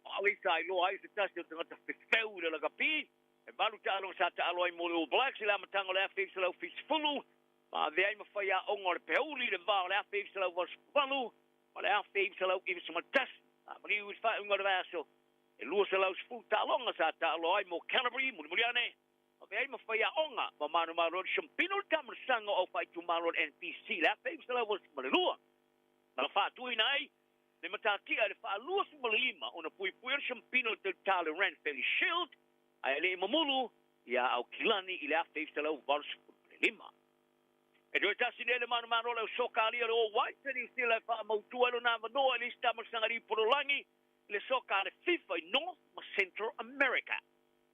O au sa iloa ai se tasi o tagata fefeu i le lakapi, e valu taaloga sa taalo ai mo le All Blacks i le amataga o le 1970, ma avea ai ma faiaoga o le peuli i le va o le 1988 ma le 1991. Sa maliu i le faaiuga o le vaiaso, e 210 taaloga sa taalo ai mo Canterbury mulimuli ane, avea ai ma faiaoga ma manumalo le siampino le tamasaga o aufaitumalo o le NPC i le 1982. Ma na faatuina ai le matatia i le 2025 ona puipui o le siampino le tautā le Ranfurly Shield, ae le i mamulu iā Aukilani i le 1985. E toe tasi nei le manumalo o le au soka alia o le All Whites e Niu Sila e faamautu ai lona avanoa i le isi tamasaga lipololagi i le soka a le FIFA i North ma Central America.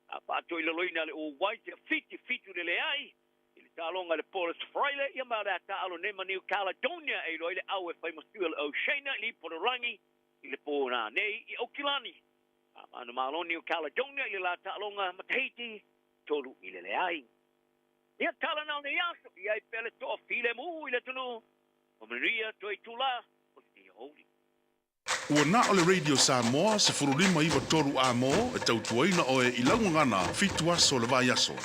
Sa faatoilaloina le All Whites e 7-7 le leai i le taaloga i le Paulus Fraile, ia ma o le a taalo nei ma New Caledonia e iloa ai le au e fai ma sui o le Oceania i lipololagi i le pō nanei i Aukilani. A manumalo New Caledonia i le la taaloga ma Tahiti 3 i le leai. Ia tala na o nei aso, i ai pea le toafilemu i le atunuu, ma manuia toe itulā o lenei aoauli. Ua na o le Radio Samoa 15 93 A-mo e tautuaina oe i lau gagana 7 aso o le vaiaso.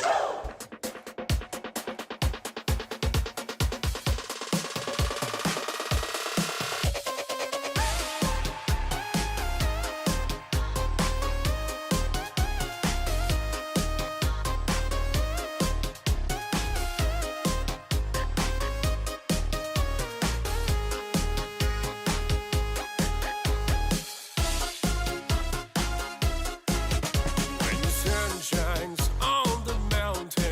When the sun shines on the mountain.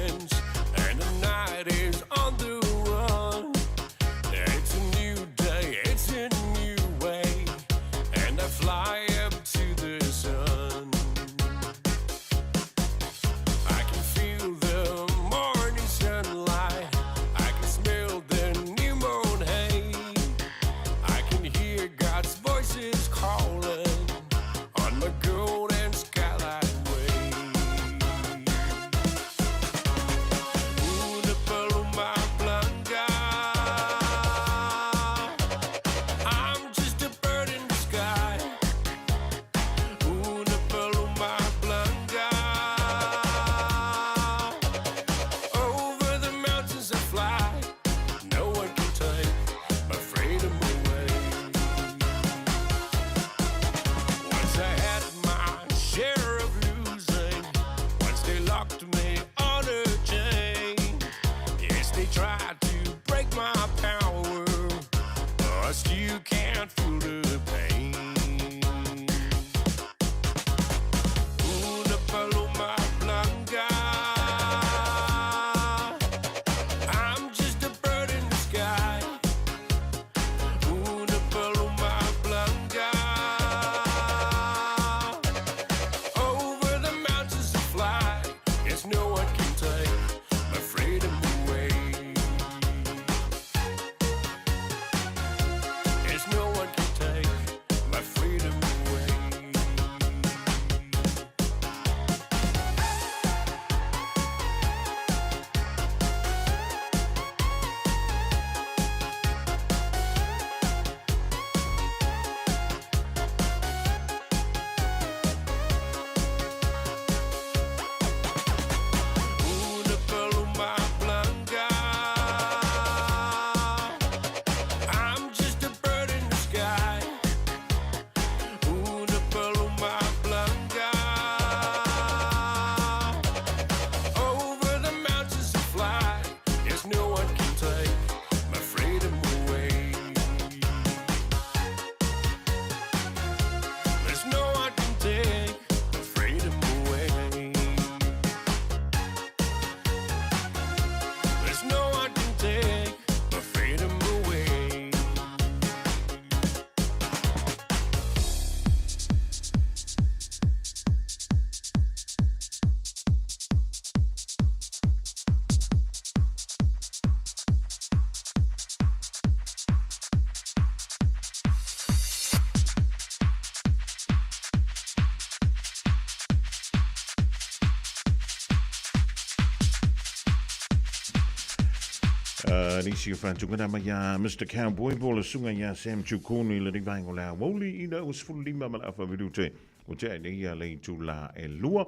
Nisi o whātungana mai a Mr. Cowboy po le sunga ia Sam Chukuni le rivaingo le awauli i na 15 ma le afa minute o te ai nei ia le itu la e lua.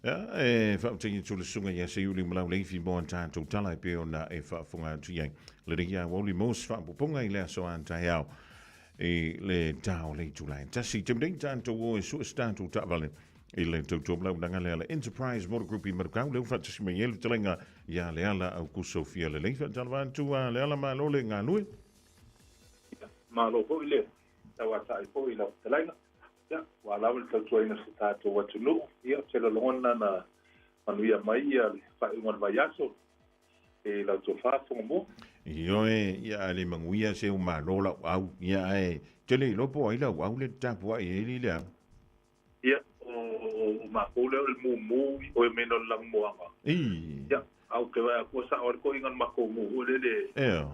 Ia, e whautei atu le sunga ia Seiuli Malau Leifi mo an tātou tala e pei ona e whaafonga atu iai. Le ringi awauli mo se whaapoponga i le aso a taeao i le tao le itu la e tasi. Te mdei tātou o e sua se tātou taavale i le tautua malaunaga lea le Enterprise Motor Group i Manukau, lea ua faatasi mai ai le fetalaiga ia Leala Aukuso Fialelei. Faatalofa atu a Leala, malo le galue. Ia, malo foi le tauatai foi i lau fetalaiga. Ia, ua lava le tautuaina o se tatou atunuu. Ia, ou te lagona na manuia mai ia le faaiuga o le vaiaso e lau tofa Fogamua. Ioe, ia a le manuia se u malo lau au, ia ae tele iloa po o ai lau au le tapuai ai le lea. Ia, o, o, o makou lea o le mumu o e mena o le lanumoaga. I. Ia, a ou te vaai atu ua sao ai le toeaina na makou mu foi lele. Ea.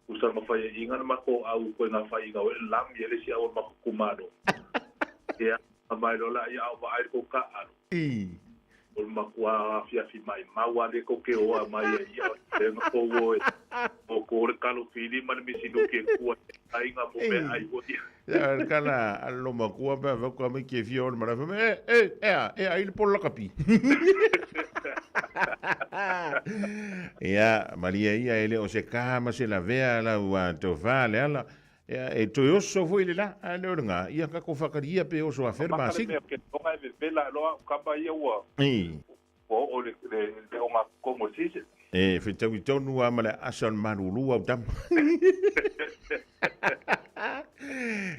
Usa ma faiaʻiga na makou au koe ngā faiaʻiga o e lami e le isi au o le makou kumalo. Ia, a mai loa la ia a o vaai le kou kaʻalo. I. O le makua afiafi maʻimau a le kou ke oa mai ai ia o le nga kou oe. O ko le kalo fili ma le misinuki e kua e aiga mo mea ai ho ia. Ia, le kala a lo makua pe a fau mai ke fia o le marafa me, e, e, e a, e ai le polo lakapi. Ia, malie ia e le o se ka ma se lavea lau a tofa le ala. Ia, e toe oso foi le la, a le o le ngā, ia ka ko whakari ia pe oso a whera Maka le masika. mea ke tonga e vevela loa au kama ia ua I. ua oo le le le o ngā komo season. E whitau i tonu a ma le asa o le malulu au tama.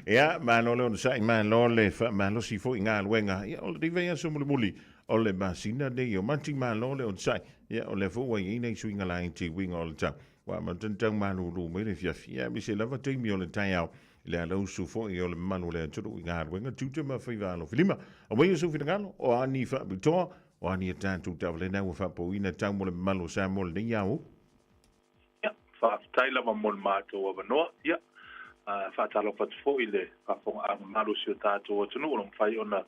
Ia, malo le onosai, malo le whaamalosi foi ngā luenga. Ia, o le riva ia so mulimuli o le masina nei o Mati, malo le onosai. Ia, o le fo ua i nei suinga la i te winga o le tau. Ua matantau malulu mai le fiafi. Ia, mi se lava taimi o le taiao. Le ala usu foi o le mamalu o le atunuu i galuega tiute ma faiva alofilima. O mai o sou finagalo, o ani faapitoa, o ani e tatou taavale ua faapouina tau mo le mamalu o Samoa lenei ao. Ia, faafetai lava mo le matou avanoa. Ia, faatalofa atu foi i le faafofogaaga mamalu o si o tatou atunuu o lo o mafai ona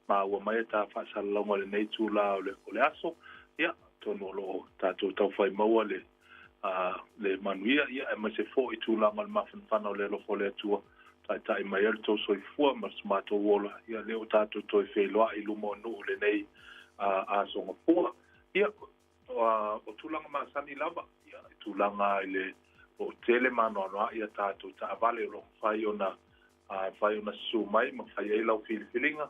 maua mai e ta faasalalauga i lenei itula o le, o le aso. Ia, atonu o lo o tatou taufai maua le, le manuia, ia, aemaise foi tulaga o le mafanafana o le alofa o le Atua, taitai mai ai le tou soifua ma so matou ola, ia, lea ua tatou toe feiloai i luma o nuu i lenei aso gafua. Ia, o tulaga masani lava, ia, i tulaga i le o tele ma anoanoai ia tatou taavale o lo o mafai ona mafai ona susu mai ma fai ai lau filifiliga.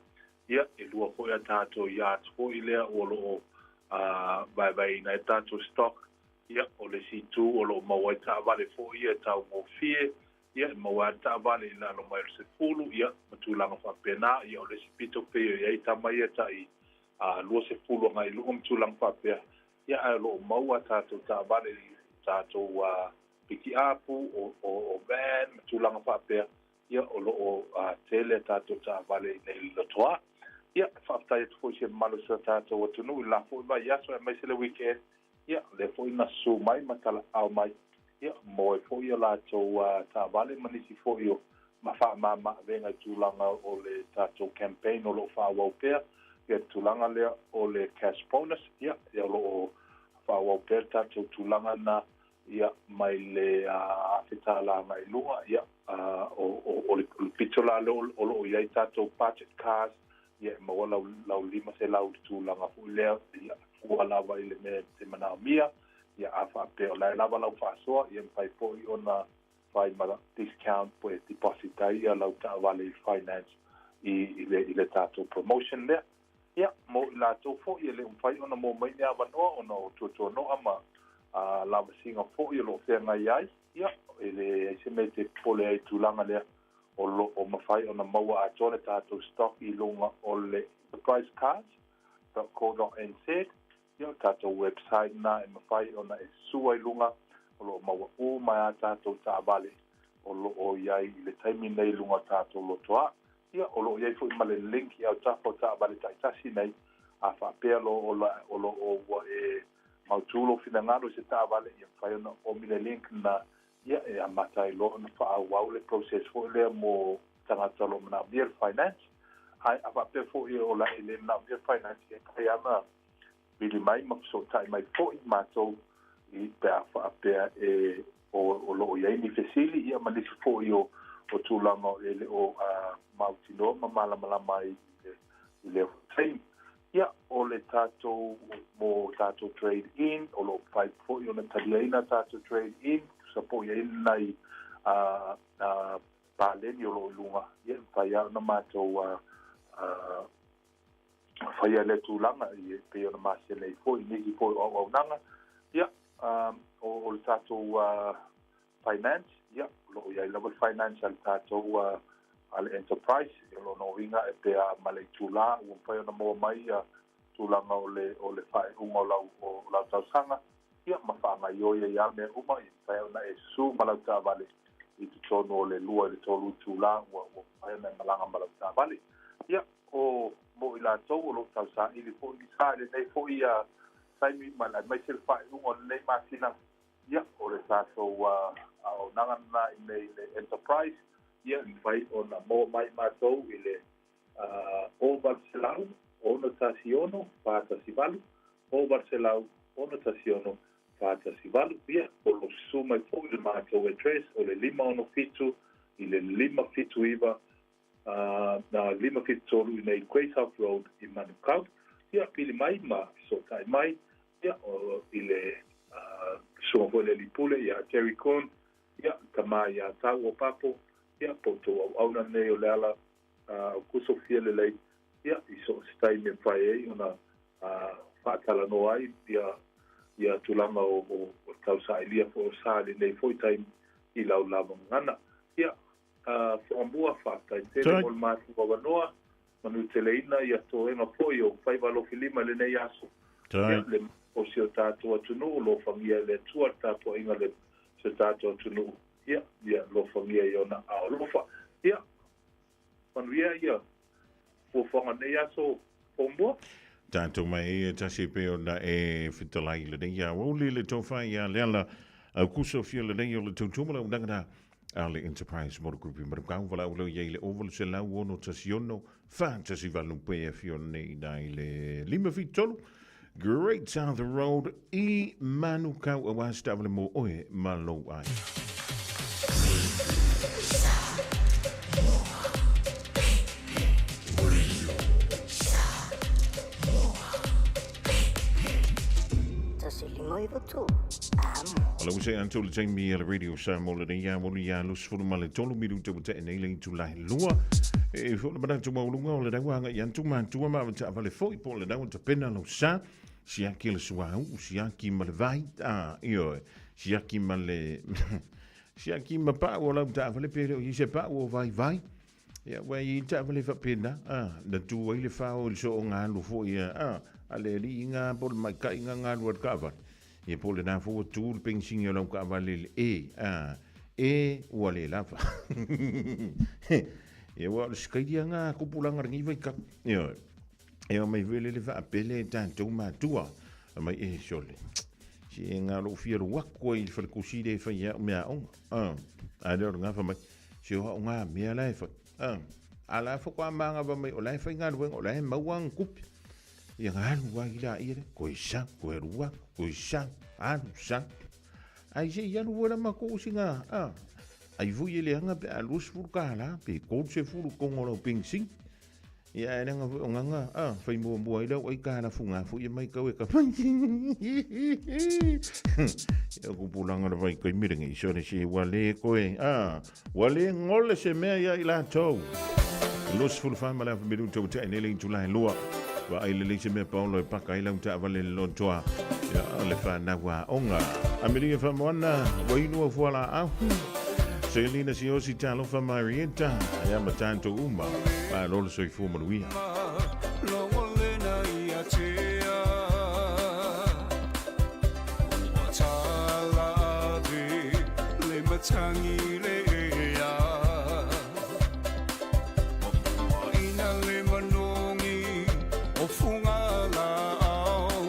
Ia, e lua foi a tatou yards foi lea o lo o vaevaeina ai tatou stock. Ia, o le isi itu o lo o maua ai taavale foi ia e taugofie, ia, e maua ai le taavale i lalo mai o le 10, ia, ma tulaga faapena. Ia, o le isi pito pei o i ai tama ia tai 20 agai i luga ma tulaga faapea. Ia, ae o lo o maua a tatou taavale i tatou pikiapu, o van ma tulaga faapea. Ia, o lo o tele a tatou taavale i inei i le Lotoa. Ia, e faafetai atu foi i se mamalu o si o tatou atunuu i le la foi vaiaso aemaise le weekend. Ia, o lea foi na susu mai ma talaau mai, ia, mo ai foi a latou taavale ma nisi foi o ma faamama-avega i tulaga o le tatou campaign o lo o faaauau pea, ia, le tulaga lea o le cash bonus, ia, ia o lo o faaauau pea le tatou tulaga lena, ia, mai le $1,000 agai i luga, ia, o le pito la lea o lo o i ai tatou budget cars, ia, e maua lau, lau 500 i le tulaga foi lea, ia, fua lava i le mea e te manaomia, ia, a faapea o la e lava lau faasoa, ia, mafai foi ona fai ma discount po e deposit ai ia lau taavale i finance i, i le, i le tatou promotion lea. Ia, mo i latou foi e le o mafai ona maua mai ni avanoa ona o tuatuanoa ma lavasiga foi o lo o feagai ai, ia, e leai se mea e te popole ai i le tulaga lea, o lo o mafai ona maua atoa le tatou stock i luga o le enterprisecars.co.nz, ia, o le tatou website lena e mafai ona e sua i luga, o lo o maua uma ai a tatou taavale o lo o i ai i le taimi nei i luga o tatou lotoa. Ia, o lo o i ai foi ma le link i autafa o taavale taitasi nei, a faapea loa o la, o lo o ua e mautū lou finagalo i se taavale, ia mafai ona omi le link lena, ia, e amata ai loa ona faaauau le process foi lea mo tagata o lo o manaomia le finance. Ae a faapea foi o la e le manaomia le finance, ia mafai lava ona vili mai ma fesootai mai foi matou i pe a faapea e o loo i ai ni fesili, ia ma nisi fo'i o tulaga e le o mautinoa ma malamalama ai i lea taimi. Ia, o le tatou mo tatou trade in, o loo mafai fo'i ona taliaina tatou trade in, tusa po'i ai lenai paleni o loo i luga. Ia, e mafai a ona matou faia lea tulaga i pei ona masani ai fo'i nisi fo'i o auaunaga. Ia, o le tatou finance, ia, o loo i ai lava le finance a le tatou a le enterprise. O lona uiga e pea ma le itulā ua mafai ona maua mai ia tulaga o le faaiuga o lau tausaga, ia ma faagaioi ai a mea uma. Ia mafai ona e susū ma lau taavale i totonu o le 2 i le 3 itulā ua mafai ona e malaga ma lau taavale. Ia, o mo i latou o loo tausaili fo'i ni sa i lenei fo'i taimi ma aemaise le faaiuga o lenei masina, ia, o le tatou auaunaga lena i nei le enterprise. Ia, e mafai ona maua mai matou i le 0800 616 418, 0800 616 418. Ia, o lo susu mai fo'i le matou address o le 567 i le 579 na 573 i nei Great South Road i Manukau. Ia, pili mai ma fesootai mai, ia, o, i le susuga foi le lipule ia Terry Coon, ia tama ia tau o papo, ia po tou auauna nei o le ala o kusofia lelei. Ia, i so o se taimi e mafai ai ona faatalanoa ai ia tulaga o tausailia foi o sa lenei foi taimi i lau lava gagana. Ia, Foamua, faafetai tele mo le matou avanoa, manu teleina ia toega foi o faiva alofilima i lenei aso. Ia, le o si o tatou atunuu, lofagia e le Atua le tapuaiga le si o tatou atunuu. Ia, ia lofagia i ona aolofa. Ia, manuia ia fuafuaga nei aso, Foamua. Tatou mai e tasi pe ona e fitalai le nei a uli le tofa ia le ala au kuso fia le nei o le tautuma la unanga a le Enterprise Motor Group i Manukau wala ulo ia i le 0800 616 418 pe e fio nei nai le 573 Great South Road i Manukau a wasta le mo oe ma lou ai. 159 Wala use antu le taimi a le Radio Samoa le nei a woli ia 23 minuta ua tae nei le itula e 2. E fo le manatu maulunga o le rauanga i antu matua ma ta vale foi po le raua tapena lo sa siaki le suau, siaki ma le vai, a io siaki ma le siaki ma pa o lau ta vale pe o se pa o vai vai. Ia, ua i ta vale fa pena, a, na tu ai le fao i le so o ngā lu fo ia, a, a le li ngā po le mai kai ngā ngā lua ka vale. Ia po le nā fo tu le pensingi o lau ka vale le e, a, e ua le lava. Ia ua o le skaidia ngā kupulanga rangi vai ka. Ia, e o mai vele le vaapele tātou matua. A mai e sole. Si e ngā lo fia ruaku ai le whalekusi le whai au mea onga. A, a le o ngā whamai. Si o ngā mea la e whai. A, a la whakwa maanga wa mai o la e whai ngā luenga, o la e maua ang kupi. Ia ngā lua i la ia le, koe sa, koe rua, koe sa, alu sa. Ai se ia lua la mako usi ngā, a, ai vui e le anga pe a lus furu ka la, pe kol se furu kongo lau ping sing. Ia e langa o nganga, a, whai mua mua i lau ai ka la funga fu ia mai kau e ka mai. Ia kupulanga le vai kai mirengi, i sone se ua le koe, a, ua le ngole se mea ia i la tau. 25 ma le afa minuta ua tae nei le itula e 2. Wa ai le se mea paolo e paka ai lau taavale le lotoa. Ia le whanau a onga. Amelia Famoana, wa inua fuala au. Selina Siosi Talofa Marieta, ia matanto uma. Ma lolo soifua manuia. Logolena ia tea Ua talave le matangi le ea Ua ina le manongi o funga la au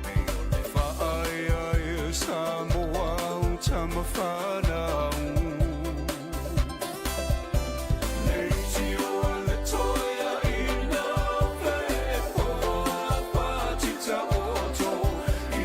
Nei o le whaea e Samoa o tamawhanau Nei tio le toia ina pe po patita oto i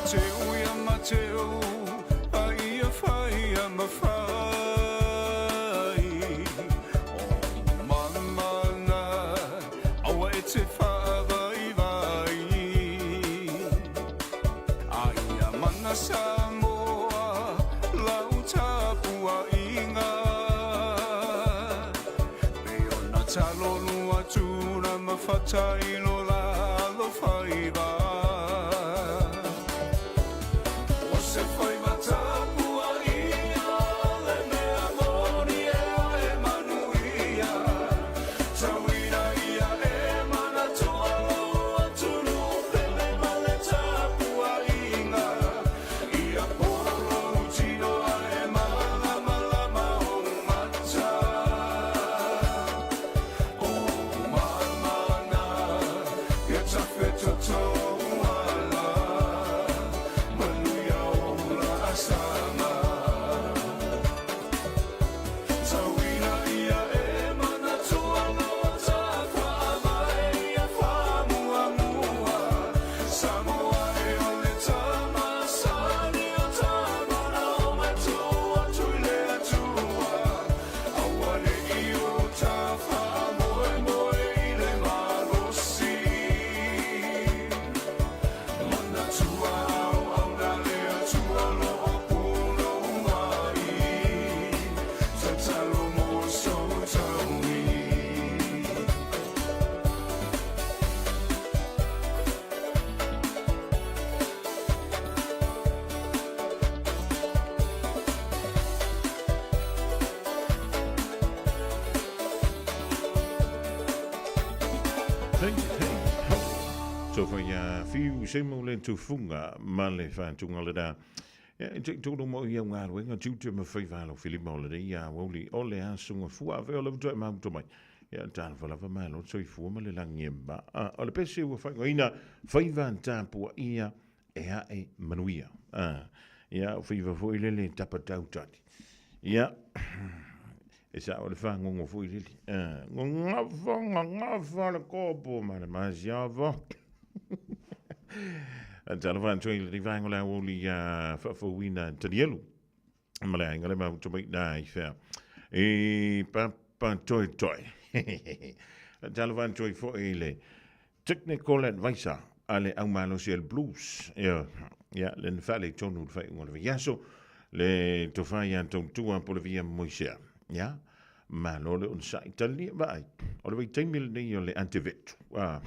Mateu ia Mateu a ia fai a mawhai. O mamana, aua e te whaavaivai. A ia mana Samoa, lau tapuaʻiga. Pei ona talolua tuna ma fatailo la alofaiva. O se faiva tapuaʻia le mea moni e ae manuia. Tauina ia e manatua lou atunuu pele ma le tapuaʻiga. Ia polo lou tino ae malamalama ou mata. O mamana, ia tafetotou ala. Manuia o laasaga. Tauina ia e manatua loa tafaavae ia faamuamua. Samoa e o le tamasani o tamana o matua tui le Atua. Aua ne i o ta faamoemoe i le malosi. Manatua auauna le Atua o lo o punou ai. Tatalo mo sou taui. Hei, hei, ho. So fai a fiu se mo le tufunga ma le whantunga le rā. Ia, e te tōno mo i au ngā tiute ma whai whālo whilima o le rei a wauli o le asunga fua awhe o le utoe mahuto mai. Ia, tāna whalawa malo toi fua ma le langi e ma. A, o le pese ua whaingoina, whaiva tāpua ia e ae manuia. A, ia, o whiwa fo i lele tapa tautati. Ia, e sa o le whangongo fo i lele. A, ngawha, ngawha le kōpo ma le masiawa. Talofa atu i le rivaenga o le aoauli faafouina Tanielu. Ma le aiga le mahuta mai na i whea. E papa toi toi. Talofa atu i foi i le Technical Advisor a le aumalosi el Blues. Ia, ia le nfale tonu le whai unga le vaiaso. Le tofa ia tautua po le via moisea. Ia, malo le onsa i talia vaai. O le vaitaimi lenei o le antevetu. Ah.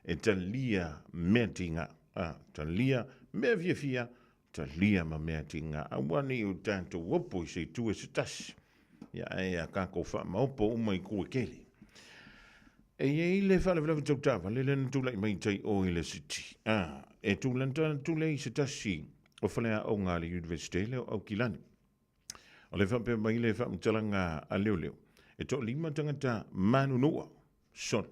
E talia mea tinga. Ah, talia mea fiafia, talia ma mea tinga. Aua nei o tātou opo i se itu e se tasi. Ia e a kākou whaamaopo uma i kua kele. E iai le faalavelave tautavale le na tulai mai tai o i le city. Ah, e tūlanta tule i se tasi o faleaoga a le University le o Aukilani. O le faapea mai le faamatalaga a leoleo, e toalima tagata manunua, sole.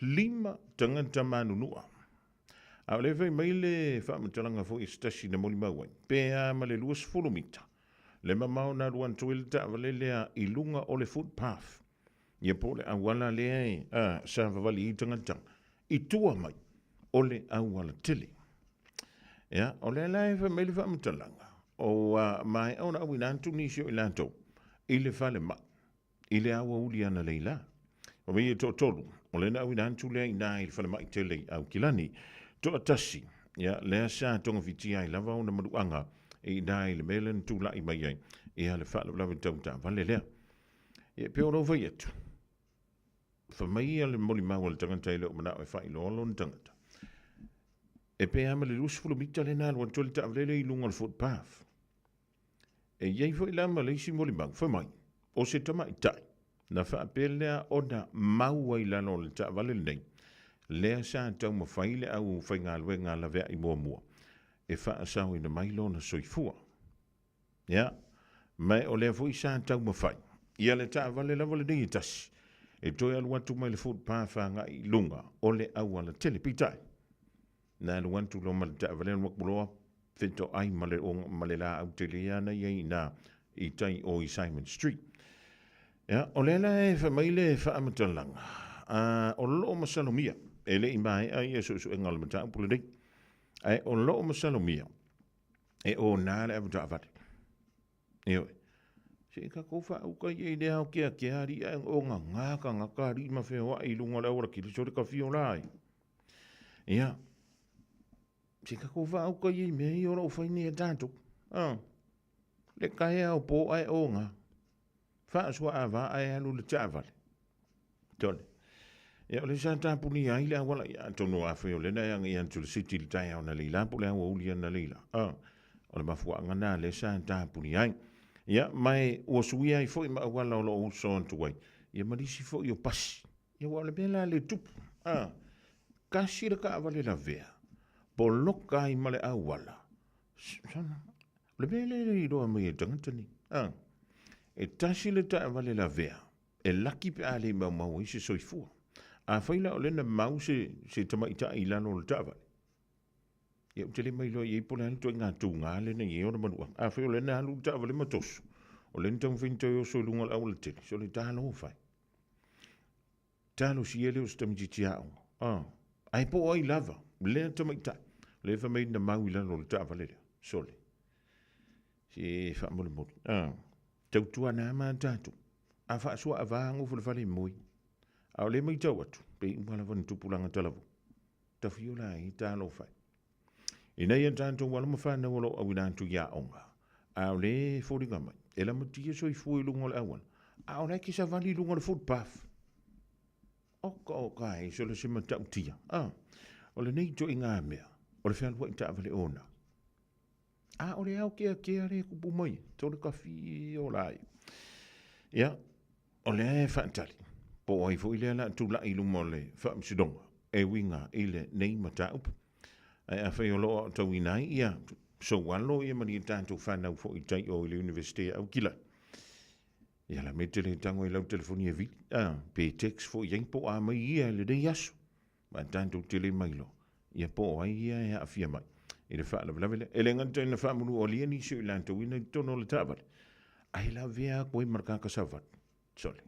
Lima tagata manunua. A o le fai mai le faamatalaga foi i se tasi na molimau ai, pe a ma le 20 mita, le mamao na alu atu ai le taavale lea i luga o le footpath, ia po o le auala lea e a, savavali i tagata, i tua mai o le auala tele. Ia, o lea la e fai mai le faamatalaga, o a maea ona auina atu nisi o i latou i le falemai, i le aoauli analeila. O mea e toatolu, o lea na auina atu lea inā i le falemai tele i Aukilani. Toatasi, ia, lea sa togafitia ai lava ona maluaga i inā i le mea lea na tulai mai ai, ia le faalavelave tau taavale lea. Ia, pei ona ou fai atu, fai mai ia le molimau a le tagata e le o manao e faailoa lona tagata. E pe a ma le 20 mita lea na alu atu ai le taavale lea i luga o le footpath. E i ai foi la ma le isi molimau, fai mai, o se tamaitai, na faapea lea ona mau ai lalo o le taavale lenei, lea sa taumafai le aufaigaluega laveai muamua e faasaoina mai lona soifua. Ia, ma o lea foi sa taumafai ia le taavale lava lenei e tasi, e toe alu atu mai le footpath agai i luga o le auala tele. Peitai, na alu atu loa ma le taavale alu atu loa fetoai ma le, ma le laau tele ana i ai inā i tai o i Simon Street. Ia, o lea la e fai mai le faamatalaga, a o lo o masalomia e le i maea ia suesuega o le mataupu lenei. Ae o loo masalomia, e ona le avataavale. Ioe. Se i tatou faauka ia i le ao keakea alii ae o gaga tagata alii ma feoai i luga o le auala kili sole kafio la ai. Ia, se i tatou faauka ia i mea ia o lo o fai nei e tatou. Ah, le taeao po ae oga. Faasuaava ae alu i le taavale. Tole. Ia, o le sa tapunia ai le auala, ia, atonu afai o lena e agai atu i le city i le taeao analeila po o le aoauli analeila. Ah, o le mafuaaga na lea sa tapunia ai. Ia, ma e ua suia ai foi ma auala o lo o uso atu ai, ia ma nisi foi o pasi. Ia, aua o le mea la le tupu. Ah, tasi le taavale lavea, poloka ai ma le auala. Sana, o le mea lea e le iloa mai e le tagata nei. Ah, e tasi le taavale lavea, e laki pe a le maumau ai se soifua. Afai la o lea na mau se, se tamaitai i lalo o le taavale, ia ou te le mailoa i ai po o le a le ituaiga tugā lea na i ai ona manuaga. Afai o lea na alu le taavale ma toso, o lea na taumafai na toe oso i luga o le aualatele, sole talofa e. Talosia lea o se tamaitiiti aoga. Ah, ae po o ai lava lea tamaitai, lea e fai mai na mau i lalo o le taavale lea. Sole. Se faamolemole. Ah, tautuana ma tatou. A faasoa ava gofo le fale moe. A o lea matau atu, pei uma lava ni tupulaga talavou. Tafio la ai talofa e. Ina ia tatou alo ma fanau o lo o auina atu i aoga, a o lea e foliga mai, e lamatia soifua i luga o le auala, a o la e ke savali i luga o le footpath. Oka oka e, sole se matautia. Ah, o lenei ituaiga mea, o le fealuai taavale ona. A o le ao keakea lea e kupu mai, tole kafi o la ia. Ia, o lea e faatali, po o ai foi lea o le a tulai i luma o le Faamasinoga e uiga i lenei mataupu. Ae afai o lo o aotauina ai ia soualo ia ma ni tatou fanau foi i tai o i le Universite a Aukilai. Ia la me te le tango i lau telefoni e vili, a, pe text foi ai po o a mai ia i lenei aso. Ma tatou te le mailoa, ia po o ai ia e aafia mai i le faalavelave lea. E le gata ina faamanualia nisi o i latou ina i totonu o le taavale, ae lavea atu ai ma le tagata savali. Sole.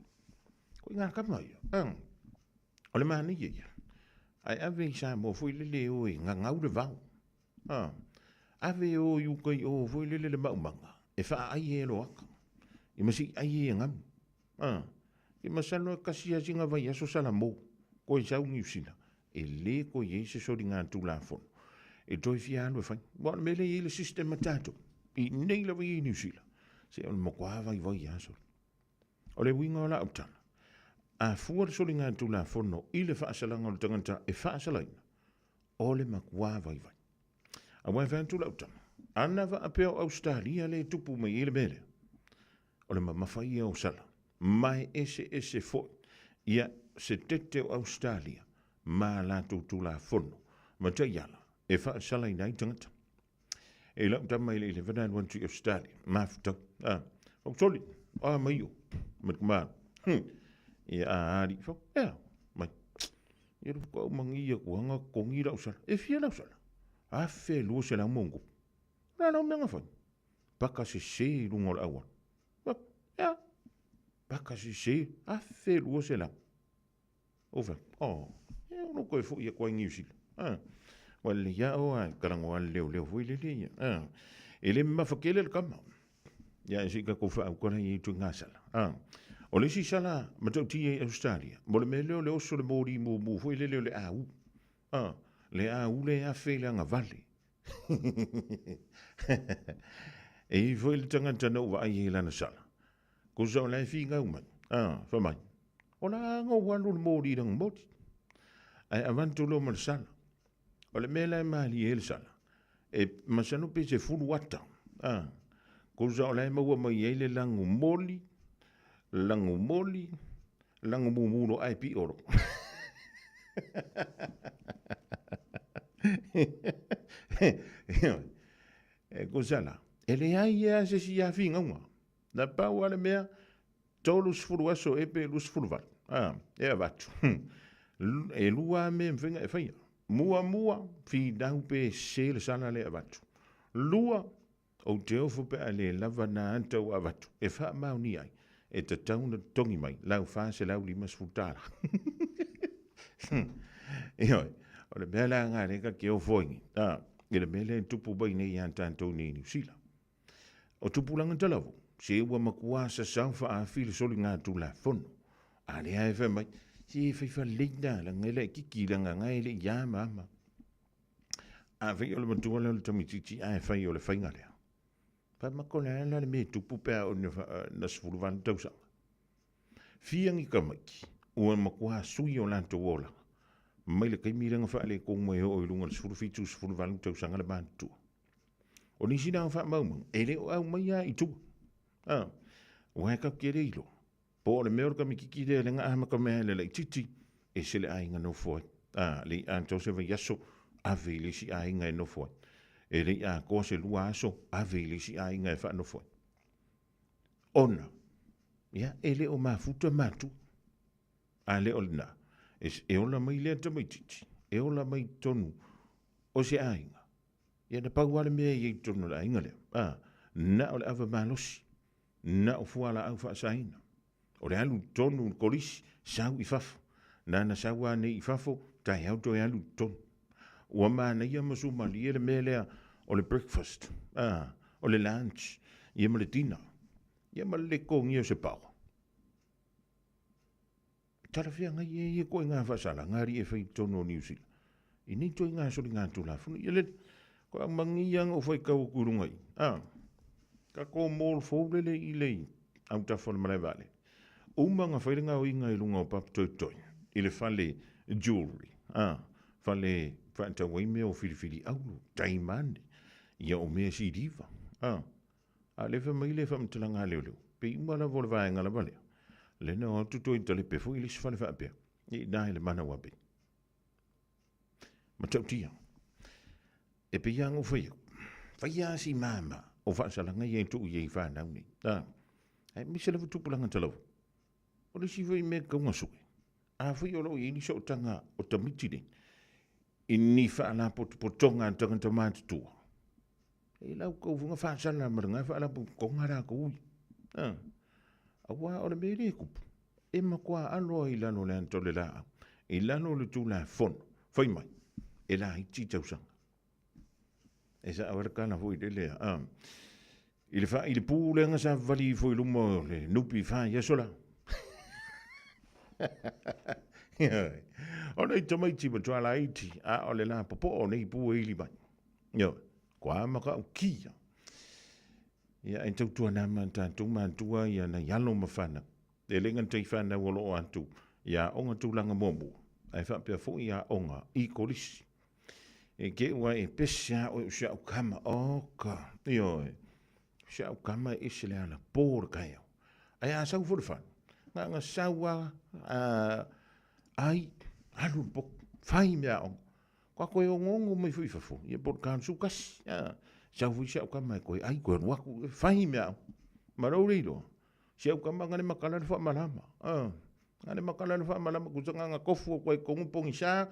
Ko i ngā kama ia. Ah. O le manaia ia. Ae ave i Samoa foi lele e o e gagau le vao. Ah. Ave e o i uka i o foi lele le maumaga. E whaai e loaka. I masi ai e ngamu. Ah. I masalo e kasi a singa vai aso sala mou. Ko e sau Niu Sila. E le ko i e se sori ngā tūlafono. E toi fia alu e whai. Wa o le mele i le system a tātou. I nei lava i Niu Sila. Se o le matua vai vai aso. O le uiga o lau tala, a fua le soligatulafono i le faasalaga o le tagata e faasalaina, o le matua vaivai. Aua e fai atu lau tala, ana faapea o Ausetalia lea e tupu mai ai le mea lea, o le mamafa ia o sala, ma e eseese foi ia se tete o Ausetalia ma a latou tulafono ma taiala e faasalaina ai tagata. E lau tama i le 11 alu atu i Australia. Mafutau. Ah, fau soli. Ah, mai o. Mai kuma. Ia a ali. Fau, ea. Mai. Ia le fuka umangi ia kuanga kongi lau sala. E fia lau sala. Afe lua se lau mongu. La lau menga fai. Paka se se i lunga o le auala. Ea. Paka se se. Afe lua se lau. Over. Oh, e ono koe foi ia koe New Zealand. Ah. Wa le ia o a karango a leo leo foi le le ia. Ah. E le mawhakele le kama. Ia e si ka ko wha au kora i tu ngā sala. Ah. O le si sala matauti e Australia. Mo le mea leo le oso le mōri mō mō foi le leo le au. Ah. Le au le a whele anga vale. E i foi le tangata na ua ai e lana sala. Ko sa o lai fi ngau mai. Ah, fa mai. O la ngo walu le mori rang mori. Ai avantu lo ma le sala. O le mea la e malie e le sala. E masano pe se fulu ata. Ah, ko sa o lai maua mai ai le langu moli, langu moli, langu mumulo ai pi oro. E ko sala. E le ai ia se si a fi ngaunga. Na pau a le mea, 30 aso e pe 28. Ah, e avatu. E lua me mwhenga e whaia. Mua mua, whinau pe se le sala le avatu. Lua, o te ofo pe a le lava nā antau avatu. E wha mau ni ai. E te tauna tongi mai, lau wha se lau lima sfutara. Ioi, o le mea la ngā reka ke ofoingi. Ah, i le mea lea e tupu mai nei iā tatou nei i Niu Sila. O tupulaga talavou, se ua matua sasao faaafi le soligatulafono. A lea e fai mai, se e fai falei la, leaga e laititi, leaga na e le i a ma ama. A fai o le matua lea o le tamaitiiti ae fai o le faiga lea. Fai ma ko le a la le mea e tupu pe a oo ina 18 tausaga. Fia ni tamaiti ua matua sui o latou olaga mai le taimi lea na faaletonu mai e oo i luga o le 17, 18 tausaga le matutua. O nisi na o faamaumauga, e le o aumai lava i tua. A, aua e tatou te le iloa, po o le mea o le tamaitiiti lea lea na amata mai lava i le laitiiti, ese le aiga nofo ai. A, le i atoa se vaiaso, ave i le isi aiga e nofo ai. E le i atoa se 2 aso, ave i le isi aiga e faanofo ai. Ona, ia, e le o mafuta matua. A le o lena, e, e ola mai lea tamaitiiti, e ola mai totonu o se aiga. Ia na pau lava le mea e i ai i totonu o le aiga lea, a, na o le ava malosi, na o fualaau faasaina. O le alu i totonu o le kolisi, sau i fafo. Nana sau lava nei i fafo, taeao toe alu i totonu. Ua manaia ma sumalie le mea lea o le breakfast, a, o le lunch, ia ma le dinner, ia ma le le totogia o se paoa. Talafeagai ia ia ituaiga faasalaga alii e fai i totonu o Niu Sila i nei ituaiga soligatulafono. Ia lele, ko au magia na ou faitau atu i luga i, a, tatou mall fou lele i le autafa o le malae vaalele. Uma na fai le gaoiga i luga o Papatoetoe i le fale jewelry, a, fale faatau ai mea o filifili auro, taimane, ia o mea siliva, a. A o lea fai mai le faamatalaga a leoleo, pei uma lava o le vaega lava lea, lea na o atu toe talepe foi le isi fale faapea, i ina i le Manawa Bay. Matautia, e pei lava ona ou fai atu, fai lava si mama o faasalaga ia e tuu i ai i fanau nei. A, aemaise lava tupulaga talavou. O le isi foi mea e tatau ona sue, afai o lo o i ai ni sootaga o tamaiti nei, i ni faalapotopotoga a tagata matutua, e lau tou fuga faasala ma lena faalapotopotoga latou ui. A, aua o le mea lea e tupu, e matua alo ai i lalo o le ata o le laau, i lalo o le Tulafono, fai mai, e laiti tausaga. E sao ai le tala foi lele, a, i le faaili pū lea na savavali ifo i luma o le NPF i aso la. O nei tamaiti matua laiti, a o le lapopoa o nei pū e ili mai. Ioe, kua matautia. Ia, e tautuana ma tatou matua ia nai alo ma fanau. E le gata i fanau o lo o atu i aoga tulaga muamua, ae faapea foi i aoga i kolisi. E ke ua e pese a oe o si au kama, oka, ioe, si au kama e ese le ala pō le taeao. Ae a sau foi le fale, na ona sau a, a, ai, alu le potu, fai mea aoga. Kua koe ongoongo mai foi i fafo, ia po o le kālusu kasi, a, sau foi si au kama e koe ai, koe alu atu, e fai mea aoga. Ma lou le iloa, si au kama na le makala le faamalama, a, na le makala le faamalama, kusa na na tofu atu ai i totonu pogisa,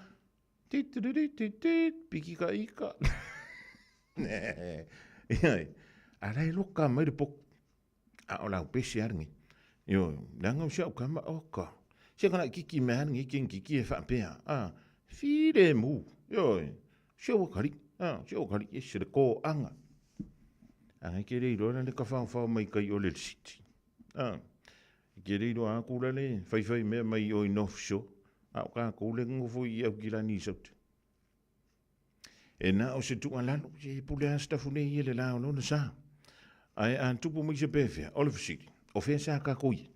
tit tit tit tit, piki ka ika. Ioe, a la e loka mai le potu. A o lau pese a lenei. Ioe, leaga o si au kama, oka. Se ka laititi mea lenei kenekiki e faapea, a, filemu. Ioe, si au akalii, a, si au akalii, ese le koaga. A ngai ke le iloa la le tafaofao mai kai o le city. A, ke le iloa aku la le faifai mea mai o i North Shore, a o tatou le nofo i Aukilani i Sauta. E na o se tuualalo, se pule a se tafune ia le la o lona sa. Ae a tupu mai se pefea, o le fesili, o fea sa tatou i ai?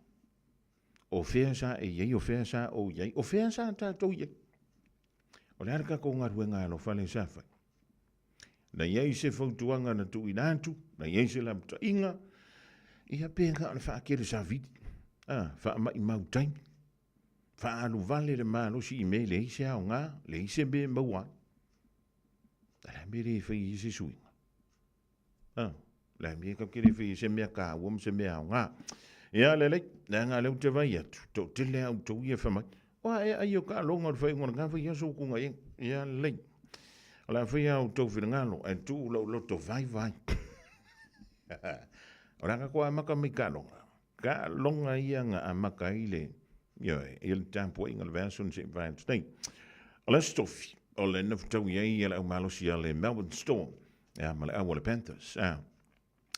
O fea sa e i ai, o fea sa ou i ai, o fea sa tatou i ai? O le a le tatou galuega alofa lea sa fai? Na i ai se fautuaga na tuuina atu, na i ai se lapataiga, ia pe na o le faatele savili, a, faamaimau taimi, faaalu vale le malosi i mea e leai se aoga, leai se mea e maua ai. A le a mea le fai ai se suiga? A, le a mea tatou te le fai ai se mea taua ma se mea aoga? Ia, lelei, leaga lea ou te vaai atu, toatele lava outou ia e fai mai, o a ea ai o taaloga o le faaiuga o lena vaiaso ua tuga i ai. Ia, lelei. O le a faia outou finagalo, ae tuu lou loto vaivai. O le a tatou amata mai i taaloga. Taaloga ia na amata ai le, ioe, ia le tapuaiga o le vaiaso na se'i mavae atu nei. O le Aso Tofi, o le nofo i ai ia le aumalosi a le Melbourne Storm, ia, ma le au a le Panthers. A,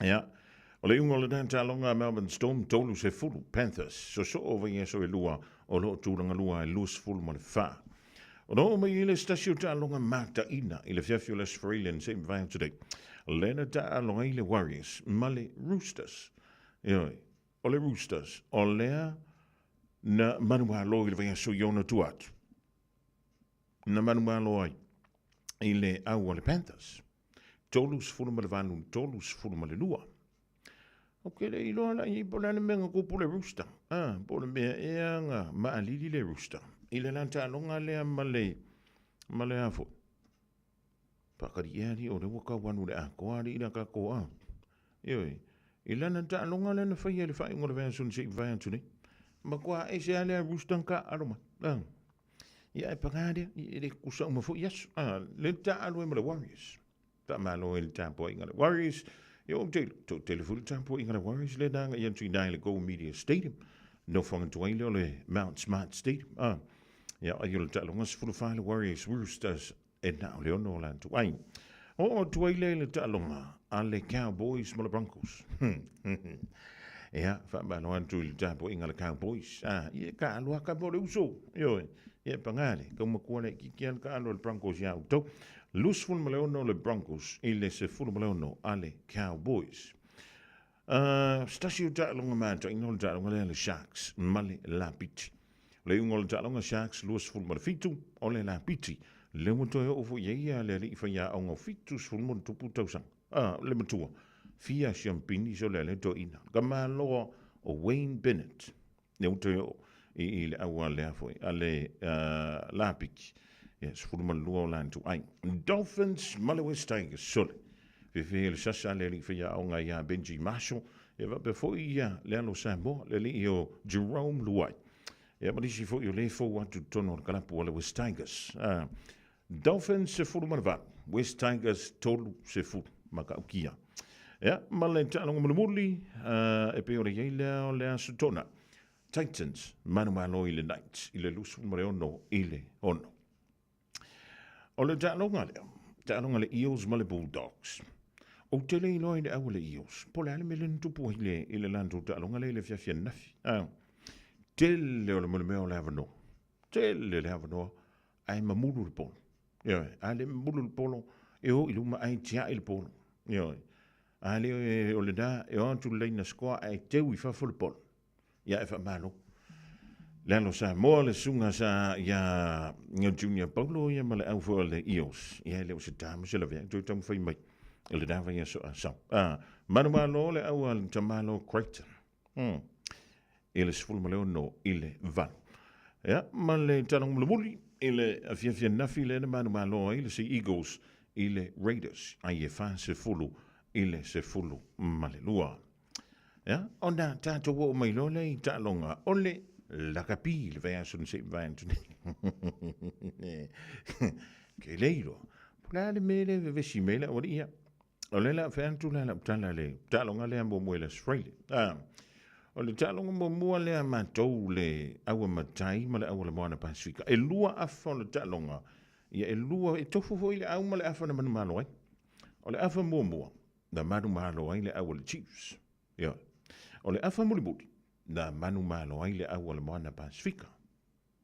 ia, o le iuga o lena taaloga a Melbourne Storm, 30, Panthers, sosoo vaiaso e lua o lo o tulaga lua e 24. Ona oo mai ai le se tasi o taaloga mataina i le afiafi o le Aso Faraile na se i mavae atu nei, lea na taaloga ai le Warriors ma le Roosters. Ioe, o le Roosters, o lea na manumalo i le vaiaso i ona tua atu. Na manumalo ai i le au a le Panthers. 38 32. Ou te le iloa la i po o le a le mea na tupu le rooster. Ah, po o le mea ea na maalili le rooster i le la taaloga lea ma le, ma le a foi. Pakali ea alii o lea ua tau anu i le atoa alii la tatou a. Ioe, i lana taaloga lea na faia i le faaiuga o le vaiaso na se i mavae atu nei. Matua ese lava lea rooster na taaalo mai. Ah. Ia e paga lea, e le tutusa uma foi aso. Ah, le taaalo ai ma le Warriors. Faamalo i le tapuaiga a le Warriors. Ia ou te toatele foi le tapuaiga a le Warriors lea na agai atu i ina i le Go Media Stadium. Nofoaga tuai lea o le Mount Smart Stadium. Ah, ia ai o le taaloga 14 le Warriors Roosters e na o le ono o latou ai. Oo atu ai lea i le taaloga a le Cowboys ma le Broncos. Ia, faamalo atu i le tapuaiga a le Cowboys. Ah, ia ka aloa ka mo le uso. Ioe. Ia paga le, kau matua le kiki a le ka alo a le Broncos ia outou. 26 le Broncos i le 16 a le Cowboys. Se tasi o taaloga mataina o le taaloga lea le Sharks ma le Lapiti. O le iuga o le taaloga Sharks 27, o le Lapiti. Lea ua toe oo foi i ai ia le alii faiaoga o 70+ tausaga. Le matua, fia siampini so le ale toeaina. Ka maloa o Wayne Bennett. Lea ua toe oo i le au a lea foi, a le Lapiti. Ia, 12 o latou ai. Dolphins ma le West Tigers, sole. Fefe le sasa le alii faiaoga ia Benji Marshall, ia faapea foi ia le alo Samoa, le alii o Jerome Luai. Ia ma nisi foi o le fou atu i totonu o le kalapu a le West Tigers. Dolphins 18, West Tigers 30 ma kaukia. Ia, ma le taaloga mulimuli, e pei o le iai lea o le Aso Tona. Titans, manumalo i le Knights, i le 26 i le 6. O le taaloga lea, taaloga le Eels ma le Bulldogs. Ou te le iloa i le au a le Eels, po o le a le mea lea na tupu ai le, i le latou taaloga lea i le afiafi ananafi. Ah, tele o le mea o le avanoa. Tele le avanoa, ae mamulu le polo. Ioe, a le mamulu le polo, e o i luma ae tiai le polo. Ioe, a le o lena, e o atu le laina scoa ae teu i fafo le polo. Ia e faamalo. Le alo Samoa le susuga sa ia Junior Paulo ia ma le au foi o le Eels. Ia e le o se ta ma se lavea toe taumafai mai i lena vaiaso a sau. Ah, manumalo le au a le tamalo Crichton. I le 16 i le 8. Ia, ma le taloga mulimuli i le afiafi ananafi lea na manumalo ai le Sea Eagles i le Raiders ai e 40 i le 12. Ia, ona tatou oo mai loa lea i taaloga o le lakapi i le vaiaso na se i mavae atu nei. Ke le iloa, po o le a le mea lea e vevesi mai ai le aualii ia. O lea o le a fai atu la lau tala i le taaloga lea muamua i le Aso Faraile. Ah, o le taaloga muamua lea a matou le aua matai ma le aua le Moana Pasifika. E lua afa o le taaloga, ia e lua, e tofu foi le au ma le afa na manumalo ai. O le afa muamua, na manumalo ai le au a le Chiefs. Ioe. O le afa mulimuli, na manumalo ai le au a le Moana Pasifika.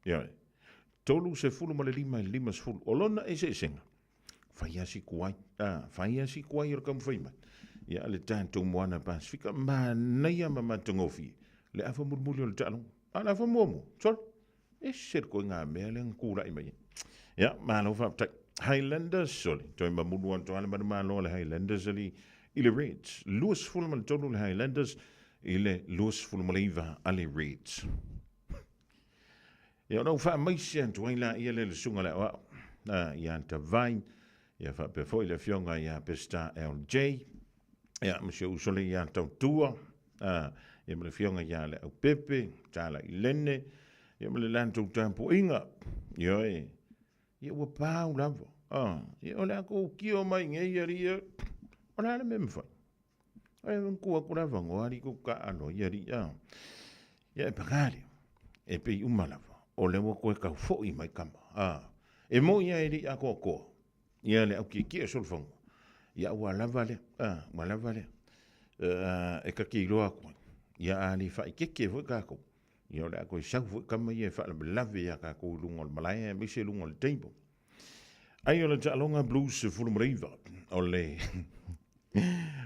Ioe. 35 i le 50. O lona eseesega, fai lava si tuai, a, fai lava si tuai o le taumafai mai. Ia, le tatou Moana Pasifika, manaia ma matagofie le afa mulimuli o le taaloga. A o le afa muamua, sole, ese le koiga mea lea na tulai mai ai. Ia, malo faafetai. Highlanders, sole, toe mamulu atu lava le manumalo a le Highlanders ali i le Reds. 23 le Highlanders i le 29 a le Reds. Ia, ona ou faamaise atu ai laia lea i le susuga i le aoao, ia Tavai, ia faapea foi le afioga ia Peseta LJ, ia ma si ou uso lea ia Tautua, ia ma le afioga ia Leaupepe, Tala Ilene, ia ma le latou tapuaiga, ioe, ia ua pau lava, ia o le a tou tio mai nei alii e, o le a le mea e mafai? Ai ua atu le avanoa alii tou taaalo ai alii a. Ia e paga lea, e pei uma lava, o lea ua toe tau foi mai tama, a. E moʻi lava e le i atoatoa ia le aukiekie o solofanua, ia ua lava lea, a, ua lava lea. E ta te iloa atu ai, ia a le faaeteete foi tatou, ia o le a toe sau foi tama ia e faalavelave iā tatou i luga o le malae aemaise luga o le table. Ai o le taaloga Blues 19, o le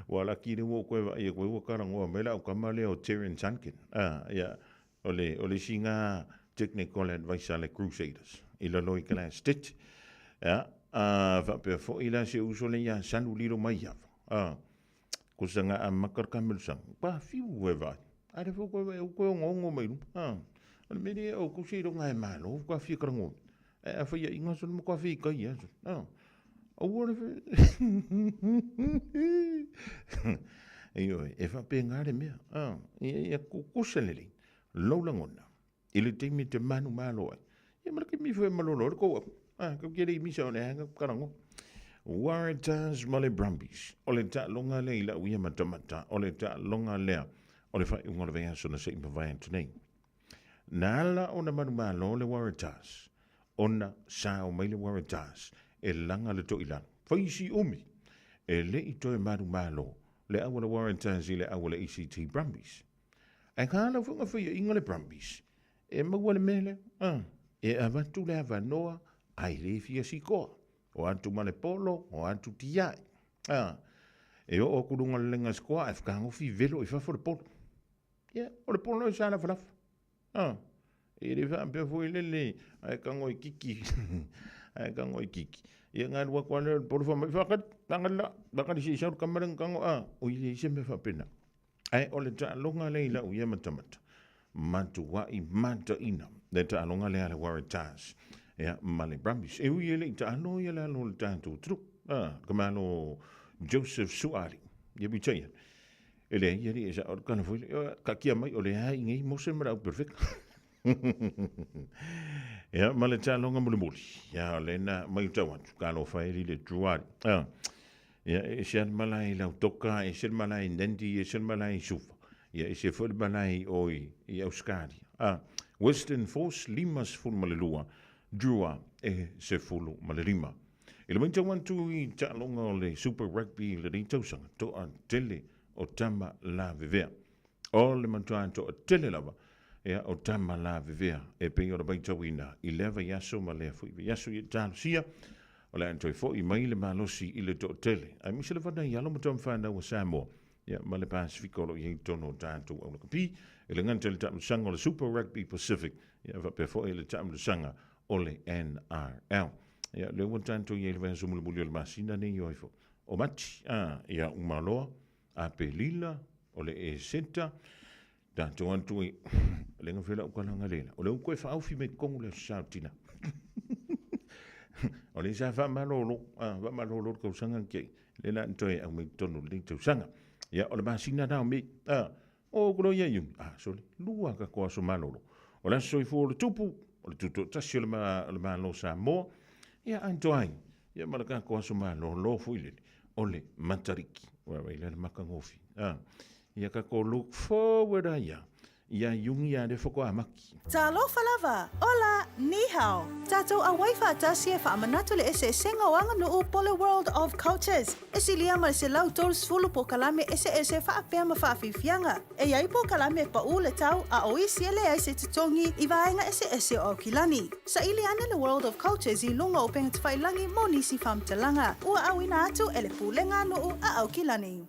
ua laki lea ua ou toe vaai atu ai ua talanoa mai lau tama lea o Terence Hunkin. Ah, ia, o le, o le isi na technical advice a le Crusaders i lalo i Glass Ditch. Ia, a faapea foi la si ou uso lea ia Salu Lilo Maiava. Ah, kusa nga amata le kamelu-saga, pa fiu e vaai. A le foi koe vaai, koe ongoongo mai luma. Ah, o le mea lea o kusi iloga e malo, faatoa fia talanoa. Ae a fai aiga solo matua fia i tai lava. Ah, aua le Ioe, e faapena le mea. Ah, ia, ia tutusa lelei lou lagona i le taimi e te manumalo ai. Ia ma le taimi foi e malolo ai le tou au. Ah, tou te le i misa o le aga talanoa. Waratahs ma le Brumbies. O le taaloga lea i lau ia matamata, o le taaloga lea o le faaiuga o le vaiaso na se i mavae atu nei. Na ala ona manumalo le Waratahs, ona sao mai le Waratahs e laga le toilalo. Fai si umi, e le i toe manumalo le au a le Waratahs i le au a le ACT Brumbies. Ae ka lau foi faiaiga le Brumbies, e maua le mea lea, a, e avatu le avanoa ai le fia sikoa. O atu ma le polo, o atu tiai. A, e oo atu luga o le lega sikoa ae fakagofi velo i fafo le polo. Ia, o le polo e sa lafalafa. A, e le faapea foi lele, ae tago e kiki, ae tago e kiki. Ia galu atu lava lea o le polo fai mai, faakali, faakali la, faakali se i sau le tama lea na tago, a, oi leai se mea faapena. Ae o le taaloga lea i lau ia matamata, matuai mataina le taaloga lea a le Waratahs ia ma le Brumbies. E ui e le i taalo ia le alo o le tatou atunuu, a, le tamalo Joseph Suaalii. Ia peitai ane, e leai ia alii e sao le tala foi lea, taatia mai o lea i nei Mose ma le au perfeka. Ia, ma le taaloga mulimuli, ia o lea na matau atu, talofa e alii le Druali. A, ia, e ese lava le malae i Lautoka, e ese le malae i Nandi, e ese le malae i Suva, ia, e ese foi le malae i o i Ausetalia. A, Western Force 52, Drua e 15. I le matau atu i taaloga o le Super Rugby i lenei tausaga, toatele o tama lavevea. O le matua toatele lava ia o tama lavevea e pei ona matauina i lea vaiaso ma lea foi vaiaso. Ia talosia o le a toe foi mai le malosi i le toatele, aemaise lava nai alo ma tamafanau a Samoa ia ma le Pasifika o lo o i ai i totonu o tatou aulakapi, e le gata i le taamilosaga o le Super Rugby Pacific, ia faapea foi le taamilosaga o le NRL. Ia, lea ua tatou i ai i le vaiaso mulimuli o le masina nei o ai foi, o Mati, a, ia uma loa, Apelila, o le Eseta, tatou atu i, le ga fela ukalaga lela, o le u koe whaaufi me kongu le sautina. O le sa whaamalolo, a, whaamalolo le tausaga kei, le la toe au mai tonu le tausaga. Ia, o le masina nao me, a, o kulo ia iumi, a, sole, lua ka koa so malolo. O le aso soifua o le tupu, o le tutoatasi o le, ma, o le Malo Samoa, ia antoai, ia ma le kako aso malolo foi lele, o le Matariki. Ua wai le makagofi. A, ia kako look forward a ia, ia iungi ia le whakoa maki. Talofa lava! Hola! Ni hao! Tatou auai faatasi e faamanatu le eseesega o aganuu po le World of Cultures. E silia ma le 130 polokalame eseese faapea ma faafiafiaga. E i ai polokalame e paʻu le tau a o isi e leai se totogi i vaega eseese o Aukilani. Saili ane le World of Cultures i luga o upega tafailagi mo nisi faamatalaga. Ua auina atu e le Pulega a Nuu a Aukilani.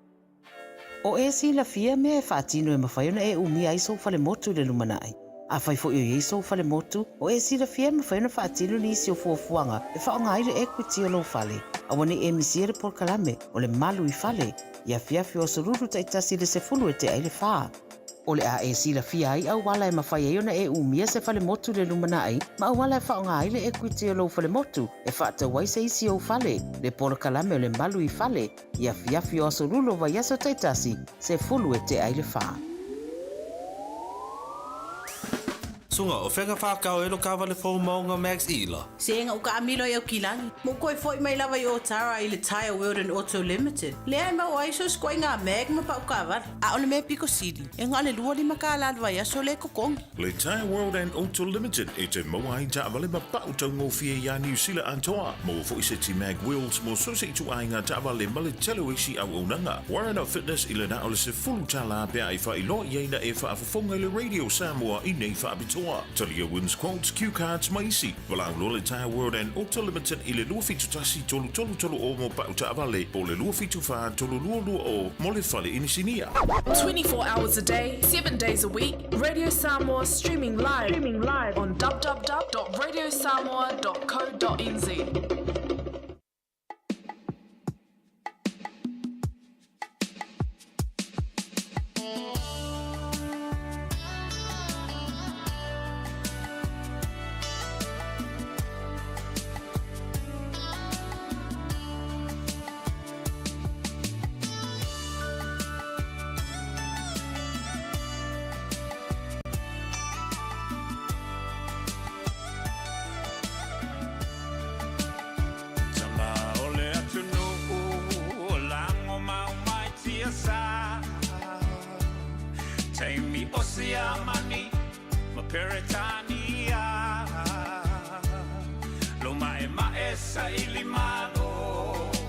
O e silafia mea e faatino e mafai ona e umia ai sou falemotu i le lumanai. Afai foi o i ai sou falemotu, o e silafia e mafai ona faatino nisi o fuafuaga e faaaoga ai le equity o lou fale. Aua ne i e misia le polokalame o le Malu i Fale i afiafi o aso Lulu taitasi i le 10 e tea i le 4. O le a e silafia ai auala e mafai ai ona e umia se falemotu i le lumanai ma auala e faaaoga ai le equity o lou falemotu e faatau ai se isi ou fale, le polokalame o le Malu i Fale i afiafi o aso Lulu o vaiaso taitasi, 10 e tea i le 4. Suga, o fea na whākau e lo kāwale fou maunga Max Ila? Se ga ukaamilo i Aukilani. Mo koe foʻi mai lava i Otara i le Tyre World and Auto Limited. Lea e maua ai so sikoaiga mag ma paʻu taavale. A o le mea piko sili, e na o le 25 kālā le vaiaso lea e totogi. Le Tyre World and Auto Limited e te maua ai taavale ma paʻu taugofie iā Niu Sila atoa. Maua foʻi se ti mag wheels mo so se ituaiga taavale ma le tele o isi auaunaga. Warren Fitness i le na o le 10 tālā pe a e faailoa i ai na e faafofoga i le Radio Samoa i nei faapitoa. Talia wins quotes, cue cards ma isi. Valaau loa le Tyre World and Auto Limited i le 271 333 o mo paʻu taavale po o le 274 322 mo le fale inisinia. 24 hours a day, 7 days a week, Radio Samoa streaming live, streaming live on www.radiosamoa.co.nz. Tama o le atunuu o lago mau mai tiasa Taimi o Siamani ma Peretania Lo mae mae saili malo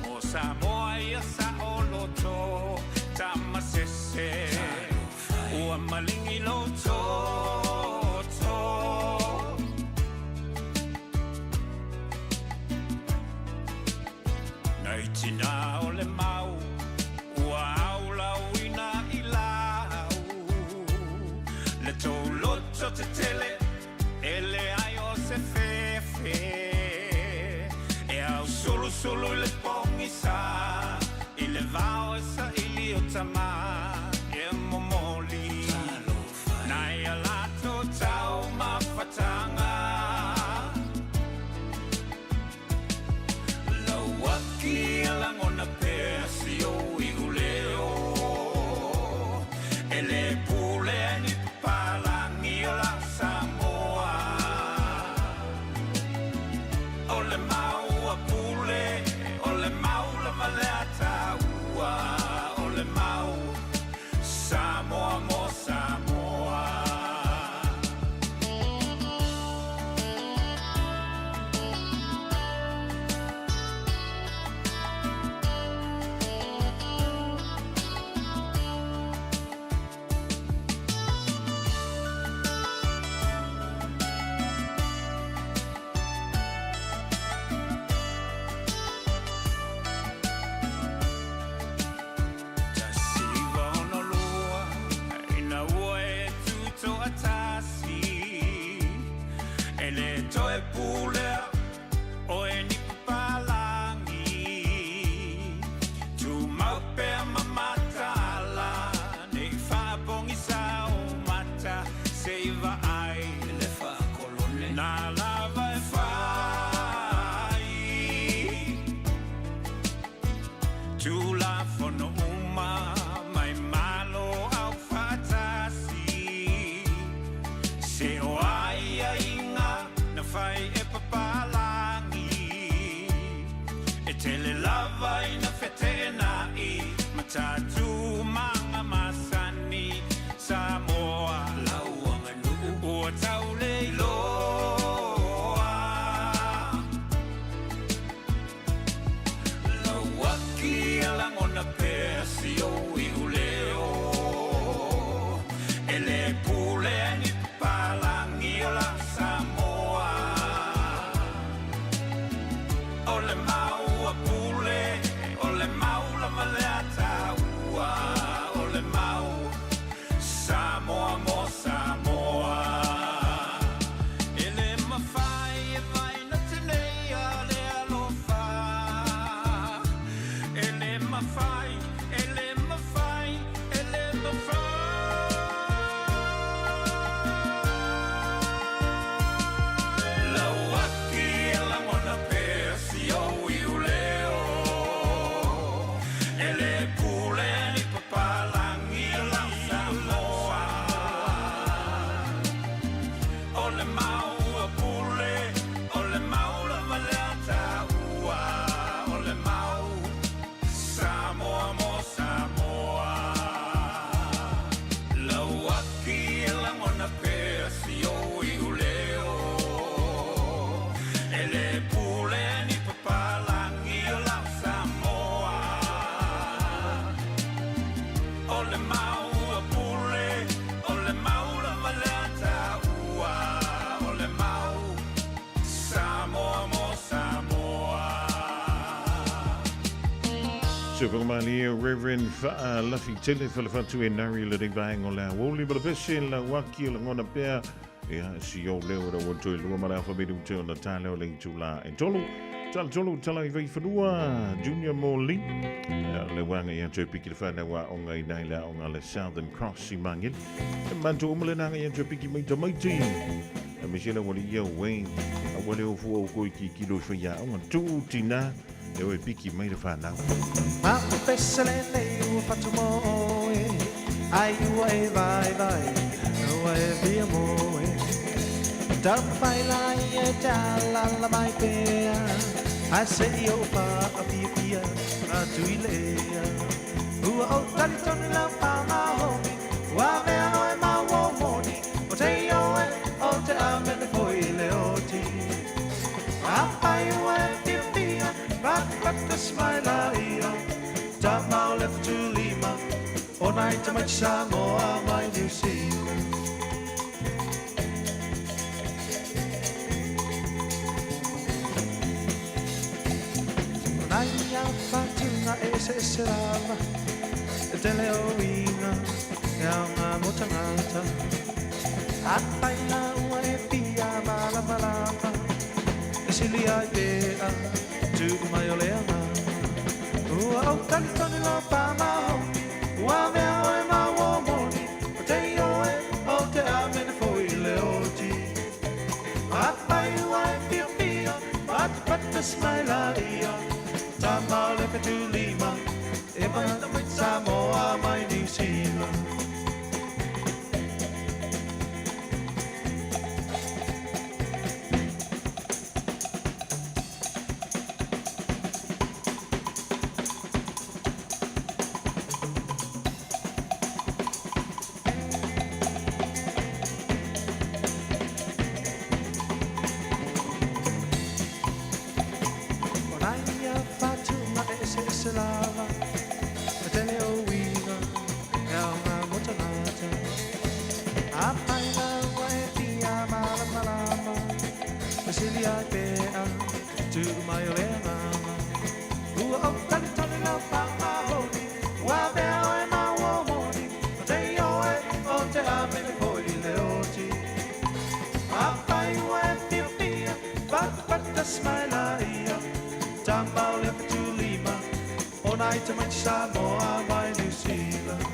Mo Samoa ia sa o loto Tamasese Ua malingi lo toto. Nai tina o le mau ua au lauina i lau Le tou loto tetele e leai o se fefe E au sulusulu i le pogisa i le vao e saili o tama e momoli Nai a latou taumafataga. Lauaki e lagona pea si ou iuleo E lē pulea e ni papalagi o la Samoa O le mau a Pule, o le mau lava le a taua O le mau Samoa mo Samoa. 1962 ina ua e tutoatasi e lē toe pulea oe ni papalagi tumau pea ma mataala nei faapogisa o mata seʻi vaai le faakolone na lava e fai Tulafono uma mai Malo aufaatasi Se o aiaiga na fai e papalagi E tele lava ina feteenai matatu maga masani Samoa lau aganuu ua tauleiloa Lauaki e lagona pea si ou iuleo E lē pulea e ni papalagi o la Samoa O le mau a Pule, o le mau lava le a taua O le mau Samoa mo Samoa E lē mafai e vaina teneia le alofa E lē mafai, e lē mafai, e lē mafai. Lauaki e lagona pea si ou iuleo E lē pulea e ni papalagi o la Samoa. Soifua Reverend Fa'alafitele Falefatu e nari lenei vaega o le aoauli ma le pese lauaki o lagona pea ia si ou leo e ua toe lua ma le afa minute ona tala o le itulā e tolu. Tala tolu tala i Vaifanua Junior Moli le uaga ia toe piki le whanau a onga i nai le aoga le Southern Cross i Mangere. E mantu uma le nanga ia toe piki mai tamaiti. E me sela wale ia Wayne. A wale o fua o koi ki kilo i whai aoga. Tū tina e oe piki mai le whanau. Ma o pese le nei ua whatu mo oe. Ai ua e vai vai, ua e via moe. Tamawhai lai e te alala mai pea. Ai se i o wha a pia pia, a tui lea. Ua o tari tonu lau pā mahomi, ua mea oe mau o moni. O te oe, o te amene foi le oti. A pai ua e pia pia, patapata smaila ia. Tamau le whatulima, o nai tamaiti Samoa mai New Zealand. O nai a whatunga e se se lava, e te leo inga, e au ngā mo tangata. A pai la ua e pia malama lama, e sili ai pea, tū mai o le anga. Ua o tali tonu lau pā mahomi, ua mea oe mau o moni, o te oe, o te amene foi le oti. A pai ua e pia pia, patapata smaila ia, tamau le whetulima, e mai Samoa mai New Zealand. O nai a whatunga e se se lava, e te leo uiga, e au ngā mo tangata. A pai la ua e pia malama lama, e sili ai pea, tū mai o le anganga. Ua o tali tali lau pā mahomi, ua mea oe mau o moni, o te oe, o te amene foi le oti. A pai ua e pia pia, patapata smaila ia, tamau le whatulima, o nai tamaiti Samoa mai New Zealand.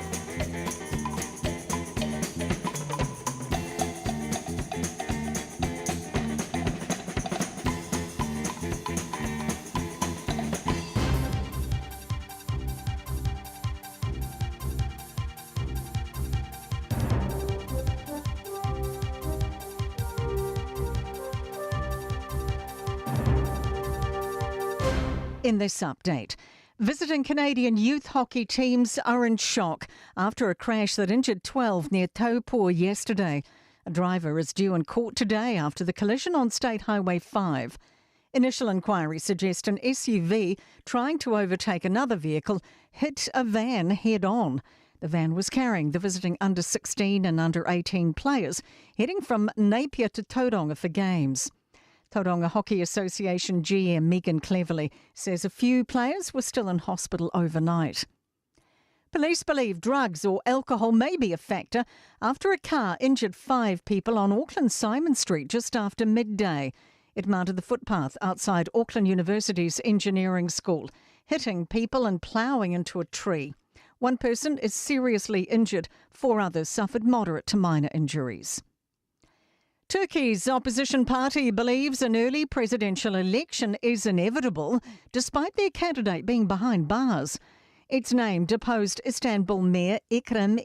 In this update, visiting Canadian youth hockey teams are in shock after a crash that injured 12 near Taupo yesterday. A driver is due in court today after the collision on State Highway 5. Initial inquiry suggests an SUV trying to overtake another vehicle hit a van head on. The van was carrying the visiting under 16 and under 18 players heading from Napier to Tauranga for games. Tauranga Hockey Association GM Megan Cleverly says a few players were still in hospital overnight. Police believe drugs or alcohol may be a factor after a car injured 5 people on Auckland's Simon Street just after midday. It mounted the footpath outside Auckland University's engineering school, hitting people and ploughing into a tree. One person is seriously injured. 4 others suffered moderate to minor injuries. Turkey's opposition party believes an early presidential election is inevitable, despite their candidate being behind bars. Its name deposed Istanbul Mayor Ekrem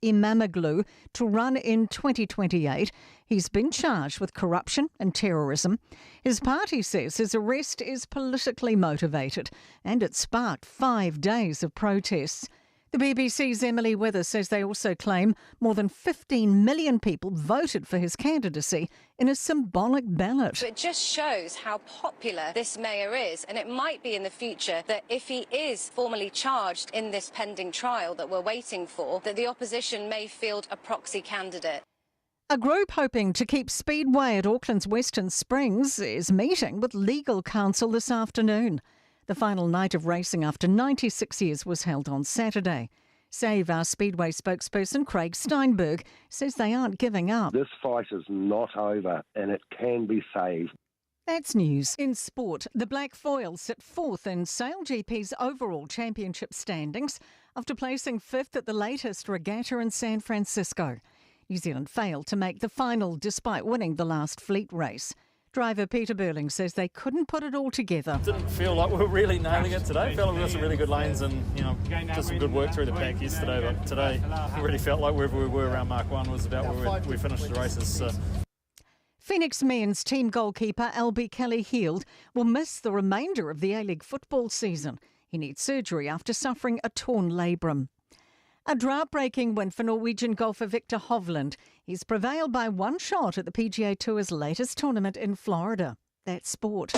Imamoglu to run in 2028. He's been charged with corruption and terrorism. His party says his arrest is politically motivated, and it sparked 5 days of protests. The BBC's Emily Withers says they also claim more than 15 million people voted for his candidacy in a symbolic ballot. It just shows how popular this mayor is, and it might be in the future that if he is formally charged in this pending trial that we're waiting for, that the opposition may field a proxy candidate. A group hoping to keep Speedway at Auckland's Western Springs is meeting with legal counsel this afternoon. The final night of racing after 96 years was held on Saturday. Save Our Speedway spokesperson Craig Steinberg says they aren't giving up. This fight is not over and it can be saved. That's news. In sport, the Black Foils sit fourth in SailGP's overall championship standings after placing fifth at the latest regatta in San Francisco. New Zealand failed to make the final despite winning the last fleet race. Driver Peter Burling says they couldn't put it all together. Didn't feel like we were really nailing it today. Felt like we got some really good lanes and you know did some good work through the pack yesterday. But today, we really felt like wherever we were around Mark One was about where we finished the races. So. Phoenix men's team goalkeeper Albie Kelly-Heald will miss the remainder of the A-League football season. He needs surgery after suffering a torn labrum. A drought-breaking win for Norwegian golfer Viktor Hovland. He's prevailed by one shot at the PGA Tour's latest tournament in Florida. That's sport.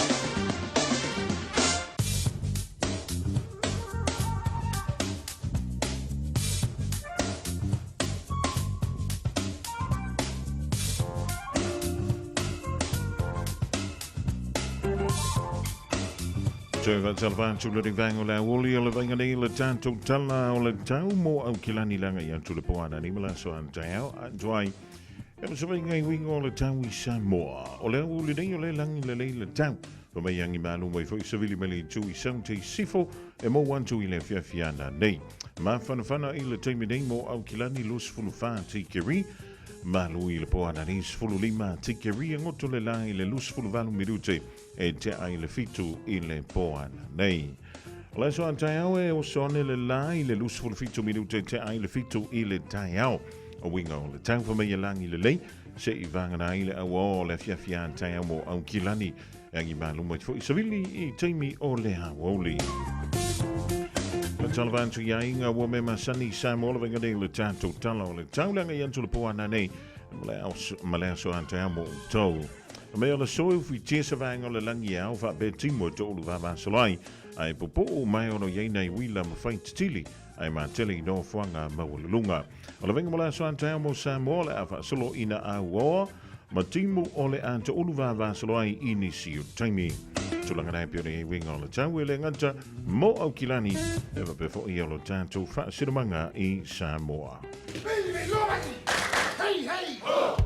Toe faatalofa atu le vaega o le aoauli o le vaega nei le tatou tala o le tau mo Aukilani le agai atu le po anani ma le aso a taeao atoa ai e masavaiga i uiga o le tau i Samoa. O le aoauli nei o le lagi lelei le tau. Fa mai agi malu mai foi savili mai le itu i saute i sifo e maua atu i le afiafi ananei. Mafanafana i le taimi nei mo Aukilani 24 tikeri, malu i le po ananei 15 tikeri e goto le la i le 28 minute e tea i le 7 i le po ananei. O le aso a taeao e oso ane le la i le 27 minute e tea i le 7 i le taeao. O uiga o le tau fa mai e lagi lelei se i vagana ai le auao o le afiafi a taeao mo Aukilani e agi malu mai foi savili i taimi o le aoauli. Faatalofa atu i aiga ua me masani i Samoa le vaega nei le tatou tala o le tau le agai atu le po ananei ma le aso a taeao mo outou. Mea o le aso e ufitia se vaega o le lagi e ao faapea timu e toʻulu vavasolai ae popoo mai ono i ai nai uila ma fai titili ae matele i nofoaga maualuluga. O le vaega mo le aso a taeao mo Samoa o le a faasolo ina auoa ma timu o le a toʻulu vavasolo ai i nisi o taimi. Tulaga nae pei ona i ai uiga o le tau e le gata mo Aukilani e faapea foi o lo tatou faasinomaga i Samoa. Hey, hey! Ho!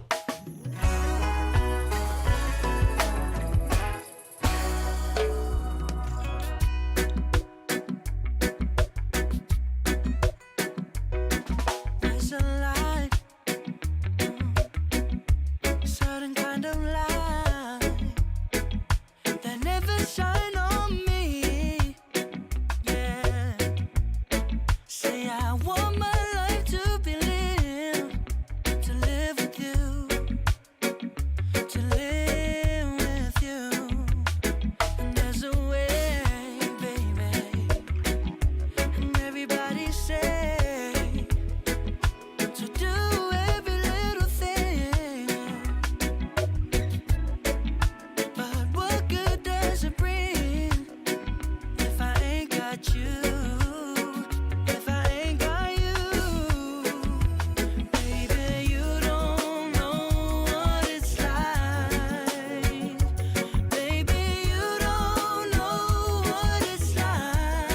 There's a light, certain kind of light that never shine on me. Yeah, say I want my life to be lived, to live with you, to live with you. And there's a way, baby, and everybody say to do every little thing. But what good does it bring if I ain't got you? If I ain't got you, baby, you don't know what it's like. Baby, you don't know what it's like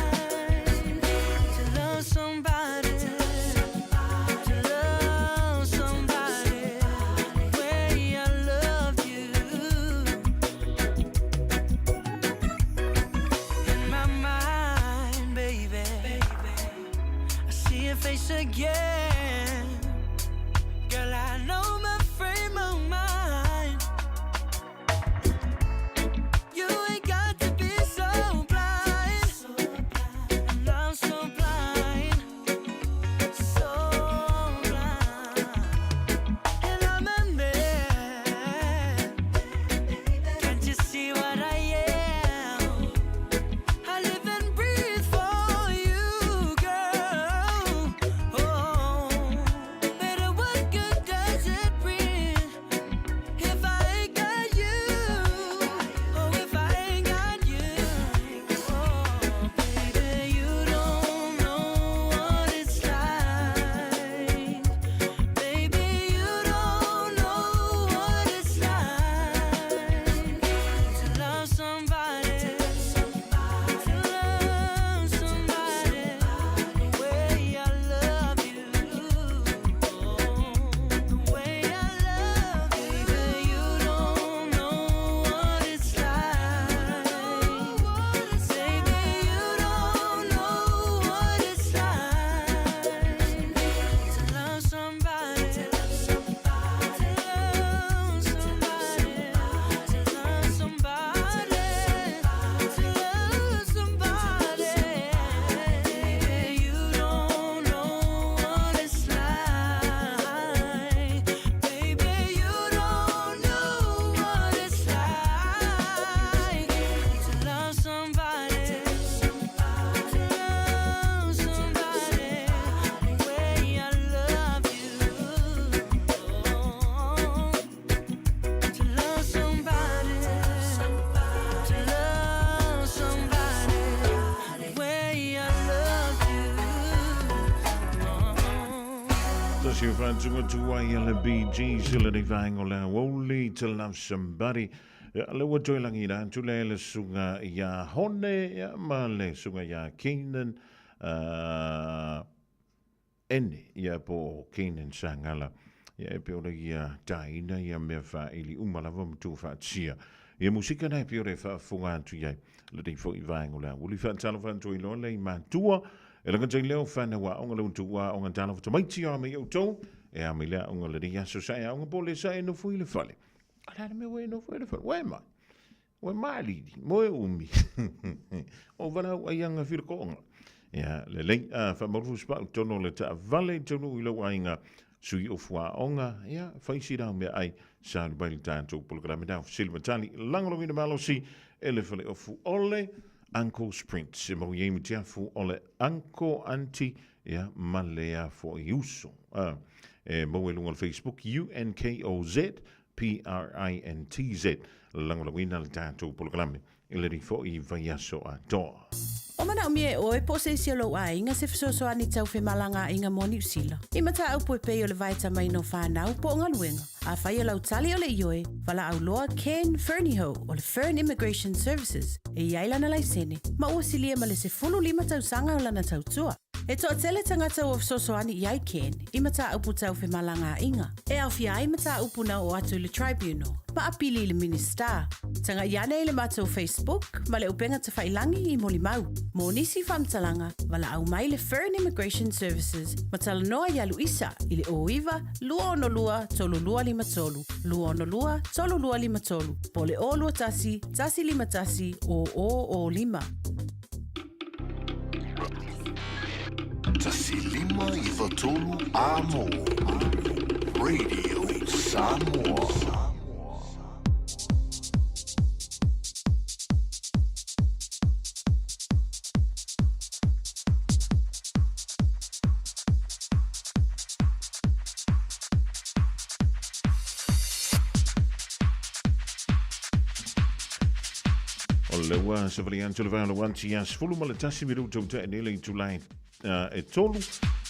to love somebody, to love somebody the way I loved you. In my mind, baby, I see your face again. Girl, I know my frame of mind. You ain't got to be so blind. And I'm so blind, so blind. And I'm a man. Can't you see what I am? I live and breathe for you, girl. Oh. Si whantunga tuai a le Bee Gees i lenei vaenga o le Only to Love Somebody. Ia, le ua toe langi rā atu le le sunga ia Hone ia, ma le sunga ia Keenan ene ia po o Keenan Sangala. Ia e pe ora ia tāina ia mea whaili uma lava ma tū whaatia. Ia musika nei pe ora e whaafunga atu iai. Le nei foi vaenga o le Uli whaatalo whaantu i loa lei mātua. E langa tei leo whanau a onga leo tua onga talo whatamaiti a me au E a me lea onga le ria so sa e onga po le sa e no fui le fale. A la me we no fui le fale. We mai. We mai lidi. Mo e umi. O wala au ai anga whira ko onga. Ia, le lei, a whamarufu spa u tono le ta vale tonu i lau ainga sui o fua onga. Ia, whaisi rau mea ai sa lu bai le tātou polokalame nau. Silva tali, langolongina malosi, e le fale o fu ole, Uncle's Prince. E mau iei te afu ole Uncle Auntie, ia, ma le afo i uso. E mau e lunga le Facebook, UNKOZ, PRINTZ. Langolongina le tātou polokalame. E le rifo i vaiaso a toa. O mana o mie oe po se isi o lou aiga se fesoasoani tau femalagaaiga mo Niu Sila. I mataupu e pei o le vaeta mai no whānau po o galuega. Afai o lau tali o le ioe, valaau loa Ken Ferniho o le Fern Immigration Services e iai lana laisene, ma ua silia ma le 15 tausaga o lana tautua. E toatele tagata ua fesoasoani i ai Ken i mataupu tau femalagaaiga. E aofia ai mataupu na oo atu i le Tribunal, ma apili i le Minista. Tagai ane i le matou Facebook ma le upega tafailagi i molimau. Mo nisi faamatalaga, valaau mai le Fern Immigration Services ma talanoa iā Luisa i le 09 262 3253, 262 3253, po o le 021 151 0005. 159 Amo Radio Samoa. O le ua savali atu le vae o le wanti ia sefulu ma le tasi minuta ua tae nei le itula e tolu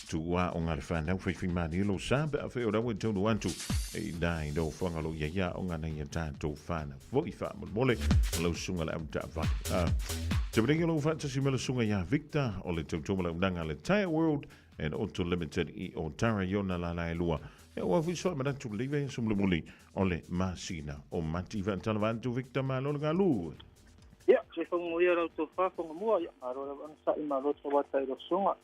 tuua o ngā le whanau whaiwhai mani lo sa pe a whai o rawe taunu atu e nā i no whanga lo ia ia o ngā nei a tātou whānau foi wha mole lau sunga le au ta vale. Te parengi lo whaatasi me le sunga ia Victor o le tautoma le unanga le Tire World and Auto Limited i o Tara Iona la la e lua. E ua fui soa manatu le iwe sumlemuli o le masina o Mati whaatalavantu Victor Malo le galu. Ia, se whango ia rau tō whawhanga mua, ia, maro rau ana sa'i maro te wata i rosunga.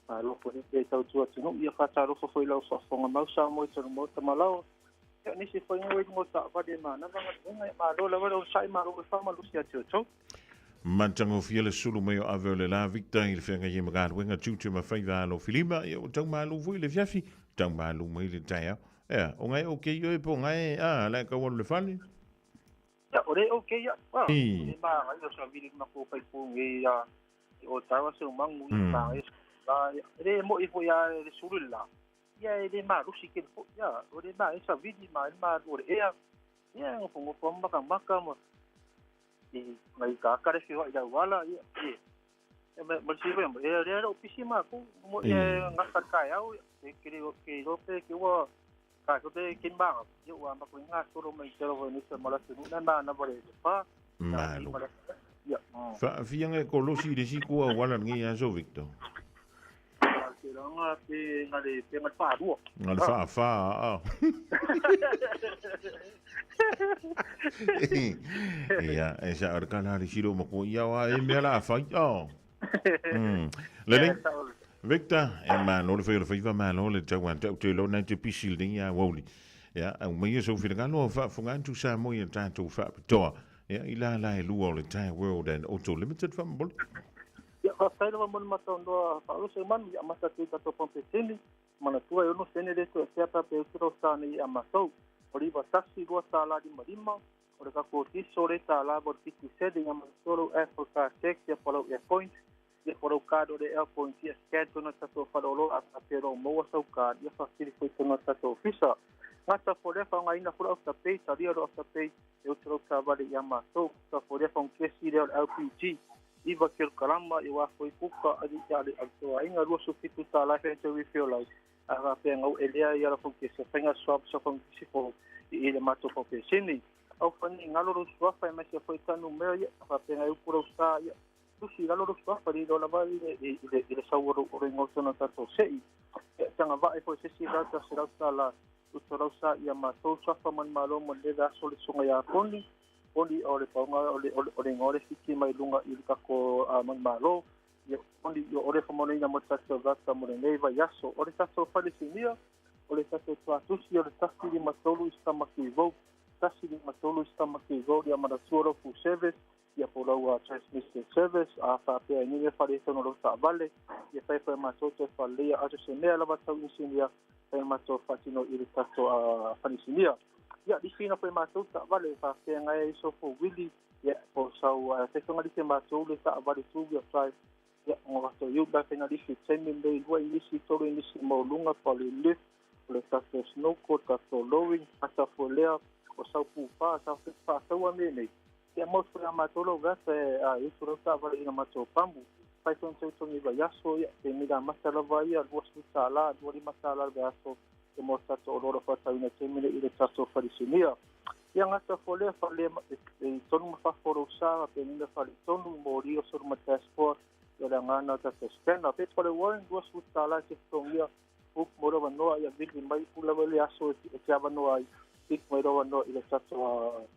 Maro po he te tau tua tunu, ia whatarofo foi lau whawhanga mau sa moi tonu mō tamalao. Ia, nisi whainga wei ngō ta wale mana wanga tunga, ia, maro lau rau sa'i maro e whamalusi a te o tau. Matagofie le sulu mai o ave o le la Victor i le feagai ai ma galuega tiute ma faiva alo filima ia ua taumalu foi le fiafi taumalu mai le taeao ea o gae okay oe po o gae a la e tau alu le fale. Ia, o le okay ia, wa, o le magai o sa vili ma ko fai ku ngi ia o tawa se o mangu i magai la le mo i fo ia le sulu la. Ia e le malusi ke fo ia o le ma e sa vili ma e ma o le ea. Ia ngo ngo fo maka maka mo i ngai ka kare fi wa ila wala ia e ma ma si ve e re ro pisi ma ku mo e nga ka ka au e ke ro ke ro pe ke wa ka ko te kin ba yo wa ma ku nga solo mai te ro ni se mala se na na na bore pa malo ia fa fianga ko lo si de si ku wala ngi ya so Victor ke ranga pe ngale pe ngal fa ru ngal fa fa a ia e sa ar kana ri siro mo ko ia wa e mea la fai o le Victor e malo le fai fa malo le tau an tau te lo na te pisi le ia woli ia au mai so fi ngalo fa funga tu sa mo ia tātou fa toa ia i la la e lua o le Tire World and Auto Limited fa mbol. Ia fa sai lo mo mata ndo fa lo se man ia mata te tato pompetini mana tua yo no sene le to se pa pe tro sa ni ia matou Oliva tasi lua tā la lima lima o le kako tiso le tā la bo fiti sede ia matolo Apple car tax ia follow air point ia follow card o le air point ia scan tona tato falolo a pero moa sau card ia fa sili foi tona tato ofisa ngata fole fa ngaina fura of the pay taria of the pay e utro ka vale ia matou ta fole fa kesi le LPG iwa kilo kalama i wa foi kuka ali ali altoa inga lua su fitu tā la fe te refill lau A faapea gau e lea ia la fau kese fainga swap sa fau kese fo i le matou faupeseni. Au fani ngalo ro suafa e maise foi tanu mea ia faapea ngai upu rau sa ia tusi lalo ro suafa li lo lava i le sau ro ro ngoto na tatou sei. Ia tanga vae foi se si rata se rauta la uto rau sa ia matou suafa man malo mo le aso le sunga ia poni poni o le paunga o le ngore fiti mai lunga i le kako man malo ia poni o le famona ina mo tatou vata mo le nei vai aso o le tatou fale sinia o le tatou tuatusi o le tasi lima tolu i stamaki vau tasi lima tolu i stamaki vau ia manatua lau full service ia po lau transmission service a faapea i ni fale tono lau taavale ia fai fai matou toe faleia aso se mea lava tau inisinia fai matou faatino i le tatou fanisinia. Ia lifina foi matou taavale faapea ngai iso fo wili ia po sau faifaga lisi matou le taavale tu ia fai ia ngo yu ba faiga lisi taimi nei lua i tolu i nisi mauluga pa le lift o le tatou snowcoat tatou lowing ata folea o sau pupa sau faataua me nei ia mo foi a matou lau gata a utu lau taavale ina matou pamu fai tonu tautogi vaiaso ia pe mila mata lava ia 20 tala 25 tala le vaiaso e mo tatou ololo faatauina taimi nei i le tatou falisinia. Ia gata folea fale e tonu ma fafo lou sa pe nina fale tonu mo rio solu ma passport ia le agana o tatou scanner pe fale warren 20 tala te totogia uk mo lava noa ia vili mai pula le aso e te avanoa ai ik mai lava noa i le tatou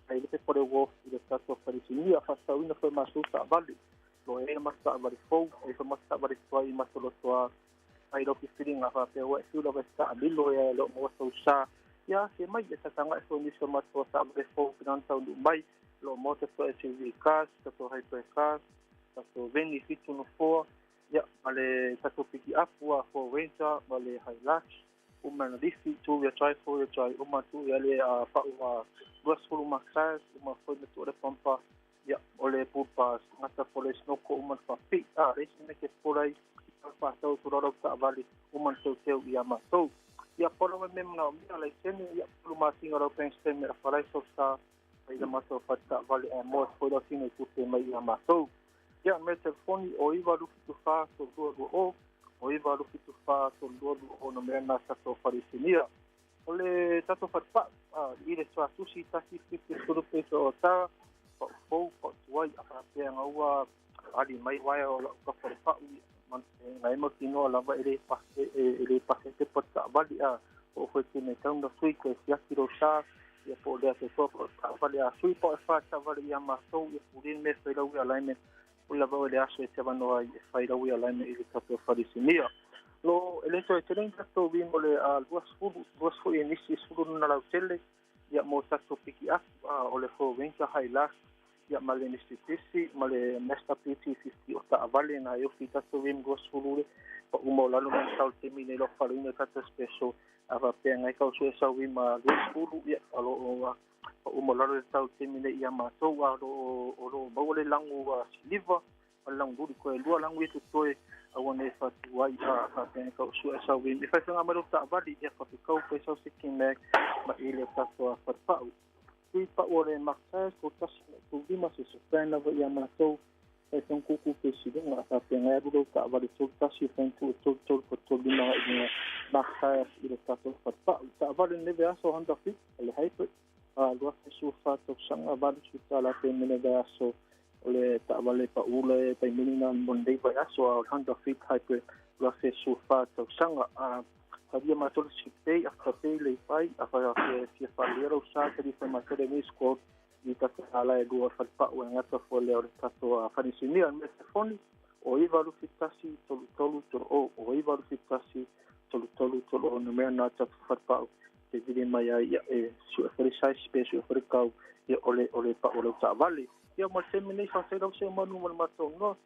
ai le pepole wolf i le tatou falisinia faatauina foi matou taavale lo e ma taavale fou e fa ma taavale tuai matolotoa ai lo filiga faapea ua e fiu lava e taamilo ia lo mo tau sa ia se mai e tatanga e foi nisi o matou taavale fou pinana taunuu mai lo mo tatou SUV cars tatou hyper cars tatou veni fitu nofoa ia ma le tatou piki up ua Ford Ranger ma le Hilux uma na lifi tu ia try fo ia try uma tu ia le pau 20 mark size uma foi me tu le pampa ia o le pupa ngata fo le snoko uma fa pi a le me ke polai fa tau tu ro ta vali uma tau teu ia matou ia polo me mena o le sene ia polo masinga ro pen stem me fa so sa ai la matou fa ta vali e mo fo lo sine tu te mai ia matou ia me telefoni o iwa lufitu fa so lua lua o o iwa lufitu fa so lua lua o no mea na tatou falisinia. O le tatou fatupa'u i le tuatusi tasi fitu sulu peso o tara pa'ufou pa'utuai a faapea gaua ali mai waea o la'u kafa le pa'u ngai mautinoa lava e lē pase pepa taavale a o foi tene tauna sui koe siaki lou sa ia po o lea totoa po o taavale a sui po e fa taavale ia matou ia pulin me failaui alignment o lava o le aso e te avanoa ai e failaui alignment i le tatou falisinia. Lo e le toe tele tatou wim o le 20 i nisi sefulu na lautele ia mo tatou piki up o le Ford Ranger Hilux ia ma le Mitsubishi ma le Mazda PT50 o taavale na e ofi tatou wim 20 le pa uma o lalo mai sau taimi nei lo faleina tatou special a faapea ngai kau sue sau wim 20 ia o lo pa uma o lalo le tau taimi nei ia matou a o lo maua le lagu siliva ma le lagu luli koe lua lagu ia totoe aua nei fatuai a faapea ngai kau sue sau wim e faifega mai lo taavale ia faapekau koe sau seking mag ma i le tatou fatupa'u. Tui pa'u o le mark size ko tasi tu lima se se lava ia matou e tau kuku ke siluga a faapea ngai alu lou taavale tolu tasi fain tu tolu tolu po tolu lima i luga mark size i le tatou fatupa'u. Taavale neve aso Honda Fit o le hybrid a 2004 tausaga 80 tala pe mene ve aso o le taavale pa'ula e paimini na mo lenei vai aso a o le Honda Fit hybrid 2004 tausaga a talia matou le sipei after pay le fai a fa fia faalea lou sa tali fai matou le miss quote i tatou ala e lua falepa'u e gata fua lea o le tatou fanisinia. Me telefoni o iva lufi tasi tolu tolu tolu o o iva lufi tasi tolu tolu tolu o numea na tatou falepa'u te vili mai ai ia e sue fale size pe sue fale kau ia o le pa'u o lau taavale ia ma le taimi nei faafetai lau se manu ma le matou noa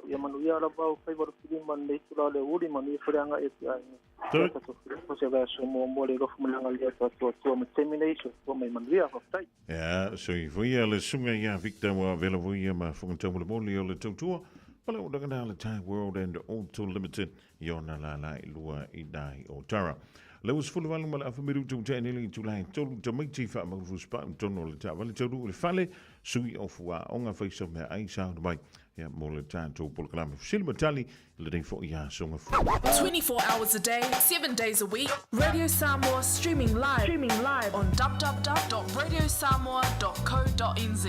ia manuia lava o faiva lufilima lenei tula o le uli manuia foi le aga'i atu aiga ia tatou filifo se vaiaso muamua le alofa ma le agalia atuatuatua ma le taimi nei soifua mai manuia faafetai. Ia, soifua ia le susuga ia Victor ua vela foi ia ma fogataumolimoli o le tautua ma le auaunaga le Thai World and Auto Limited i ona lala i lua i nai o Tara. Le ua 18 ma le afa mirutu te nele i tulai tolu tamaiti whaamauru spau tono o le taavale tauru o le fale sui o fua onga whaisa mea ai sa mai. Ia, mo le tatou polokalame fesili ma tali i lenei foʻi aso gafua. 24 hours a day, 7 days a week, Radio Samoa streaming live, streaming live on www.radiosamoa.co.nz.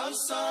DJ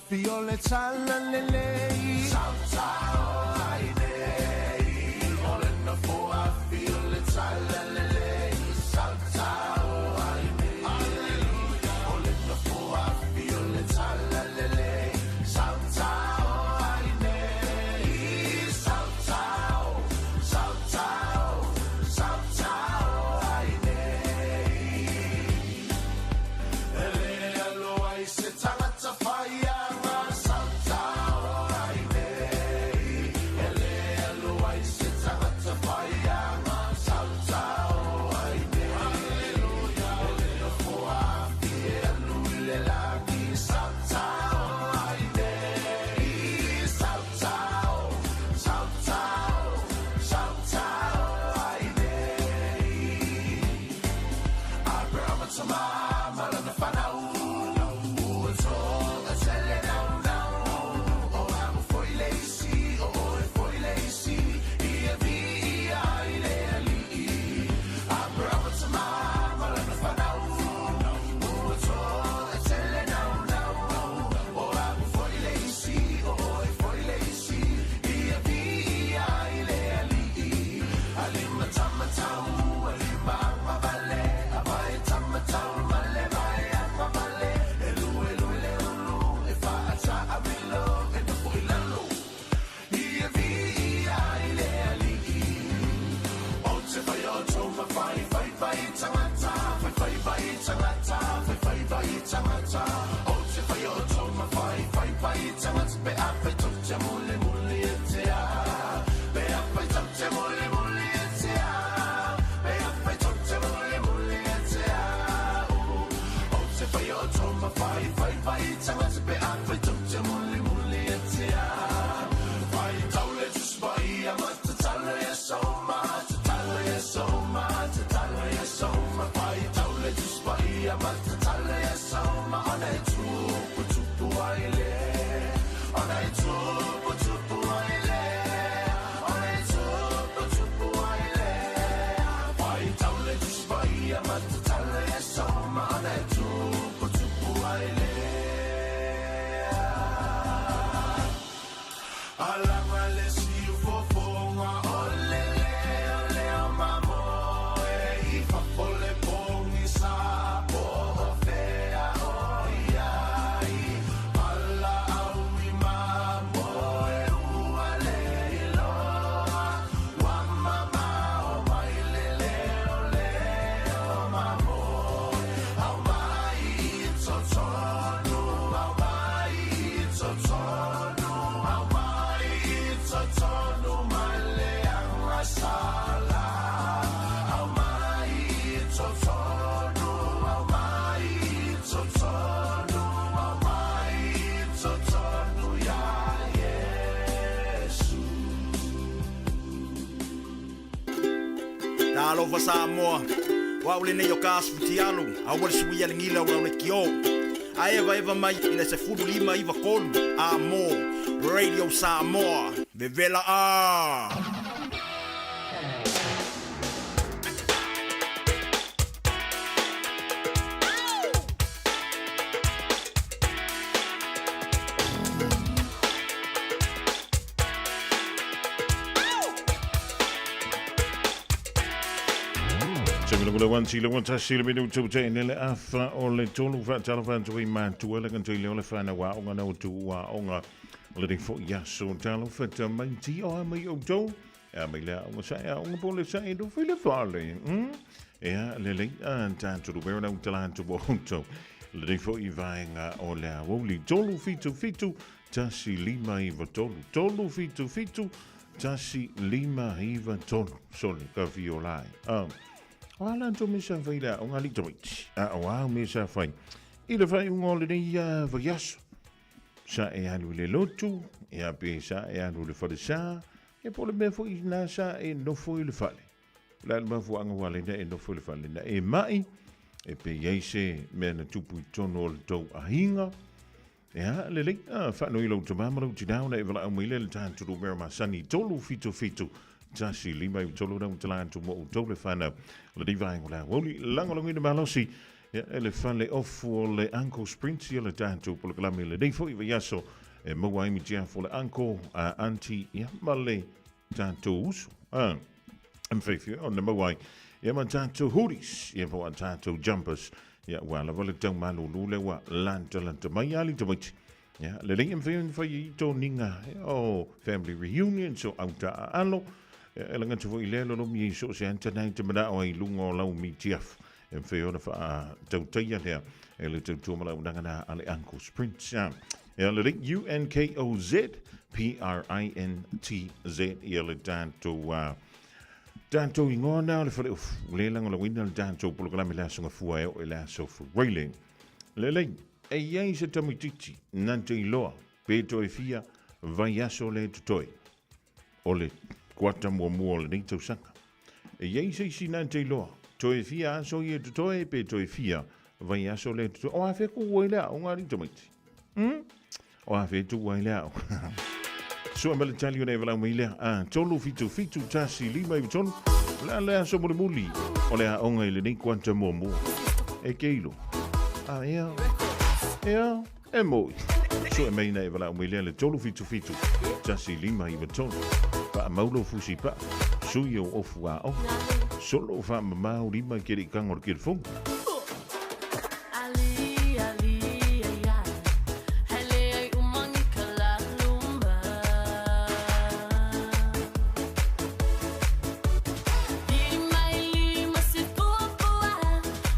Fio le tala lelei Sautao ai nei O le nofo a fio le tala lelei Sautao ai nei Alleluia O le nofo a fio le tala lelei Sautao ai nei Sautao, sautao, sautao ai nei E le aloa i se tangata whaianga Sautao ai nei E soma Fai fai fai tanga te pe a fai tau te muli muli e te a Fai tau le tuspai a matatala e soma Tatala e soma, tatala e soma Fai tau le tuspai a matatala e soma Ona e tupu tupu ai le Ona e tupu tupu ai le Ona e tupu tupu ai le Fai tau le tuspai a matatala e soma Ona e tupu tupu ai le Alanga le siu fofonga o le leo leo mamoe I fafo le pongi sa po o fea o iai Pala au i mamoe ua le iloa Wa mamao mai le leo leo mamoe Au mai i totonu, au mai i totonu Au mai i totonu mai le anga sala Au mai i totonu, au mai i totonu Au mai i totonu ia Iesu Talofa Samoa, o au lenei o ka asufutialu, aua le suia le gila o lau leitio. A eva eva mai i le 15 93 a mo Radio Samoa. Vevela a! Tangula wan tila wan tasi le minu tau te nele afa o le tolu fa tala fa tui matua le kantu le o le whana wa onga na tu wa onga le te fo yaso talo fa ta mai ti o a mai o tau a mai lea onga sa a onga po le sa e do file fale ea le le a tātu ru wera tala tu bo tau le te fo i vaenga o le a woli 3 7 7 1 5 9 3 3 7 7 1 5 9 3 sole ka fiolai O ala tō mesa whai la, o ngā lita waiti. A o au mesa whai. I le whai ungo le nei vaiaso. Sa e alu le lotu, e a pe sa e alu le whare sa, e po le mea fo i nā sa e nofo i le whale. La le mafu anga wale na e nofo i le whale na e mai, e pe iei se mea na tupu i tono o le tau ahinga. E a le lei, a whanau i lau tamama lau tinau na e wala au meile le tāturu mea masani 3 7 7 1 5 9 3 na utala atu mo o tau le whanau. Le di vaengo la woli langolongi na malosi. Ia e le whale ofu o le Uncle Sprint ia le tātou polokalame le nei foi vaiaso. E maua ai mitia fo le Uncle a Auntie ia ma le tātou uso. Mwhaiwhi o na maua ai. Ia ma tātou hoodies, ia po a tātou jumpers. Ia ua lava le tau malulu le ua lanta lanta mai ali tamaiti. Ia le lei mwhaiwhi whai i tō ninga o family reunion so auta a alo. E langa te fo i lelo lo mi so se anta nei te mana o i lunga o lau mi tiaf. E mwhai ona wha tauteia lea e le tautua malau nangana a le Uncle Sprint. E le link UNKOZ PRINTZ ia le tātou tātou ingoa nā o le whare ufu. Le langa la wina le tātou polokalame la songa fua e o e la sofu railing. Le lei, e iai se tamititi nante i loa pe toe fia vai aso le tutoi. O le kuata mua mua o le nei tausanga. E iai se isi nante i loa. Toe fia aso i e tutoe pe toe fia vai aso le tutoe. O a whe ku ua i lea o ngā rita maiti. O a whe tu ua i lea o. Sua mele tali o nei walau mai lea. A 3 7 7 1 5 9 3. La lea aso muli muli. O lea onga i le nei kuata mua mua. E keilo. A ea. Ea. E moi. Sua mei nei walau mai lea le 3 7 7 1 5 9 3. Pa maulo fusi pa. Sui o ofu a o. Solo fa mamau lima kere kango kere fonga. Ali, ali, ai, ai. Hele ai umangi ka laluma. I mai lima si puapua.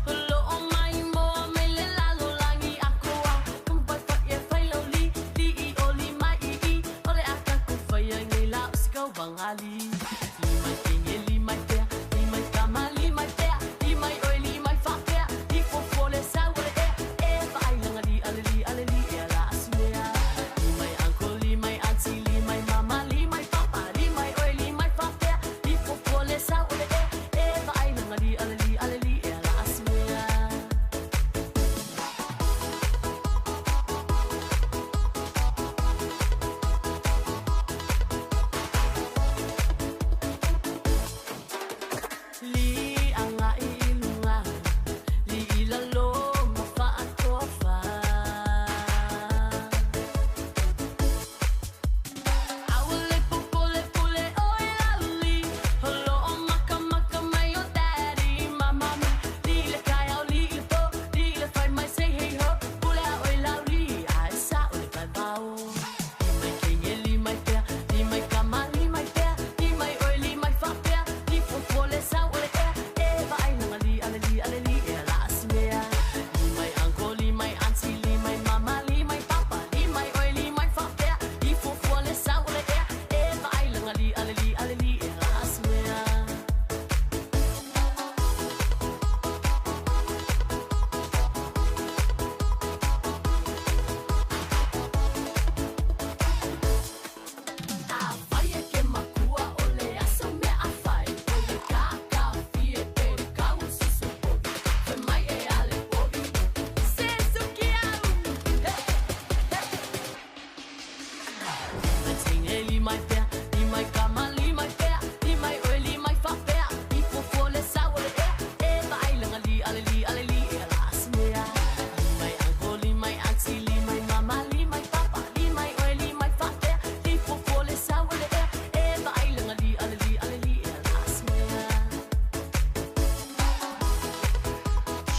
Holo o mai moa me le lalo langi akoa. Kumpai fa ia fai lau li, li i o li mai i i. Ole aka ku fai ai nei la usikau bangali. Li mai kenge, li mai pea, li mai kama, li mai pea, li mai oi, li mai whakea.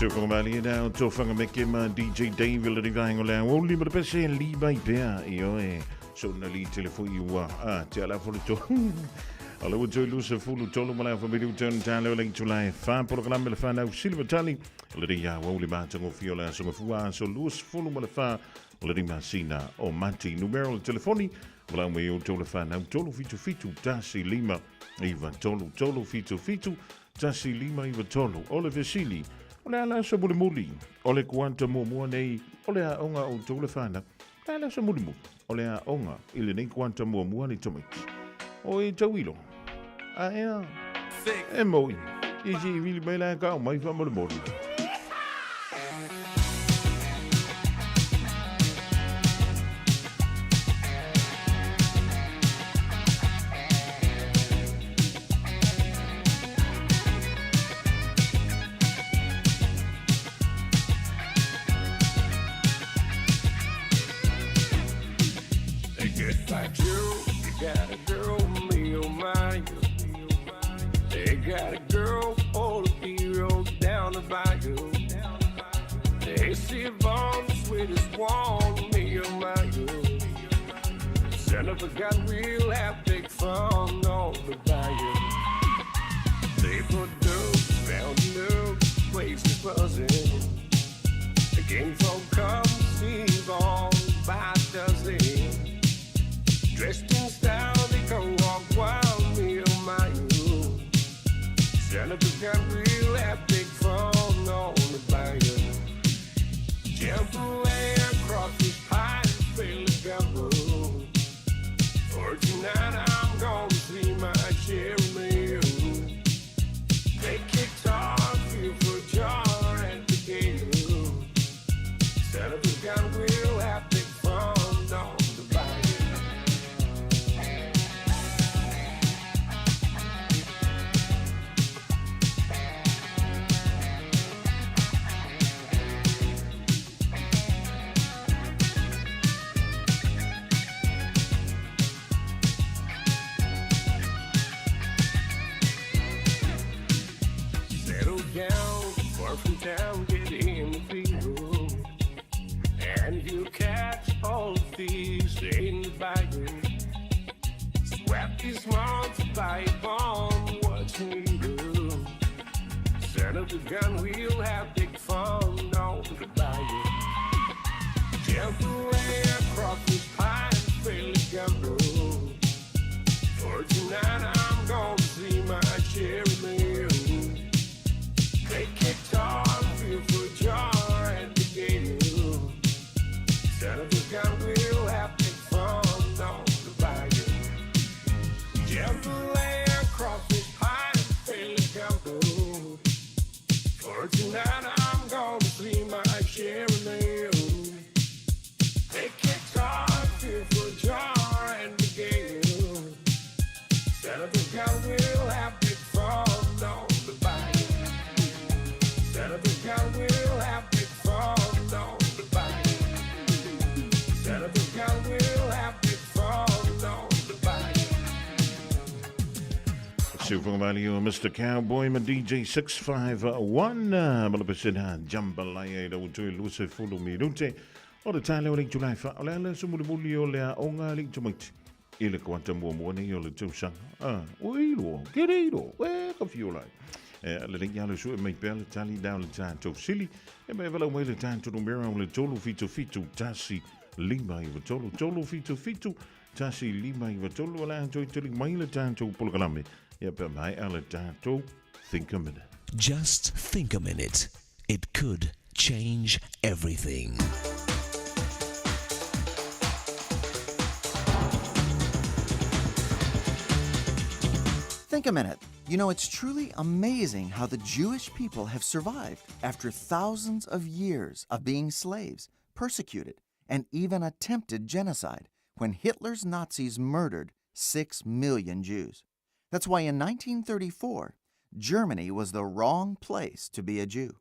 Sofoga malie na o tofaga meke ma DJ Dave le rivaenga o le aoauli ma le pese li mai pea i oe. So na li telefoi ua a te ala fo le to. O le ua toi lusa fulu tolu ma le afa milu tonu tale o le itu lai fa polokalame le whanau sili matali. O le ria aoauli matagofie o le aso gafua aso lusa fulu ma le fa o le masina o Mati. Numero o le telefoni Walau mai o tau le whanau 3 7 7 1 5 9 3 3 7 7 1 5 9 3. O le fesili, o le a le aso mulimuli o le kuata muamua nei o le aoga o outou le whanau? O le a le aso mulimuli o le aoga i lenei kuata muamua nei tamaiti? O e tauilo, a ea, e moi, i si vili mai la ka o mai whamolemole. Just like you, you got a girl, me oh my. They got a girl, all the heroes down the bayou. They see Vaughn, the sweetest one, me oh my. Son of a gun, we'll have big fun on the bayou. They put dope, found new places buzzing. The king folk come see Vaughn by dozen. Dressed in style, they go walk wild, me oh my. Son of a gun, we'll have big fun on the bayou. Jump away across this pine, fill the gumbo. For tonight I'm gonna see my Jeremy. Take guitar, feel for jar at the gate. Son of a gun, we'll have big fun on the bayou. Settle down, far from town, get in the field. And you catch all the fish in the bayou. Sweat is multiply on what you do. Son of a gun, we'll have big fun on the bayou. Jump away across the pine, fill the gumbo. For tonight I'm gonna see my cherry mill. Take guitar, feel for jar at the gate. Son of a gun, we'll have big fun on the bayou. Jump away across this pine, fill the gumbo. For tonight I'm gonna see my cherry mill. Take guitar, feel for jar at the gate. Son of a gun, we'll have big fun on the bayou. Son of a gun, we'll have big fun on the bayou. Son of a gun, we'll have big fun on the bayou. Siufoga malie o Mr. Cowboy ma DJ 651 ma le pesena Jambalaya i lau toe 20 minute o le tae leo le itulai fa o le ala so mulimuli o le aoga a le tamaiti i le kuata muamua nei o le tausaga. Ah, o ilo, kere ilo, e ka fio lai. E, le lengi alo sue mai pea le tali dao le tātou sili. E mai walau mai le tātou numera o le 3 7 7 1 5 9 3 3 7 7 1 5 9 3 o le atoa i tali mai le tātou polokalame. Ia pea mai a le tātou Think a Minute. Just think a minute. It could change everything. Think a minute. You know, it's truly amazing how the Jewish people have survived after thousands of years of being slaves, persecuted, and even attempted genocide when Hitler's Nazis murdered 6 million Jews. That's why in 1934, Germany was the wrong place to be a Jew.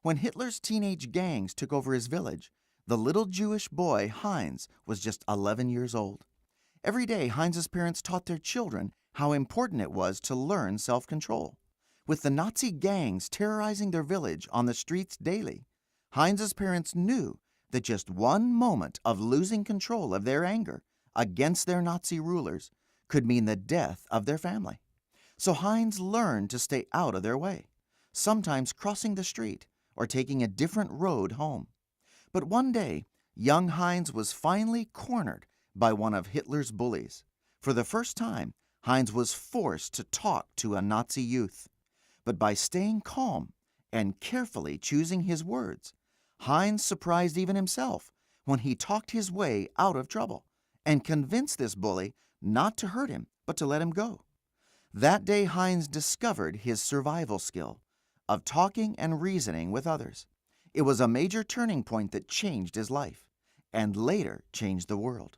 When Hitler's teenage gangs took over his village, the little Jewish boy, Heinz, was just 11 years old. Every day, Heinz's parents taught their children how important it was to learn self control. With the Nazi gangs terrorizing their village on the streets daily, Heinz's parents knew that just one moment of losing control of their anger against their Nazi rulers could mean the death of their family. So Heinz learned to stay out of their way, sometimes crossing the street or taking a different road home. But one day, young Heinz was finally cornered by one of Hitler's bullies. For the first time, Heinz was forced to talk to a Nazi youth. But by staying calm and carefully choosing his words, Heinz surprised even himself when he talked his way out of trouble and convinced this bully not to hurt him, but to let him go. That day, Heinz discovered his survival skill of talking and reasoning with others. It was a major turning point that changed his life and later changed the world.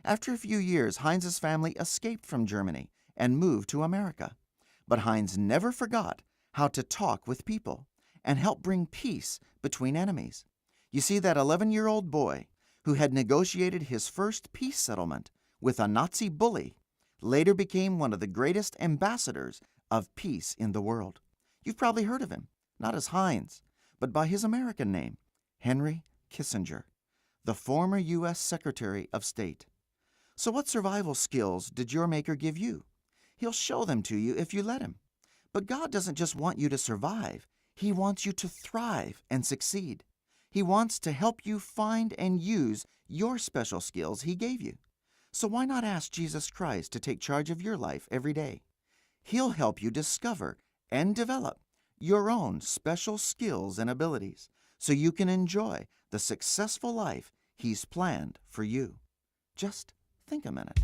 After a few years, Heinz's family escaped from Germany and moved to America. But Heinz never forgot how to talk with people and help bring peace between enemies. You see, that 11 year old boy who had negotiated his first peace settlement with a Nazi bully later became one of the greatest ambassadors of peace in the world. You've probably heard of him, not as Heinz, but by his American name, Henry Kissinger, the former U.S. Secretary of State. So, what survival skills did your Maker give you? He'll show them to you if you let him. But God doesn't just want you to survive, He wants you to thrive and succeed. He wants to help you find and use your special skills He gave you. So why not ask Jesus Christ to take charge of your life every day? He'll help you discover and develop your own special skills and abilities so you can enjoy the successful life He's planned for you. Just think a minute.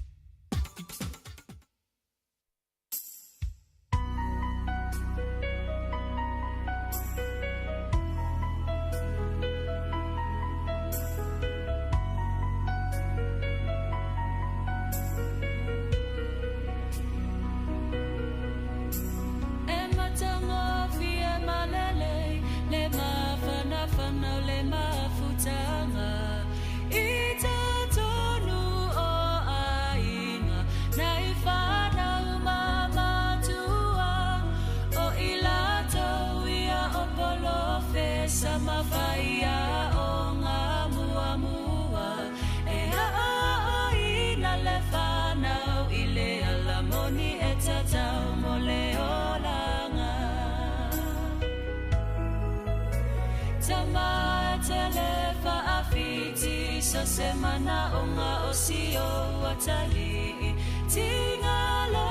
E matagofie malele le mafanafana o le mafutaga i tatonu o aiga na i fanau mamatua o i latou ia o polofesa mafaia o ngā muamua e aoaoina le fanau i le alamoni e tatau mo le olaga. Tamatele faafiti so se manaʻoga o sio atalii tigalo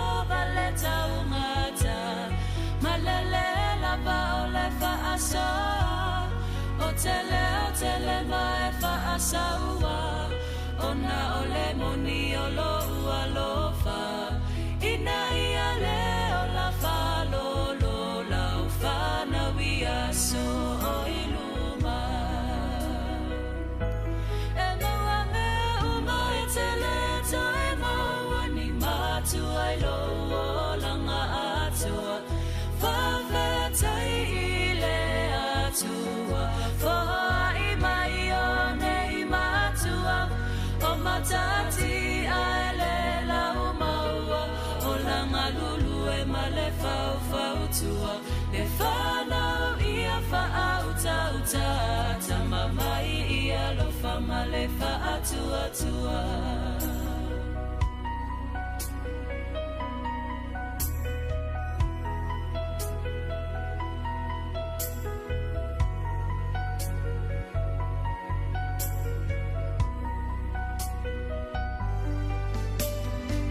le taugata malele lava o le faasoa o tele o tele ma e faasaua ona o le moni o lou alofa ina ia le ola faalolo lau fanau ia so o i luma. E maua mea uma e tele toe maua ni matua i lou olaga atua. Faafetai i le Atua, foai mai o nei matua, o matati ae le lau maua, olaga lulu e ma le faufautua, le fanau ia faautautā, tamamai ia lofa ma le faatuatua.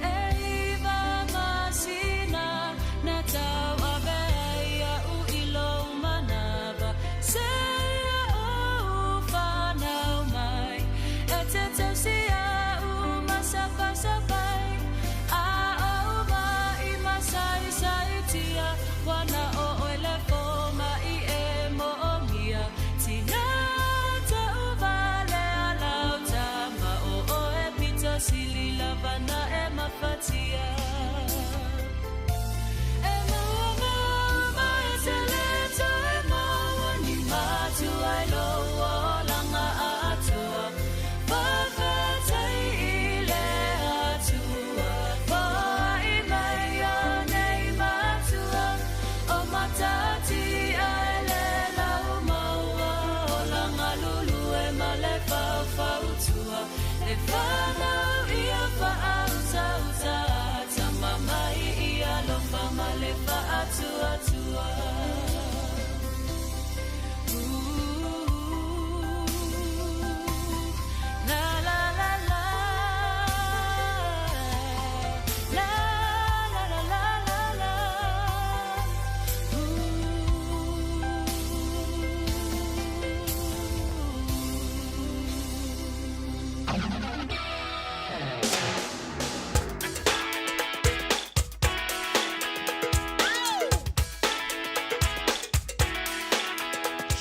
E iwa masina na tau avea ia'u i lou manava seia ou fanau mai e te tausi a'u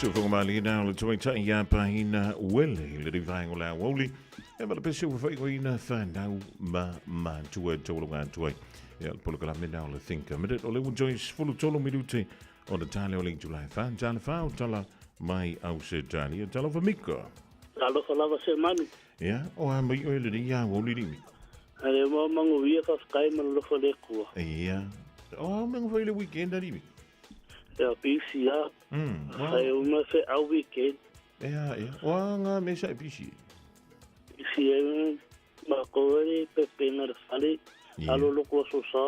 Sofoga malina o le tamaitai ia Pahina Uele i le vaega o le aoauli e ma le pese ua faaigoaina fanau ma matua e taualoga atu ai. Ia le polokalame na o le Think a Minute o le ua toe 13 minute o le tale o le itula e 4 tala 4 o tala mai Ausetalia. Talofa Mika. Talofa lava Semanu. Ia, o a mai oe lenei aoauli li Mika? A le mau manuia faafetai ma le alofa o le Atua. Ia, o a mea fai le weekend ali Mika? Ia, busy a. Fai uma feau weekend. Ea, ea. O a ngā mea sa e busy? Busy ai mākou ai pepena le fale. Alo loko aso sa.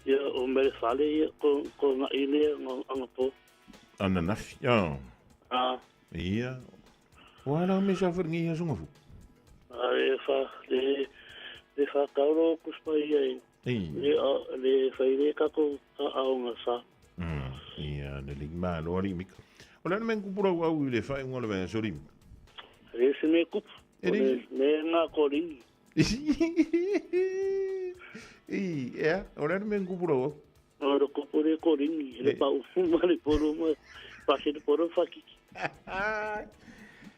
Ia, o me le fale ia, ko, ko ngā ile anga po. Ananafi, oh. Ah. Ia. O a la me sa wharingi ia songa fu? A le fa, le, le fa kauro kuspa ia e. Ei. Le, a, le whai le kako ka aonga sa. Ia, le ling ma lo ali mika. O le men kupura au i le whai unga le vea sori mika. Le se me kupu. E le me ngā koringi. I, ea, o le men kupura au. O le kupu le koringi, le pa ufu ma le poro ma, pa se le poro whakiki.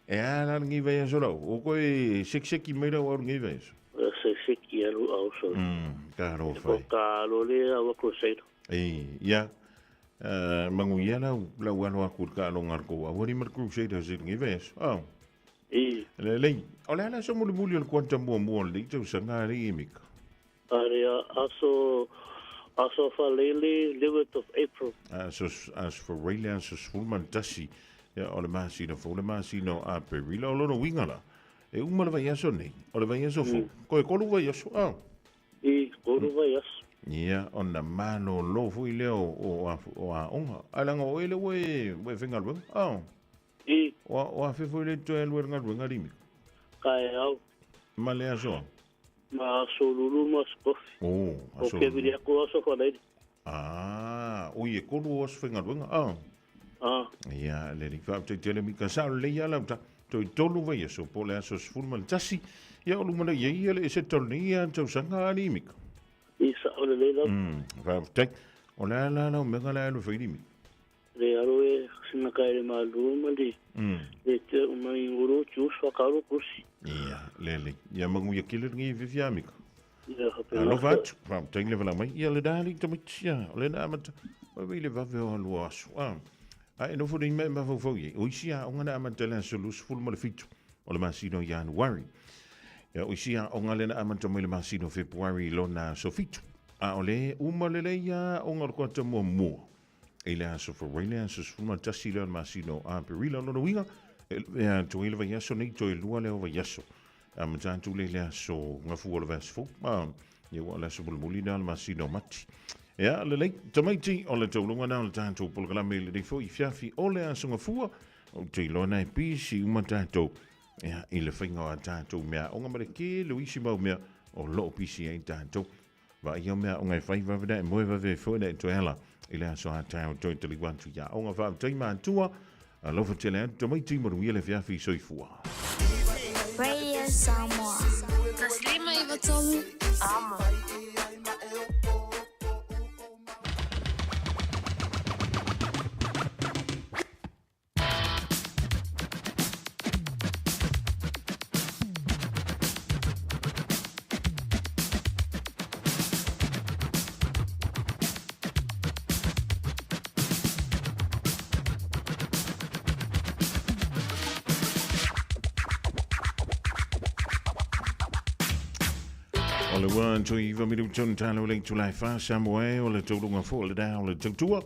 Ea, la ngi vea sora. O koe sekseki mai rau au ngi vea so. Se seki alu au so. Ka ro Ko whai. ka alo le awa crusader. E, ia, mangu ia lau, lau alo aku ka alo ngar ko. Au ni mar crusader se ngi vea so. Oh. I. Le lei, o le ala so muli muli o le kuanta mua mua le tau sanga le imika. Are aso aso whalele 11th of April. Aso as for reile aso sfulman tasi. Ia o le masina fo le masina o Aperila o lono wingala. E uma le vai aso nei, o le vai aso fo. Ko e kolu vai aso, ah. I, kolu vai aso. Ia, o na malo lo fo i leo o a, o a onga. Alanga o ele ue, ue whengaluenga, ah. I. O a fefo i le toe alue ngaluenga limi. Ka e au. Ma le aso. Ma aso lulu ma skofi. O, aso. O ke vili ako aso whalele. Ah, o i e kolu o aso whengaluenga, ah. Ah. Ia, le ri whap te tele mika sa le ia lau ta. Toi tolu vai aso, po le aso sfulu ma le tasi. Ia o lumana ia ia le ese tolu ni ia tau sanga ali mika. I sa o le le lau. Whap te. O la la la menga la alu whairi mika. Le alo e sina ka ele malu ma le. Le te umai ngoro chus whakaro kusi. Ia, le le. Ia mangu ia kile ngi vivia mika. Ia hape. Alo vat, whap te le wala mai. Ia le dali tamitia. O le na amata. O le vave o alu aso. Ah. A e nofo nei me mafau ye. O isi a onga na amata le aso lusu fulu ma le fitu. O le masino Januari. Ia o isi a onga le na amata mai le masino Februari lona aso fitu. A o le uma le le ia onga le kuata mua mua. E le aso fawai le aso sfulu ma tasi le masino Aperila lona winga. E toi le vai aso nei toi lua le o vai aso. A matantu le le aso ngafu o le vasfo. Ia ua le aso mulimuli na le masino mati. Ia, le lei, tamaiti o le taulunga na o le tātou polokalame le reifo i fiafi o le aso ngafua o te iloa e pisi uma tātou. Ia, i le whainga o a tātou mea onga mare ke luisi mau mea o loo pisi ai tātou. Va ia mea onga e whai wawena e moe wawe e fōna e toe ala i le aso a tāu toi te liwantu ia onga whau teima atua. Alofa tele atu tamaiti maruia le fiafi soifua. Radio Samoa. Taslima Ivatolu. Amo. O le 1, 2, 3, 4, talo le tulai fa Samoa o le taulunga fo le dao le tautua.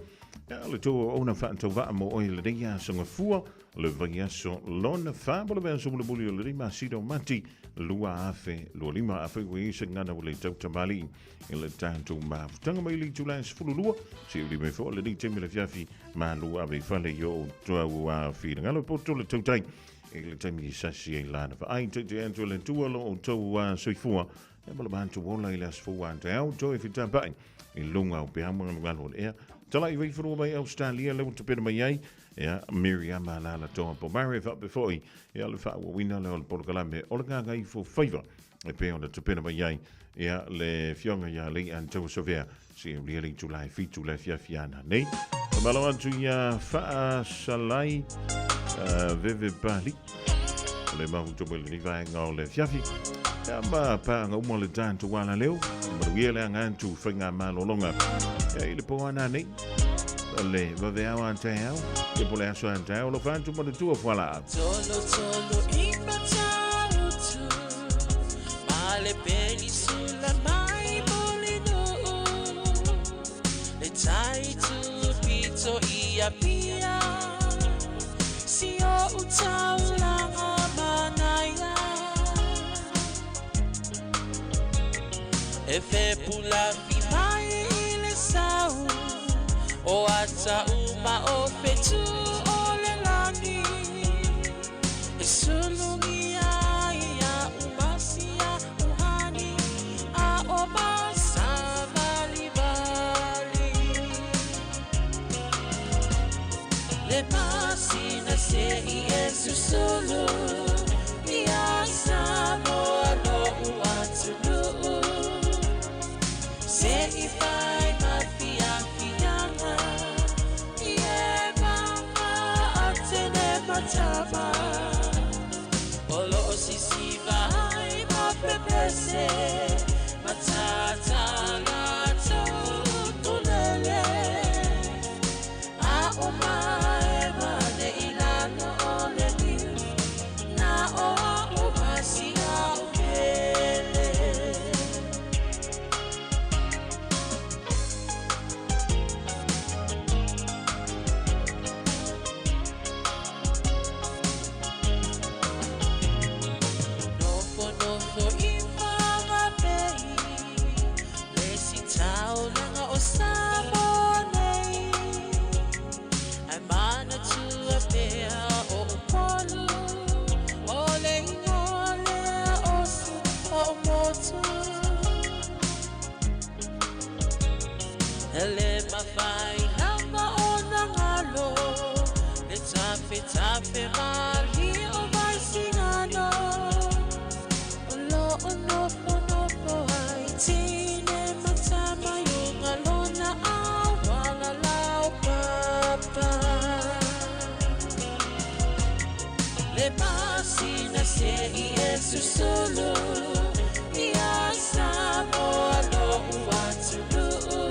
Ia le tua ona whaatau waa mo oi le rea songa fua le vai aso lona fa bo le vea so le muli o le rima siro mati lua afe lua lima afe ue isa ngana o le tautamali i le tātou mafutanga mai le tulai sefulu lua si uli me fo le temi le fiafi ma lua ave fale i o tua ua whirangalo poto le tautai i le temi i sasi e lana fa ai te te antu le tua lo o tau soifua. E mala mahantu wola i le asfua ante au toi whitapai i lunga o pehamu ngā ngalo le ea. Tala i waiwharua mai Australia le utu pera mai ai. Ea Miriam Alala toa po mare whapefoi. Ea le whaua wina le o le polokalame o le ngā ifo faiva. E pē o le tupena mai ai. Ea le fionga ia le antua sovea. Si e ria le tulai fitu le fiafiana nei. Faamalo atu ia Faasalai Veve Pali o le mafuta mai lenei vaega o le afiafi. Ia ma paaga uma o le tatou alaleo, manuia le aga atu faigamalologa. Ia i le po a nanei, o le vaveao a taeao, ia po o le aso a taeao, alofa atu ma le tua fualaa. Tolo tolo i Matautu, ma le penisula mai Mulinuu, le tai tupito i Apia, si o'u taulaga manaia. E fepulafi mai i le sau, o ata uma o fetu o le lagi. E sulugia ia umasia uhani, a o masavalivali. Le masina se i e susulu, ia Samoa lo'u atunuu. Se i fai ma fiafiaga, i e maga atene matama. O lo'o sisiva ai ma pepese, matata latou utulele. A o mae mane i lalo o le niu, na o a'u masia o pele. Nofo nofo i Whanganui, le sitaulaga o Samoa nei. Ae manatua pea o Upolu, o le igoa lea o si o'u motu. E le mafai lava ona galo, le tafetafe malie o Vaisigano. O lo'o nofonofo ai tine ma tama i uga lona auala laupapa. Le masina se i e susulu, ia Samoa lo'u atunuu.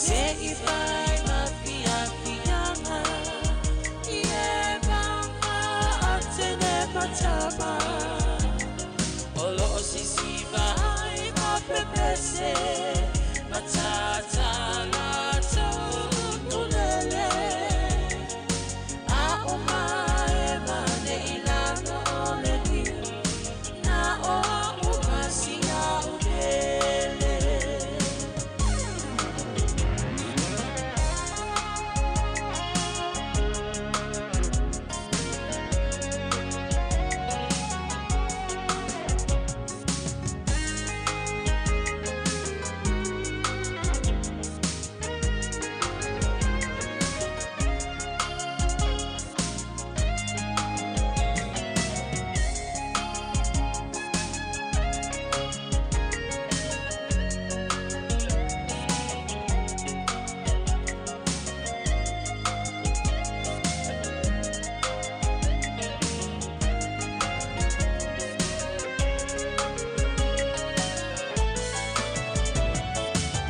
Se i fai ma fiafiaga, i e maga atene matama. O lo'o sisiva ai ma pepese, matata latou utulele. A o mae mane i lalo o le niu, na o a'u masia o pele.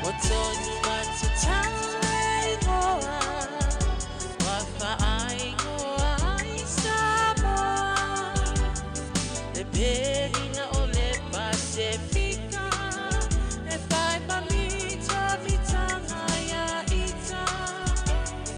Ua